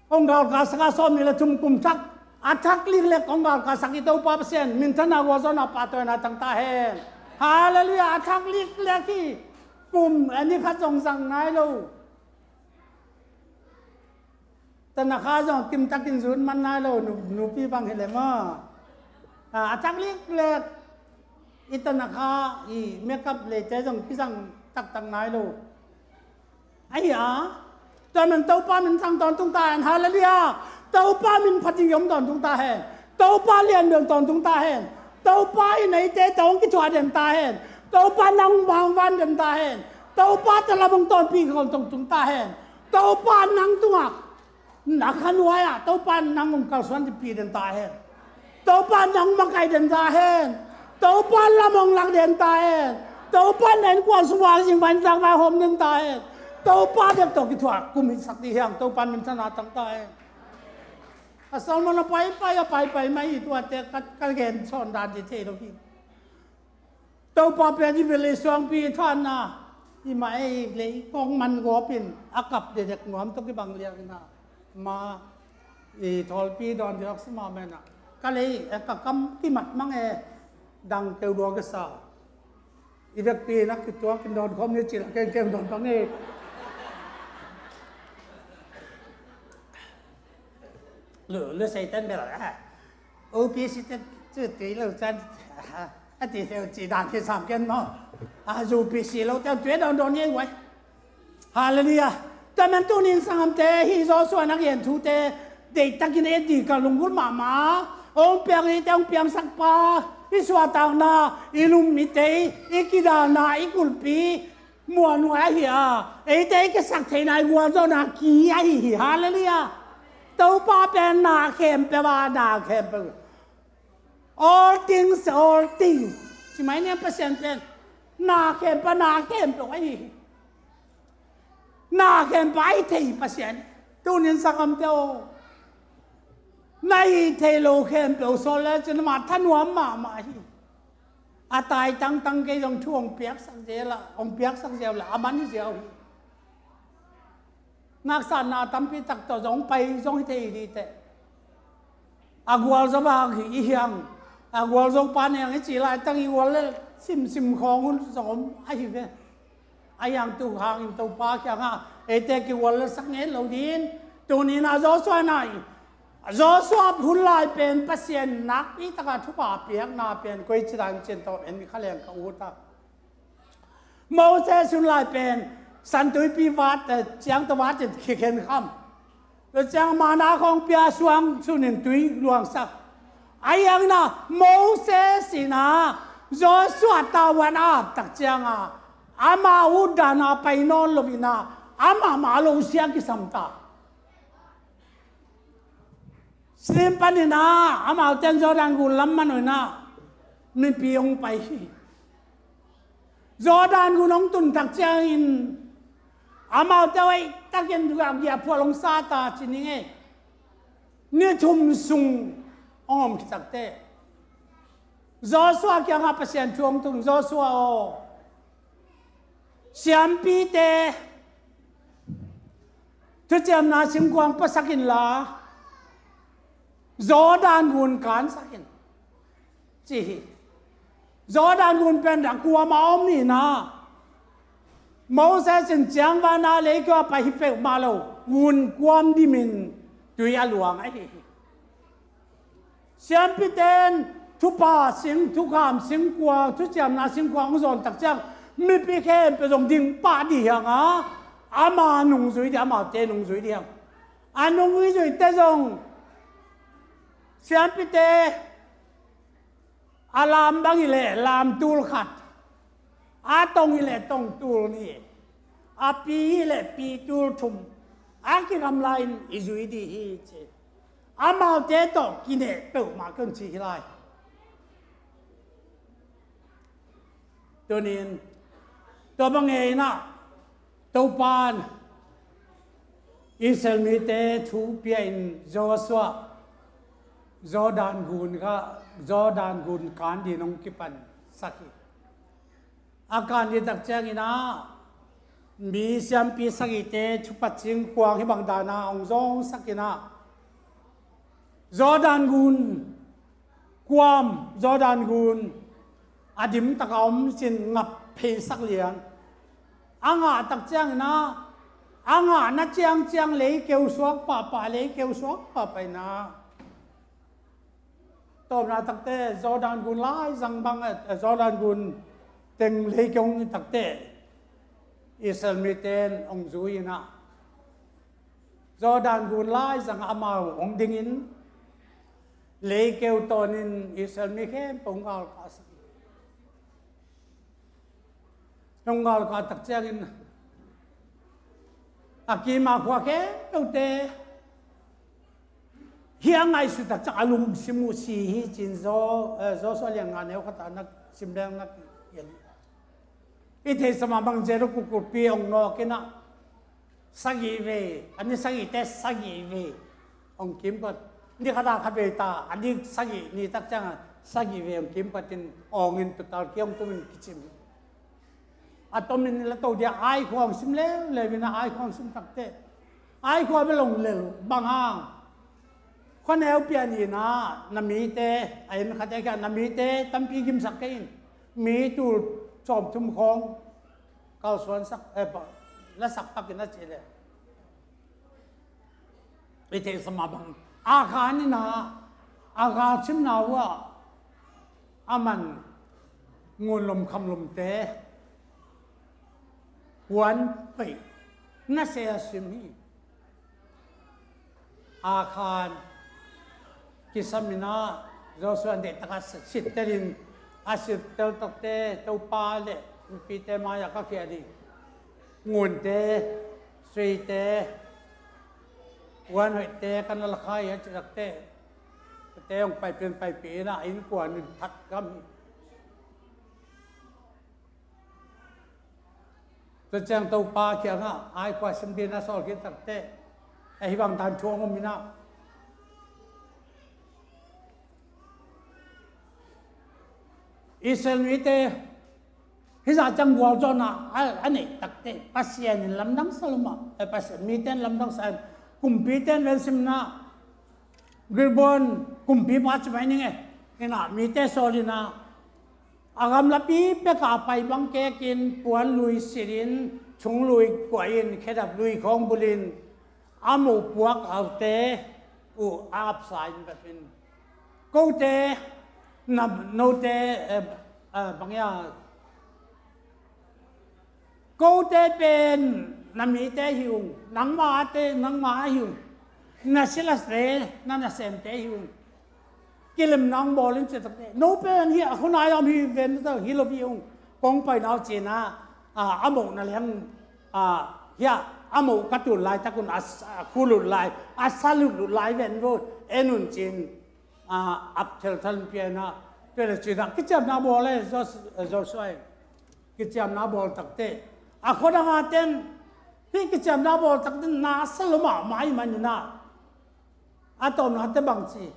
hong galkasaka sawm nih le thum kum thak a thak liklek hong galkasak i Topa Pasian minthanna gualzawhna pahtawina tang ta hen. Halleluiah. A thak liklek hi. Kum a ni khat zong zang nai lo. Tanakha zong kimtakin zut man nai lo, nu-, nupi bang hi le maw. A, a thak liklek i tanakha i makeup leite zong kizang taktak nai lo. Ahi a, tua man Topa min sang tawntung ta hen, halleluiah. Topa min phat ding i om tawntung ta hen. Topa lian bel tawntung ta hen. Topa in eite tawh hong kithuah den ta hen. Topa nang hong vangvan den ta hen. Topa tawh lam hong tawnpih khol tawntung ta hen. Topa nang tungah na khanuai ah Topa nang hong kalsuan dingpi den ta hen. Topa nang makaih den ta hen. Topa lam hong lak den ta hen. Topa na innkuan sung vang zing vang tak vang hawm den ta hen. Topa bek tawh kithuah kum hisak ding hi hang. Topa minthanna tang ta hen. A salman a paipai a paipai mah hi, tuate ka, ka gen sawn dan ding thei lo hi. Topa pen i vil i suangpi i thanna i mah ei le i kong man gawpin a kap dekdek nuam tawh kibang liang ina ma i thawlpi dawn ding awk si mah mena ka lei e, ka kam kimat mang e, dang keu dua ka sa. I vekpi na kituak in dawn khawm ni cil a kengkeng dawn pang e. Lu, lu Satan bel a. O P C te cu tui lo can a ti theu ci dan khi sam ken maw. A U P C lo te tui dawn dawn ngei uai. Halleluiah. Tua man tunin sanggamte hih Joshua na gen thute deihtakin et ding ka lunggulh mahmah. Hong piang hite hong piangsak pa, i suahtakna, i lum i tei, i kidalna, i kulhpi muanhuai ahi a, eite i kisak theihna i gualzawhna ki ahi hi. Halleluiah. Topa pen na khempeuh a na khempeuh, all things, all things. Ci mai niam Pasian pen na khempeuh, na khempeuh ahi hi. Na khempeuh ahi thei Pasian. Tunin sanggamte aw, na hih theih loh khempeuh sawl lecin amah thanuam mahmah hi. A tai tangtang kei zong thu hong piaksak zel a, hong piaksak zel a, a man hi ziau hi. Ngaksatna tampi tak tawh zong pai zong hi thei hi teh. A gualzo vak hi i hiang, a gualzo pa niang i cih laitang i gual le simsim khawng hun zong om ahi ve. A hiang tu hangin Topa kiangah eite kigual le sak ngen lo ding. Tunin a Joshua nai, a Joshua hun lai pen Pasian nakpi taka thupha piakna pen koici dan cin tawh en mi kha leng ka ut a. Moses hun lai pen San Tuipi vat, eh, ciang tawh vat in khikhen kham. Tua ciang mana khawng pia suang sunin tui luangsak. A hiangin a Moses in a Joshua tavuan a ap tak cianga ama ut dana pai nawn loin a amah mah lo sia kisam ta. Sim panin a amaute in Jordan gun lam man uh in a mipi hong pai hi. Jordan gun hong tun tak ciangin amaute hoih takin giahphual hong sa ta ci ning ei. Ni thum sung hong om khit tak teh Joshua kiangah Pasian thu hong tung, Joshua aw, siampite thuciamna singkuang pasak inla Jordan gun kansak in, ci hi. Jordan gun pen a kuam a om hi na, Moses in ciangvana leikeu a pai hi peuhmah lo, gun kuam dimin tui a luang ahi hi. Siampite in thupha sing, thukham singkuang, thuciamna singkuang hong zawn tak ciang mipi khempeuh zong ding pah dih hiang a, ama nungzui dih, amaute nungzui dih hiang. A nungzuite zong siampite a lam bang hi leh lam tul khat, a tong hi leh tong tul nih, a pi hi leh pi tul thum a kigamla in i zui dih hi ci. Amaute tawh kineh peuhmah kei un ci hi lai. Tunin tua bang ngeina Topan Israel mite thu pia in Joshua Jordan gun kha, Jordan gun kan din hong kipan sak hi. A kan dih tak ciangin a mi siampi sagihte thupat singkuang hih bang dana hong zawngsak in a Jordan gun kuam, Jordan gun a dim taka om cin ngap pheisak lian. A ngah tak ciangin a, a ngahna ciangciang leikeu suak pahpah, leikeu suak pahpah in a. Tawpna takte Jordan gun laizang bang, eh, Jordan gun teng leikeu takte Israel mite in hong zui in a. Jordan gun laizang amau hong dingin leikeu tawnin Israel mi khempeuh hong galkah sak. Hong galkah tak ciangin a kima khua khempeuhte hi a ngaihsut tak ciang a lungsim uh si hi cin Zo, eh, Joshua lian nga neu khat a na sim leng na kiel hi. I theihsa mah bang Jericho kulpi hong nawk in a sagih vei, a ni sagihte sagih vei hong kimpat. Ni khat a khat vei ta, a ni sagih ni tak ciang a sagih vei hong kimpatin awngin tutal ki hong tumin kicim hi. A tomin la to dia Ai khua hong sim leuleu in a Ai khua hong sim takte Ai khua bel hong lel bang hang. Khuaneu pian in a na mite, a en khat a kia na mite tampi gimsak kei in. Mi tul sawmthum khawng kalsuansak, eh, lasak pak in a ci le. I theihsa mah bang Akhan in a, a galcimna uh ah a man ngun lom kham lomte huan peih nasia a sim hi. Akhan kisam in a Joshua in deihtak a sittel in, a sittel takte Topa le mipite mai-ah ka khia ding. Ngunte, suite, Puan hoihte ka na la kha hi a cih takteh, kate hong paipih in paipih in ah innkuan in that gam hi. Tua ciang Topa kiangah ai khua sim ding a sawl khit takteh, ahi bang dan thu hong om in ah, Israel mite hih zah ciang gualzawhna a, a neih takteh Pasian in lamdang sa lo mah, eh, Pasian mite in lamdang sa in, kumpite in vensim in ah, Gilboa kumpipa ci mai ning e, in ah mite sawl in ah, a gamlapi pek a pai bang kekin puan lui silh in, chung lui kuah in, khedap lui khawng bulh in, a moh puak aute uh a apsa in vet in, kote na, note, eh, eh, bang hia, kote pen na mite hi ung, nangmah ate, nangmah ahi ung, na silate, na nasemte hi ung. Kilemna hong bawl in cih takteh, no pen hih a khua nai a om hi ven ta hi lo hi ung, kong pai nau cih in ah, a, a moh na leng, a, hih a, a moh ka tun laitak un a, a khu lut lai, a sa lut lut lai ven vo, en un ci in, a, ap thelthal in pia in ah, tua leh ci in ah kiciamna bawl e, Jos-, Joshua in. Kiciamna bawl takteh, a khua dang a ten, hih kiciamna bawl takteh na sa lo mahmah ahih manin ah, a tawpna te bang ci,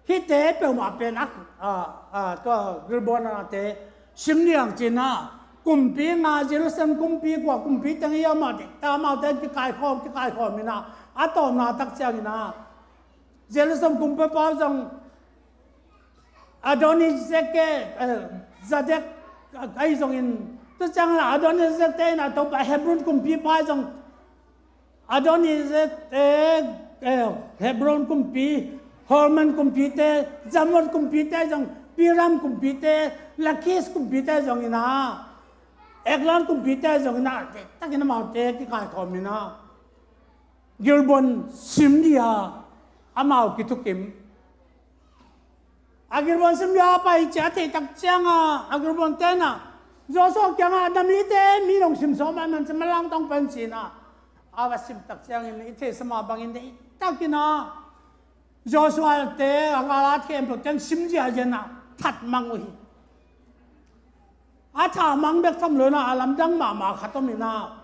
hihte peuhmah pen a, a, a, tua Gilboa nate sim liang ci in ah, kumpi nga, Jerusalem kumpi kua kumpi teng hi a mah diktak amaute kikaikhawm, kikaikhawm in ah, a tawpna tak ciangin ah, Jerusalem kumpipa zong Adonizek, eh, Zadek ahi zongin, tua ciangin ah Adonizek te in ah Topa Hebron kumpipa zong Adonizek te, eh, Hebron kumpi, Holman kumpite, Jarmuth kumpite zong, Piram kumpite, Lakis kumpite zongin ah, Eglon kumpite zongin ah, diktakin amaute kikaikhawm in ah, Gilboa sim dih a, amau kithukim. A Gilboa sim dih a pai ci a theih tak ciangin, a Gilboa te in ah, Joshua kiangah na mite mi dong sim sawm a man ci, manlang tawng pen ci in ah, a va sim tak ciangin i theihsa mah bangin diktakin ah, Joshua te a gal a khempeuh ten sim dih a, zen ah that mang uh hi. A that mang bek tham lo in ah, a lamdang mahmah khat om in ah,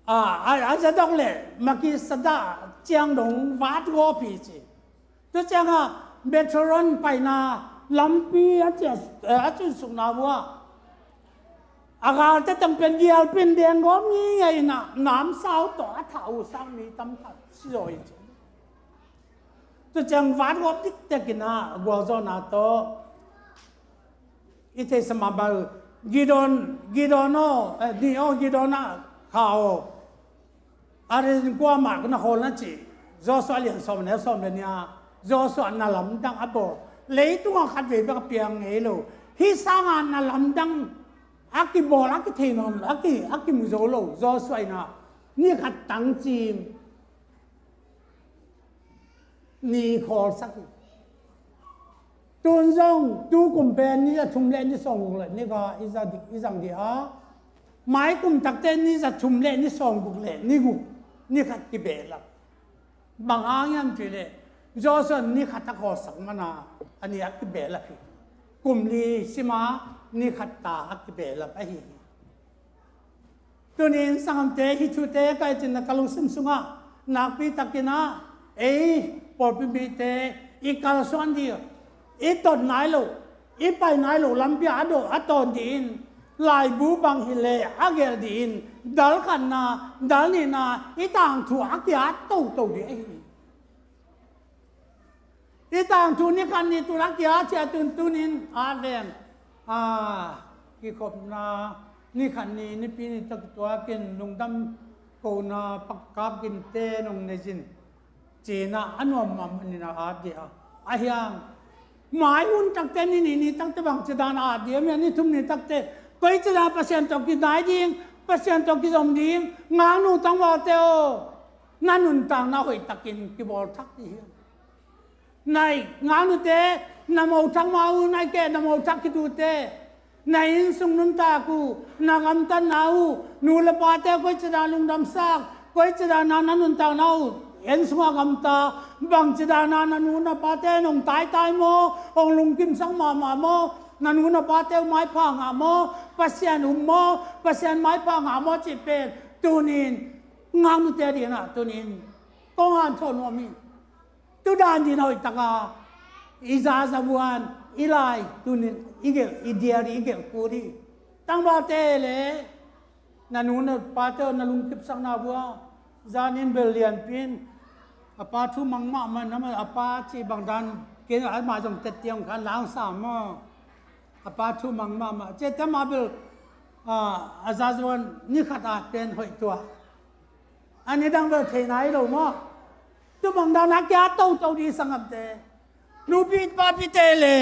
a, a, a Zadok le Melkizedek ciang dong vat gawp hi ci. Tua ciangin Beth-horon paina lampi a ci a, a cunsukna uh ah, a galte teng pen gialpin deng gawp ngei in ah, namsau tawh a thah uh sang mi tam tak si zaw hi ci. Tua ciang vat gawp diktakin ah gualzawhna tawh, i theihsa mah bang, Gideon, Gideon aw, eh, ni aw, Gideon ah, kha aw, a rin kuamah na khawl na ci. Joshua lian sawm le sawm le nih ah, Joshua na lamdang a bawl, leitungah khatvei bek a piang ngei lo. Hih sangin na lamdang a kibawl, a kithei nawn, a ki, a kimu zo lo Joshua in ah, ni khat tang cim ni khawlsak hi. Tun zong, tu kum pen ni za thum le ni sawmguk le ni khat i za dih, i zang dih a, mai kum takte ni za thum le ni sawmguk le ni guk, ni khat kibehlap. Bang hang hiam cih leh, Joshua ni khat a khawlsak man a, a ni a kibehlap hi. Kum li sim a, ni khat ta a kibehlap ahi hi. Tuni-in sanggamte, hih thute ka hih cih na ka lungsim sungah nakpi takin ah, ei pawlpi mite i kalsuan dih, i tot nai loh, i pai nai loh lampi ah a dawh a tawn dih in, laibu bang hi leh a gelh dih in, dal khatna, dal nihna, i tangthu a ki-at toto dih ahi hi. I tangthu ni khat ni tul a ki-at ciang tun, tuni-in at leng, a, kikhopna ni khat ni, Nipi ni tawh kituakin lungdam kohna pakap kinte nong nei zin ci-in ah, a nuam mahmah in ah at dih a. Ahi hang mai hun takte, ni nih ni takte bangci dan a at dih a, ni thum ni takte koici dan Pasian tawh kinai ding, Pasian tawh kizom ding, ngaknu tangvalte aw, na nuntakna hoih takin kibawl thak dih hi. Nai, ngaknute, na mo thak ma uh, nai keh, na mo thak khit uh teh, Na innsung nuntak uh, na gamtatna uh, nu le pate koici dan lungdamsak, koici dan na nuntakna uh, innsung a gamta, bangci dan na nu na pate nong taitai maw, hong lungkimsak mahmah maw, na nu na pate uh maipha ngah maw, Pasian um maw, Pasian maipha ngah maw cih pen tunin ngaknute dinah tunin kong hanthawn nuam hi. Tudan din hoihtaka i zazavuan i lai tunin i gelh, i diari i gelh kul hi. Tangvalte le na nu na pate na lungkipsakna vua zanin bel lianpin a pa thu mang mahmah na a pa cih bangdan kei a mah zong tettiang khan langsam maw? A pa thu mang mahmah cete mah bel a zazavuan ni khat a pen hoih tua. A ni dang bel thei nai lo maw? Tumang dan a kia toto di sangamte, nupi papite le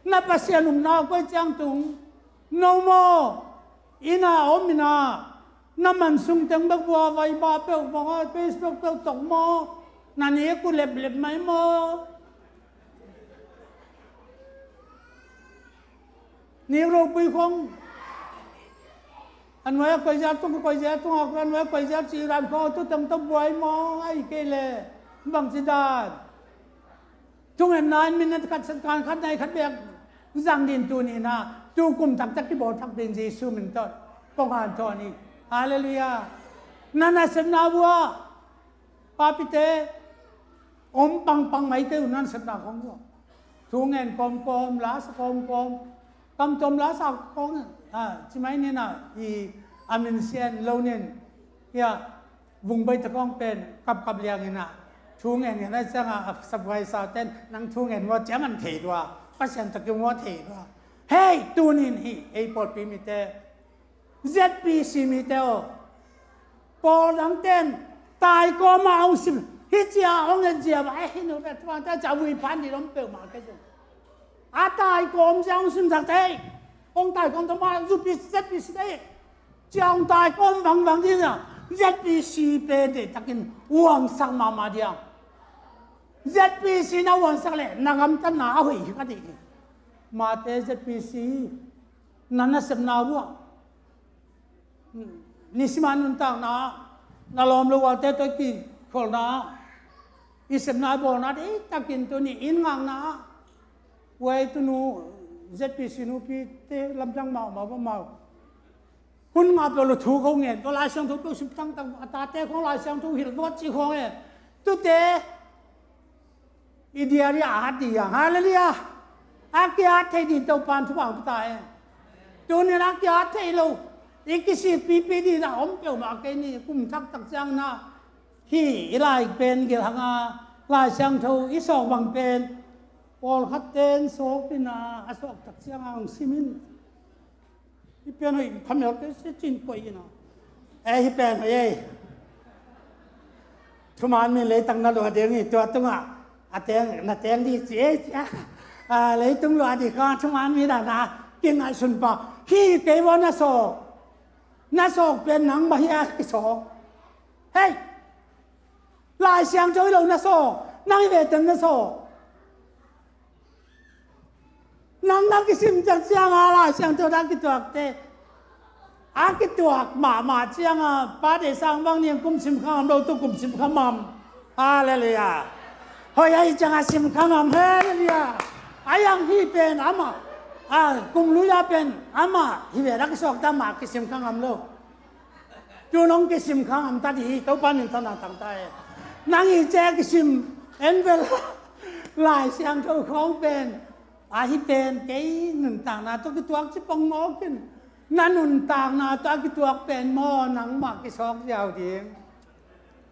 na Pasian umna koi ciang tung no maw? Ina om ina na man sung teng bek vua vai ba peuh banga Facebook peuh tok maw? Na ni ku leplep mai maw? Ni ropui khong a nuai a koizia tung, koizia tung a nuai a koizia ci ran khong tu teng to buai maw? Ai kei le bangci dan. Thungen nai minute khat sat kan khat nai khat bek zang din tu ni na tu kum taktak kibawl thak din Jesu min tawh kong hanthawn hi. Halleluiah. Na nasepna vua papite om pangpang maite uh na nasepna khong vua. Thu ngen kawmkawm, lasa kawmkawm, kamtom lasa kawm, a, ci mai nina i a min sian lo nin, ia, vung bai ta kawng pen kapkap liang ina thu ngen ngen a cianga a sabuai sa ten nang thu ngen mua ciaman thei dua, Pasian ta ki mua thei dua. Hei, tunin hi ei pawlpi mite, Z P C mite aw, pawl dang ten tai kawma hong sim hi cia hong en zia va e hi nu vet vang ta cia vui phan di lom peuhmah kei zong a tai kawm cia hong sim sak tei, hong tai kawm tawh ma zupi Z P C tei cia hong tai kawm vangvang di na Z P C pen deihtakin uangsak mahmah diang. Z P C na uangsak leh na gamtatna a hoih hi ka dih hi. Mate Z P C na nasepna vua nisima nuntakna na lawm lo valte tawh i kikholhna i sepna i bawlna deihtakin tuni in ngakna uai tunu Z P C nupite lamdang mahmah va mau. Hun ngah peuh lo thu ko ngen ko Lai Siangtho peuh sim tangtang a tate khong Lai Siangtho hilh vawt ci khong e. Tute i diari a hat dih hiang. Halleluiah. A kihat thei dih Topan thupha hong pia ta e. Tunin a kihat thei lo i kisik pipi dih na om peuhmah kei ni kum thaktak ciang na hi i lai pen gel hanga Lai Siangtho i sawk bang pen pawlkhat ten sawk ina a sawk tak cianga hong simin. Hi pen hoih phamel kei se cin koih ina. E hi pen hoih ei. Thuman mi leitak na lua ding hi tua tungah a teng na teng di ci ei cia. A, leitung lua di kha thuman mi dana kingaihsun pa hi kei vua na sawk. Na sawk pen nang mah hi a kisawk. Hei! Lai Siangtho hi lo na sawk, nang hi ve teng na sawk. Nang na kisim ciang cianga Lai Siangtho na kituakte a kituak mahmah cianga pate sang bang ning kum sim kha ngam lo tu kum sim kha ngam. Halleluiah. Hoih ahi cianga sim kha ngam. Halleluiah. A yang hi pen amah a kum luia pen amah hi ve na kisawkte amah kisim kha ngam lo. Tu nong kisim kha ngam ta dih hi Topa min tawh na tangta e. Nang hi cia kisim en vel. Lai Siangtho khawng pen a hi pen kei nuntakna tawh kituak ci pong mawkin na nuntakna tawh a kituak pen maw nangmah kisawk ziau ding.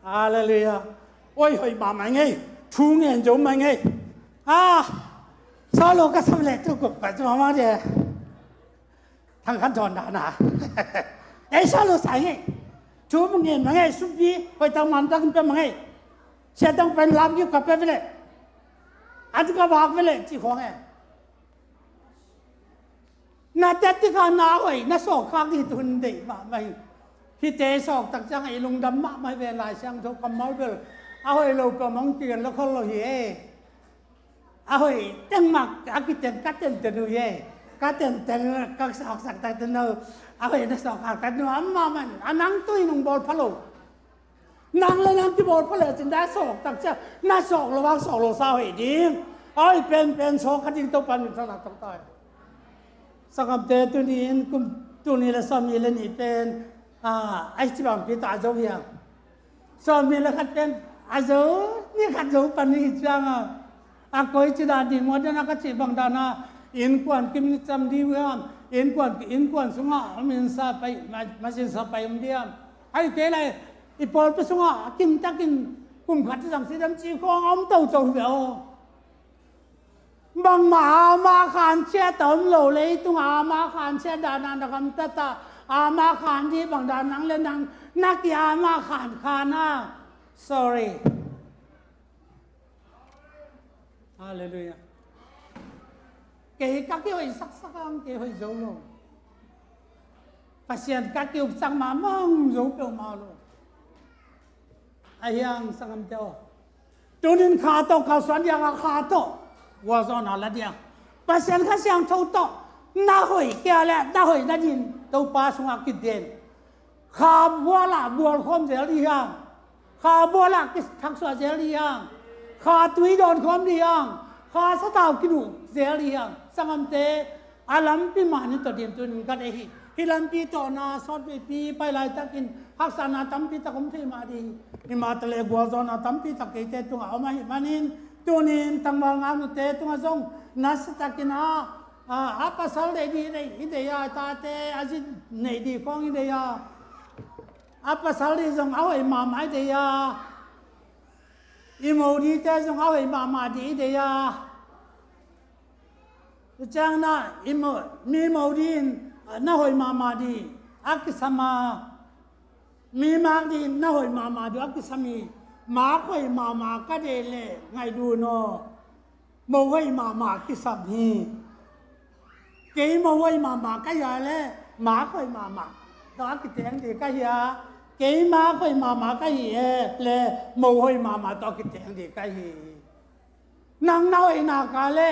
Halleluiah. Oi hoih mahmah ngei. Thu ngen zo mah ngei. A, solo ka sam leh tu kup ka cu mahmah de. Thang khan thawn dana ei sa lo sai ngei. Thu mah ngen mah ngei sumpi hoih tang man tang pia mah ngei. Sia tang pen lam kiu ka pia vele. An ka vak vele ci khong e. Na tet ti kha na hoih na sawk khak dih tun deih mahmah hi. Hite sawk tak ciang i lungdam mahmah hi ve Lai Siangtho kammal bel a hoih lo peuh mah hong kigen lo khol lo hi e. A hoih teng mah a kiteng ka tenten uh hi e. Ka tenteng, ka saksak tak ten no, a hoih na sawk hak tak no, amah man a nang tu in hong bawl pha lo. Nang le nang kibawl pha le cin dah sawk tak cia, na sawk lo vang sawk lo sa hoih ding. A hoih penpen sawk kha ding Topa min thang na tawk ta hi. Sanggamte, tuni in kum, tuni le sawmni le nih pen, ah, a hi ci bangpi ta a zo hiam? Sawmni le khat pen a zo, ni khat zo pan ni hi ciang a, a koi ci dan ding maw, dan a ka cih bang dan a, innkuan kim ni cam ding hiam? Innkuan, innkuan sungah om in sa pai, ma, ma sin sa pai om diam? Ahih kei leh i pawlpi sungah a kim takin kum khat i zang si dam ci khawng a om toto hi ve aw. Bangmah ama khan ciat a om lo, leitungah ama khan ciat dan a na gamtat a, ama khan dih bang dan nang le nang na ki ama khan khan a. Sorry. Halleluiah. Kei ka kihoih saksak ang, kei hoih zo lo. Pasian ka kiup sak mahmah ang, zo peuhmah lo. A hiang sanggamte aw. Tunin kha tawh kalsuan diang a, kha tawh gualzawhna la diang. Pasian Kha Siangtho tawh na hoih kia le na hoih nadin Topa sungah kiden. Kha bual ah bual khawm zel dih hiang. Kha bual ah kithaksuah zel dih hiang. Kha tui dawn khawm dih hiang. Kha satau kiduh zel dih hiang. Sanggamte, a lampi mah ni tawh ding tunin ka deih hi. Hih lampi tawh na sawtveipi pai laitakin haksatna tampi tak om thei mah ding hi. Himah taleh gualzawhna tampi tak keite tungah om ahih manin, tunin tangval ngamute tungah zong nasatakin a, a, a pasal deih dih i deih a, tate a zi neih dih khawng i deih a, a pasal dih zong a hoih mahmah i deih a, i mo dihte zong a hoih mahmah dih i deih a. Tua ciang na, i mo, mi mo dih in na hoih mahmah dih a kisam a, mi mak dih in na hoih mahmah dih a kisam hi. Mak hoih mahmah ka deih leh ngaih dun aw, mo hoih mahmah kisam hi. Kei mo hoih mahmah ka hi a le mak hoih mahmah tawh a kiteng dih ka hi a, kei mak hoih mahmah ka hi e le mo hoih mahmah tawh a kiteng dih ka hi. Nang na hoih nak a le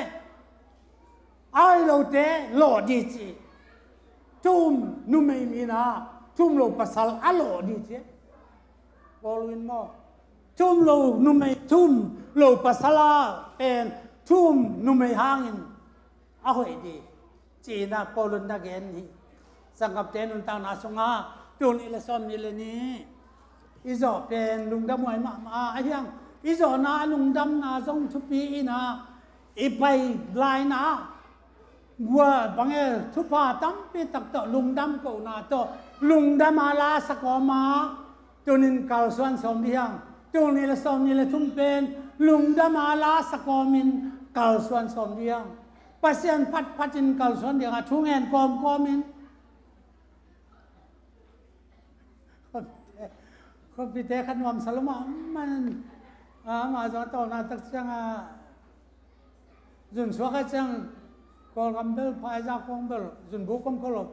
a hoih lote lawh dih ci. Thu um numei mi na, thu um lo pasal a lawh dih ci. Paul in maw, thu um lo numei, thu um lo pasal a pen thu um numei hangin a hoih dih ci-in ah Paul in na gen hi. Sanggamte, nuntakna sungah tul nih le sawmnih le nih i zawh pen lungdam huai mahmah a, a hiang i zawhna a lungdamna zong thupi in ah i pai laina ah gual bang e, thupha tampi tak tawh lungdam kohna tawh lungdam a la sa kawm a, tunin kalsuan sawm dih hiang. Tul nih le sawmnih le thum pen lungdam a la sa kawmin kalsuan sawm dih hiang. Pasian phatphatin kalsuan dih hiang a, thu ngen kawmkawmin. Khuapite, khuapite kha nuamsa lo mahmah in, a, amah zong a tawlna tak ciang a, zun suak a ciang Kawlgam bel, phaizak khawng bel zun buk om kho lo.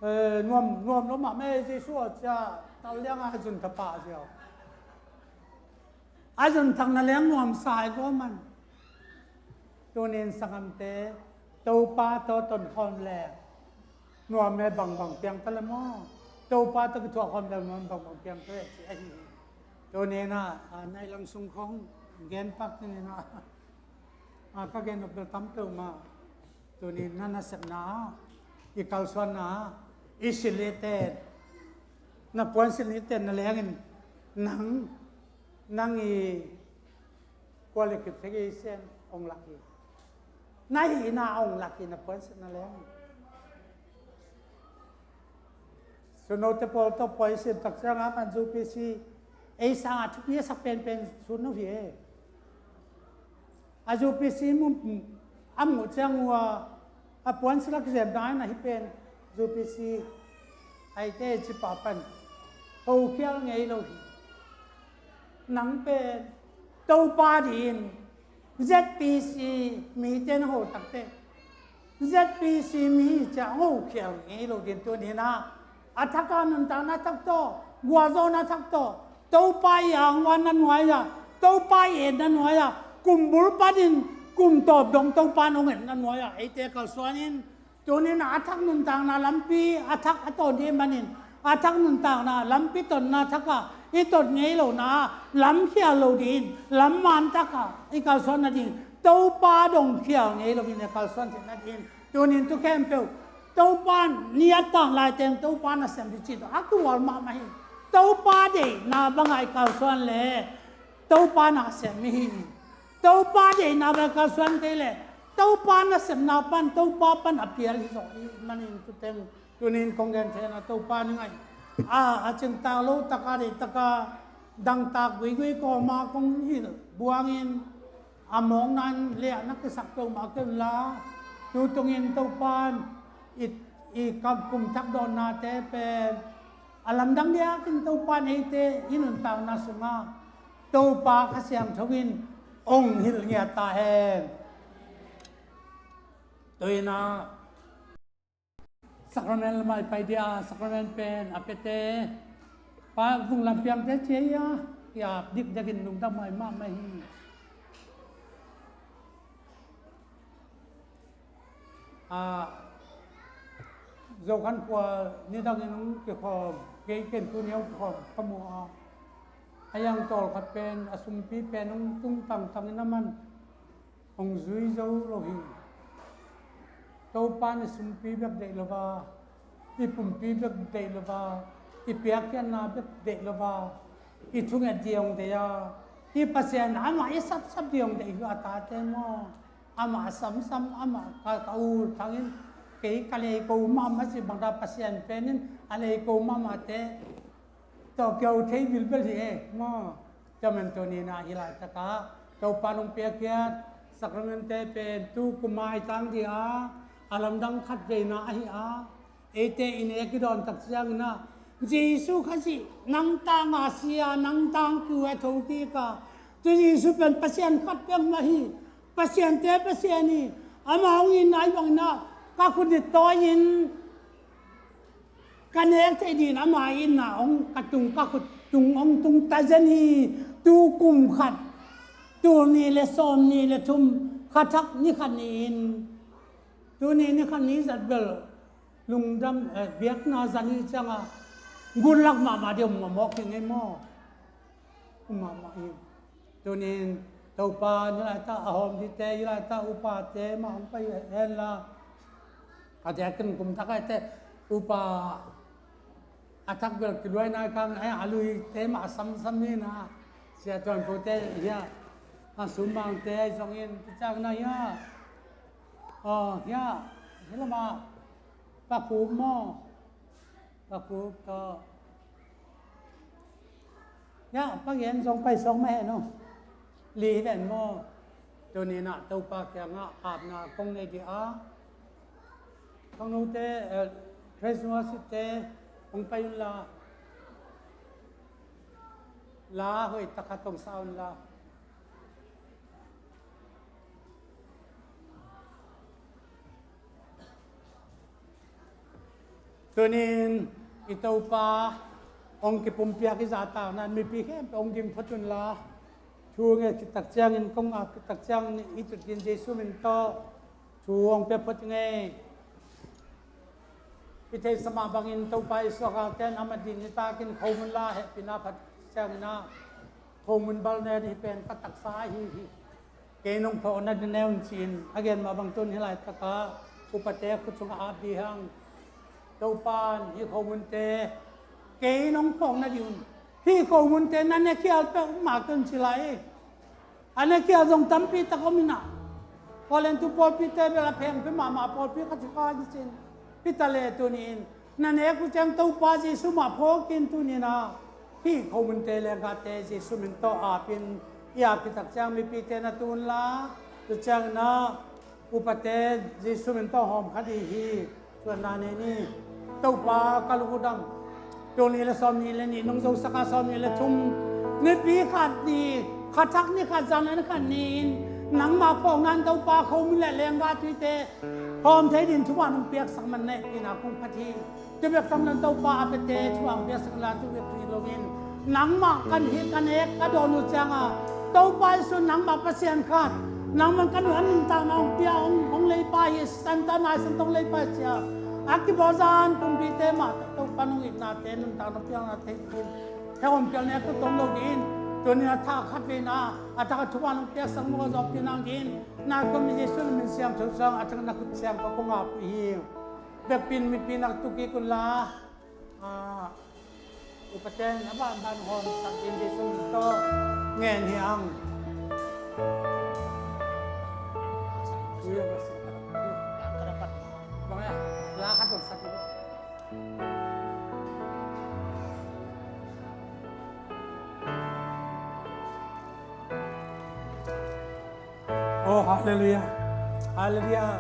Eh, nuam, nuam lo mahmah e, Jesu aw, ci a tal liang a zun thapah ziau. A zun thakna leng nuamsa hi kua man. Tunin sanggamte, Topa tawh tonkhawm leng nuam e, bangbang piang ta le maw? Topa tawh kithuahkhawm leng nuam, bangbang piang ta le ci ahi hi. Tunin ah, a, nai lang sung khawng gen pak tunin ah, a, ka gen nop bel tam peuhmah. Tunin na nasepna, i kalsuanna, i silh i ten, na puansilh i ten na lengin nang, nang i qualification hong lak hi. Na hihna hong lak hi, na puansilhna leng. Sunote pawl tawh puansilh tak ciang a man U P C ei sangah thupi a sak penpen Suno hi e. A U P C mu, a muh ciang uh a, a puansilh a kizemna in a hi pen U P C a eite ci pah pan hokhial ngei lo hi. Nang pen Topa dih in Z P C mite na ho takte, Z P C mi hi ciah hokhial ngei lo ding tunin ah, a thak a nuntakna thak tawh, gualzawhna thak tawh, Topa i angvan na nuai ah, Topa i etna nuai ah, kum bul panin kum tawp dong Topa in hong etna nuai ah eite kalsuan in, Tunin a thak nuntakna lampi, a thak a tawn dih manin, a thak nuntakna lampi tonna thakah i tot ngei lohna lamkhial lo dih in, lam mantakah i kalsuan nading Topa dongkhial ngei loin i kalsuan theih nading. Tunin tu khempeuh Topa ni a tan laiteng Topa nasem dih cih tawh a kihual mahmah hi. Topa deihna bangah i kalsuan le Topa nasem i hi. Topa deihna bangah i kalsuan kei le Topa nasepna pan, Topa pan a pial hi zaw i manin tuteng tunin kong gen thei na Topa ni ngaih a, a cingtak lo taka deih taka dangtak guigui kawma kong hilh buangin a mawkna in le a na kisak peuhmah kei unla, tutungin Topa in i, i kam kum thak dawnnate pen a lamdang diakin Topa in eite i nuntakna sungah Topa Kha Siangtho in ong hilh ngiat ta hen. Tuinah Sacrament lamah i pai dia, sacrament pen a piate pa vung lampiangte cia ia, ia dikdakin lungdam mai mahmah hi. A, Zokhan khua nidangin hong kikhawm, kei ken tuni hong kikhawm ka mu a, a yang tawlkhat pen a sumpi pen hong tung tangtangin a man hong zui zo lo hi. Topa in i sumpi bek deih lo va, i pumpi bek deih lo va, i piakkhiatna bek deih lo va, i thunget ding hong deih a, i Pasian amah i sapsap ding hong deih hi a, tate maw. Amah a samsam, amah ka, ka u thangin kei ka leiko mahmah si bangta Pasian penin a leiko mahmahte tawh kio thei bilbel hi e maw. Tua man tuninah hih laitakah Topa nong piakkhiat sacramentte pen tu kum maitang dih a, a lamdang khat veina ahi a, eite i nek i dawn tak cianginah Jesu Khazih nang tanga sia, nang tang kiu a thokik a, tu Jesu pen Pasian khat peuhmah hi. Pasiante Pasian hi. Amah hong itna ahi banginah ka khut i tawi-in ka nek theih dingin ama itna hong ka tung, ka khut tung hong tung tazen hi. Tu kum khat, tul nih le sawm nih le thum, kha thak ni khat ni-in, tuni ni khat ni zat bel lungdam, eh, biakna zan hi cianga gunlak mahmah deuh mawmawk hi ngei maw. Mahmah hi. Tunin Topa ni laitah a hawm dite, i laitah upate mah hong pai henla. A diakin kum thak aite upa a thak bel kiluai nai kang a luite mah a samsam hi na. Sia tuan pote hia, a sumangte zongin picakna hia. Aw hia, hi lama pakhup maw. Pakhup tawh. Ya, pagen zong pai sawk mah hen aw. Li hi ven maw. Tuninah Topa kiangah apna kong nei dih a. Khangnote, eh, Christmas te hong pai unla. La hoih takhat hong sa unla. Tunin i Topa hong kipumpiak i zahtakna mipi khempeuh hong ding phot unla. Thu nget khit tak ciangin, kong ap khit tak ciangin i tutkin Jesu min tawh thu hong pia phot ngei. I theihsa mah bangin Topa i suakakten a mat ding i takin khomun la hehpihna phat cianginah khomun bal nen hi pen ka taksa ahi hi. Kei nong phawkna ding ne un ci-in a gen mah bang tun hih laitakah upate khut sungah ap dih hang. Topa in hih khomunte kei nong phawkna ding un, hih khomunte na nekhial peuhmah kei un ci lai. A nekhial zong tampi tak om inah, Korintu pawlpite bel a phengpi mahmah pawlpi khat hi kha hi cin. Hita le tunin na nek uh ciang Topa Jesu mah phawkin tuninah hih khomunte lenggahte Jesu min tawh apin i ap khit tak ciang mipite na tun la. Tu cianginah upate Jesu min tawh hawm kha dih hi. Tuanna nei ni. Topa ka lungdam. Tul nih le sawm nih le nih nong zosaka sawm nih le thum nipi khat ni, kha thak ni khat, zan ni khat ni-in nangmah phawkna in Topa khomun le lenggah tuite hawm thei ding thupha nong piaksak man na hehpihna kong phat hi. Tu bek tham lo in Topa a piate thupha hong piaksak la, tu bek hi loin nangmah kan hih kan ek ka dawn uh cianga Topa Jesu nangmah Pasian khat, Nangman ka nuntakna hong pia, hong, hong leipa hi, Satan a naisan tawh hong leipa hi sia. A kibawl zan kumpite mah tawh Topa nong itnate, nuntakna piaknate hi. Heh hong piak nek tawh tong lo ding in, tuni-in a thak khat veina, a thak a thupha nong piaksak mawk a zawhpih nang ding in, na kawm Jesu min siangtho sang, a thak na khut siangtho kong apih hi. Biakpiin mipi nak tu kik un la, ah, upaten a banban hong sak ding Jesu min tawh ngen hi ang. Bang ya, la khat hong sak ding. Oh, halleluiah. Halleluiah.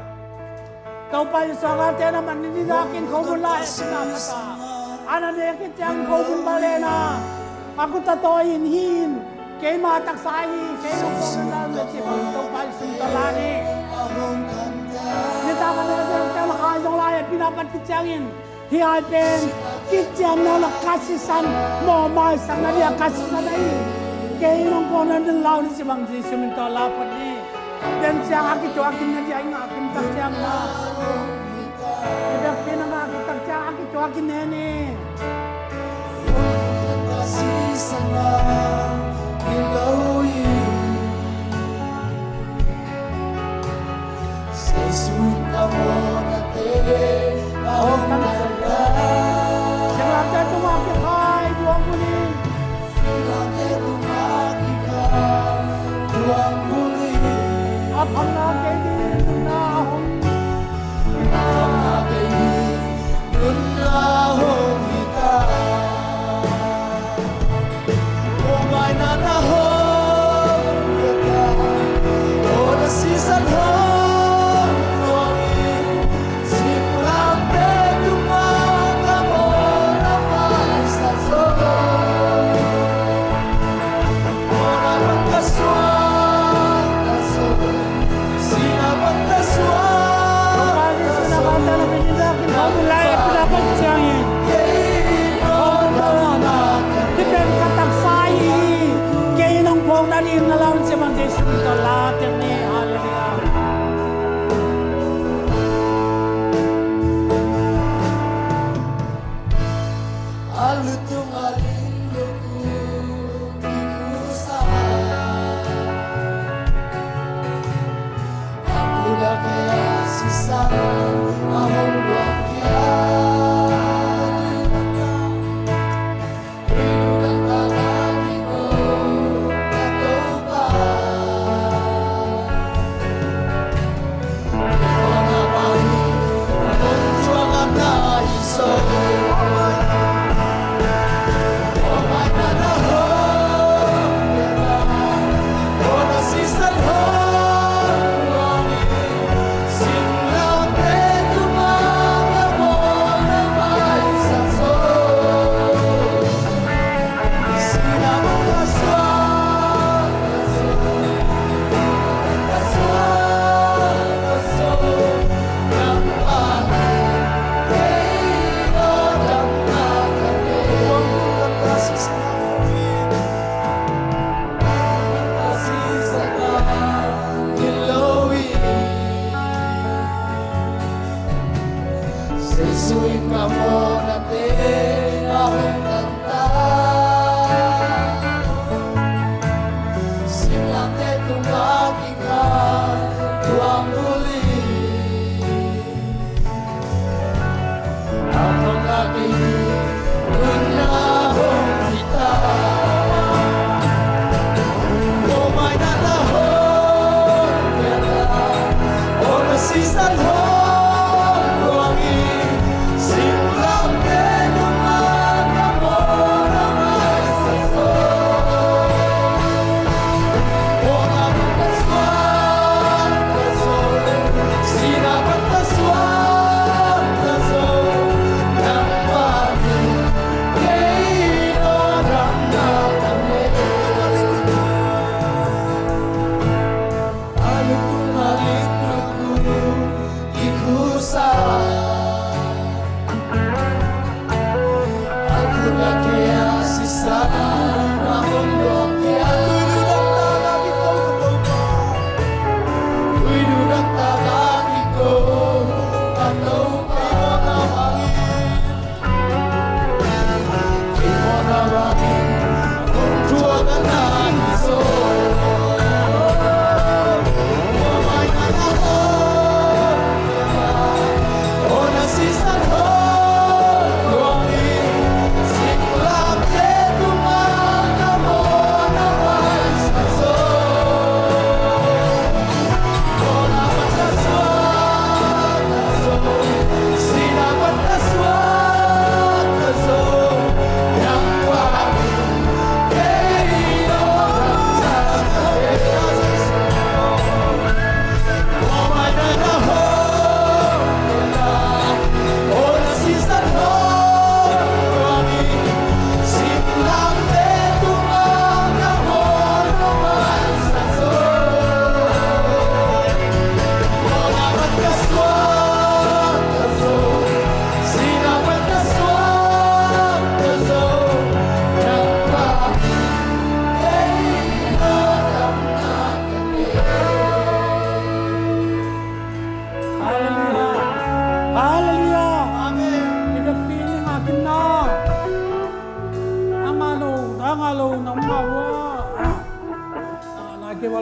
Topa Jesu a ngalte na man ni, nidakin khuavun lai a tina pata, a na nek khit ciang khuavun bang le na, a khut a tawi in hi in, keima taksa hi, kei nong khuavun lai na ci bang Topa Jesu ta la ni. Nitak a na nek khit ciang hai zong lai a tina pat khit ciangin, hih hai pen kiciamna lak ka sisan, mawhmaisakna dia ka sisan ahi. Kei nong kawkna ding lau ni ci bang Jesu min tawh la phot ni. Den ciang a kituakin na dia i ngah kim tak ciang na, i biakpiin a ngah kim tak ciang a kituakin ne ni. Seisu in ka mawhnate a hong kanta. Singlamteh tungah kikhai duang bul in. Singlamteh tungah kikhai duang bul in. A phatna kei ding nunna a hong. A phatna kei ding nunna hong hi ta. Jesu in ka mawhnate a hong kanta. Singlamteh tungah kikhai duang bul in.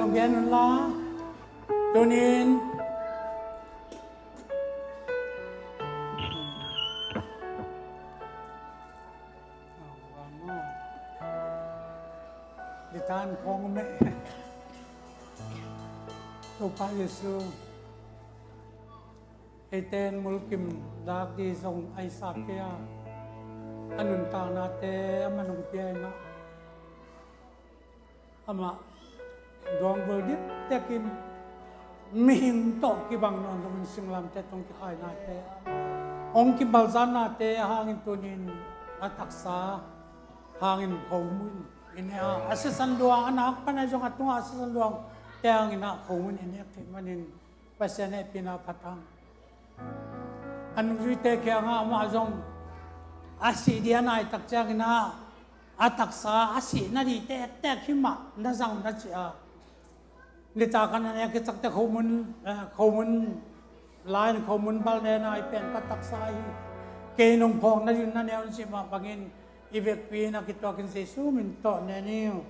Bian unla, tunin litan khong meh. Topa Jesu, eiten mulkim dak di zong ahi sa kei a, a nuntaknate amah nong pia in ah, amah duangvul diktekin mihing tawh kibang nawn loin singlamteh tawh hong kikhainate, hong kibalzannate hangin tunin a taksa hangin khomun i ne a, a sisan luang, a nak pan ahi zong a tungah a sisan luangte hangin ah khomun i nek theih manin Pasian hehpihna phat hang. A nungzuite kiangah amah zong a sih ding a nai tak ciangin ah, a taksa a sih nading tektek hi mah na zang na ci a. Nitak a na nek hi takte khomun, eh, khomun lai-in khomun bal ne nai pen ka taksa hi. Kei nong phawk nading na ne un cih mah bangin i vekpi in a kituakin Jesu min tawh ne ni uh.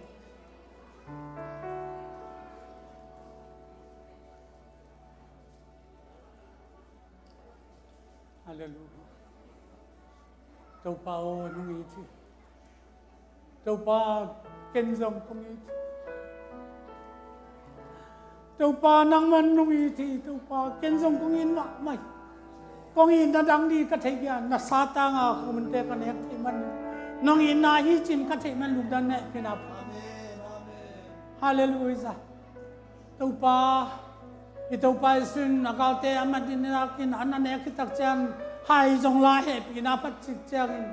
Halleluiah. Topa aw, nong it hi. Topa, ken zong kong it hi. Topa, nangman nong it hi. Topa, ken zong kong it mahmah hi. Kong itna dang ding ka thei kei a, na satang a khomunte ka nek theih man. Nong itna hi cih ka theih man lungdam, na hehpihna phat. Halleluiah. Topa, i Topa Jesu in a galte a mat ding nakin a na nek hi tak ciang, hai zong la hehpihna phat cik ciangin,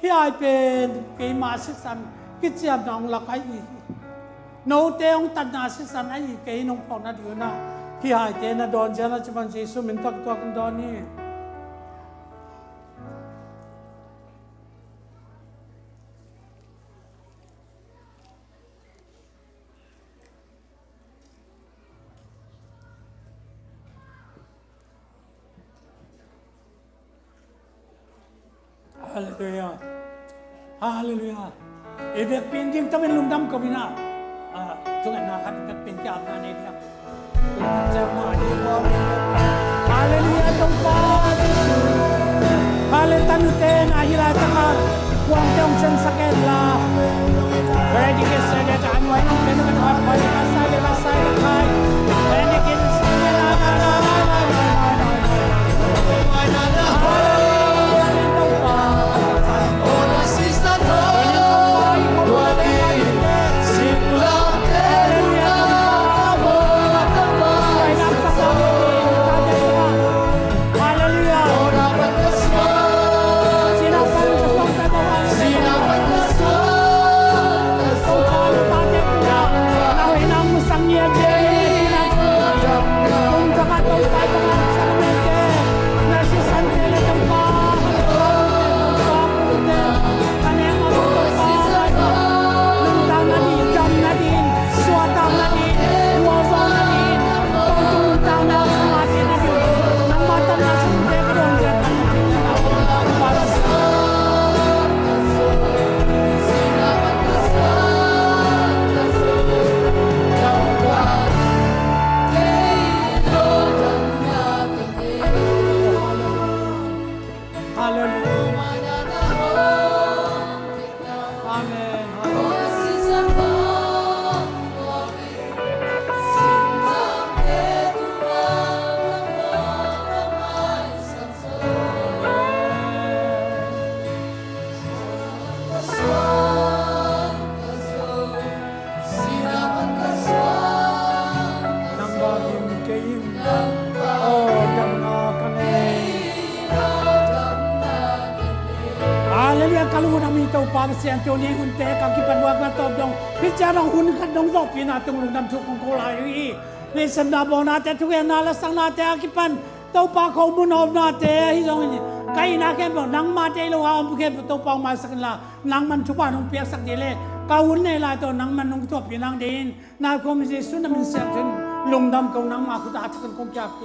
hih hai pen keima sisan kiciamna hong lak ahi hi. Note hong tatna sisan ahi hi, kei nong phawk nading un ah hih haite na dawn ziau a ci bang Jesu min tawh kituakin dawn hi. Halleluiah. Halleluiah. I vekpi in ding tawh in lungdam ko in ah, ah, thungetna khat vekpi in ki-apna nei ding. Halleluiah, Topa. Halleluiah, tanute na hi laitak a kuangte hong siansak hen la. Ready, get set, get on, why not? Ready, get set, get on, why not? Halleluiah. Amen. Nang bangin kei in, aw, damna ka nei. Halleluiah, ka lungdam hi Topa Pasian, tuni hunte ka kipan uak na tawp dong. Hih ciang dong hun khat dong zawhpihna tung lungdam thu kong ko lai uh hi. Neihsepna bawnate, thugenna lasaknate a kipan Topa, khomun hawmnate ahi zongin ka itna khempeuh nangmah deih lo a om khempeuh Topa hong maisak inla, nangman thupha nong piaksak ding le ka hun nei lai tawh nangman nong thuappih nang dingin, nai khawm Jesu na min siangtho in lungdam ko, nangmah khut ah a thakin kong kiap kik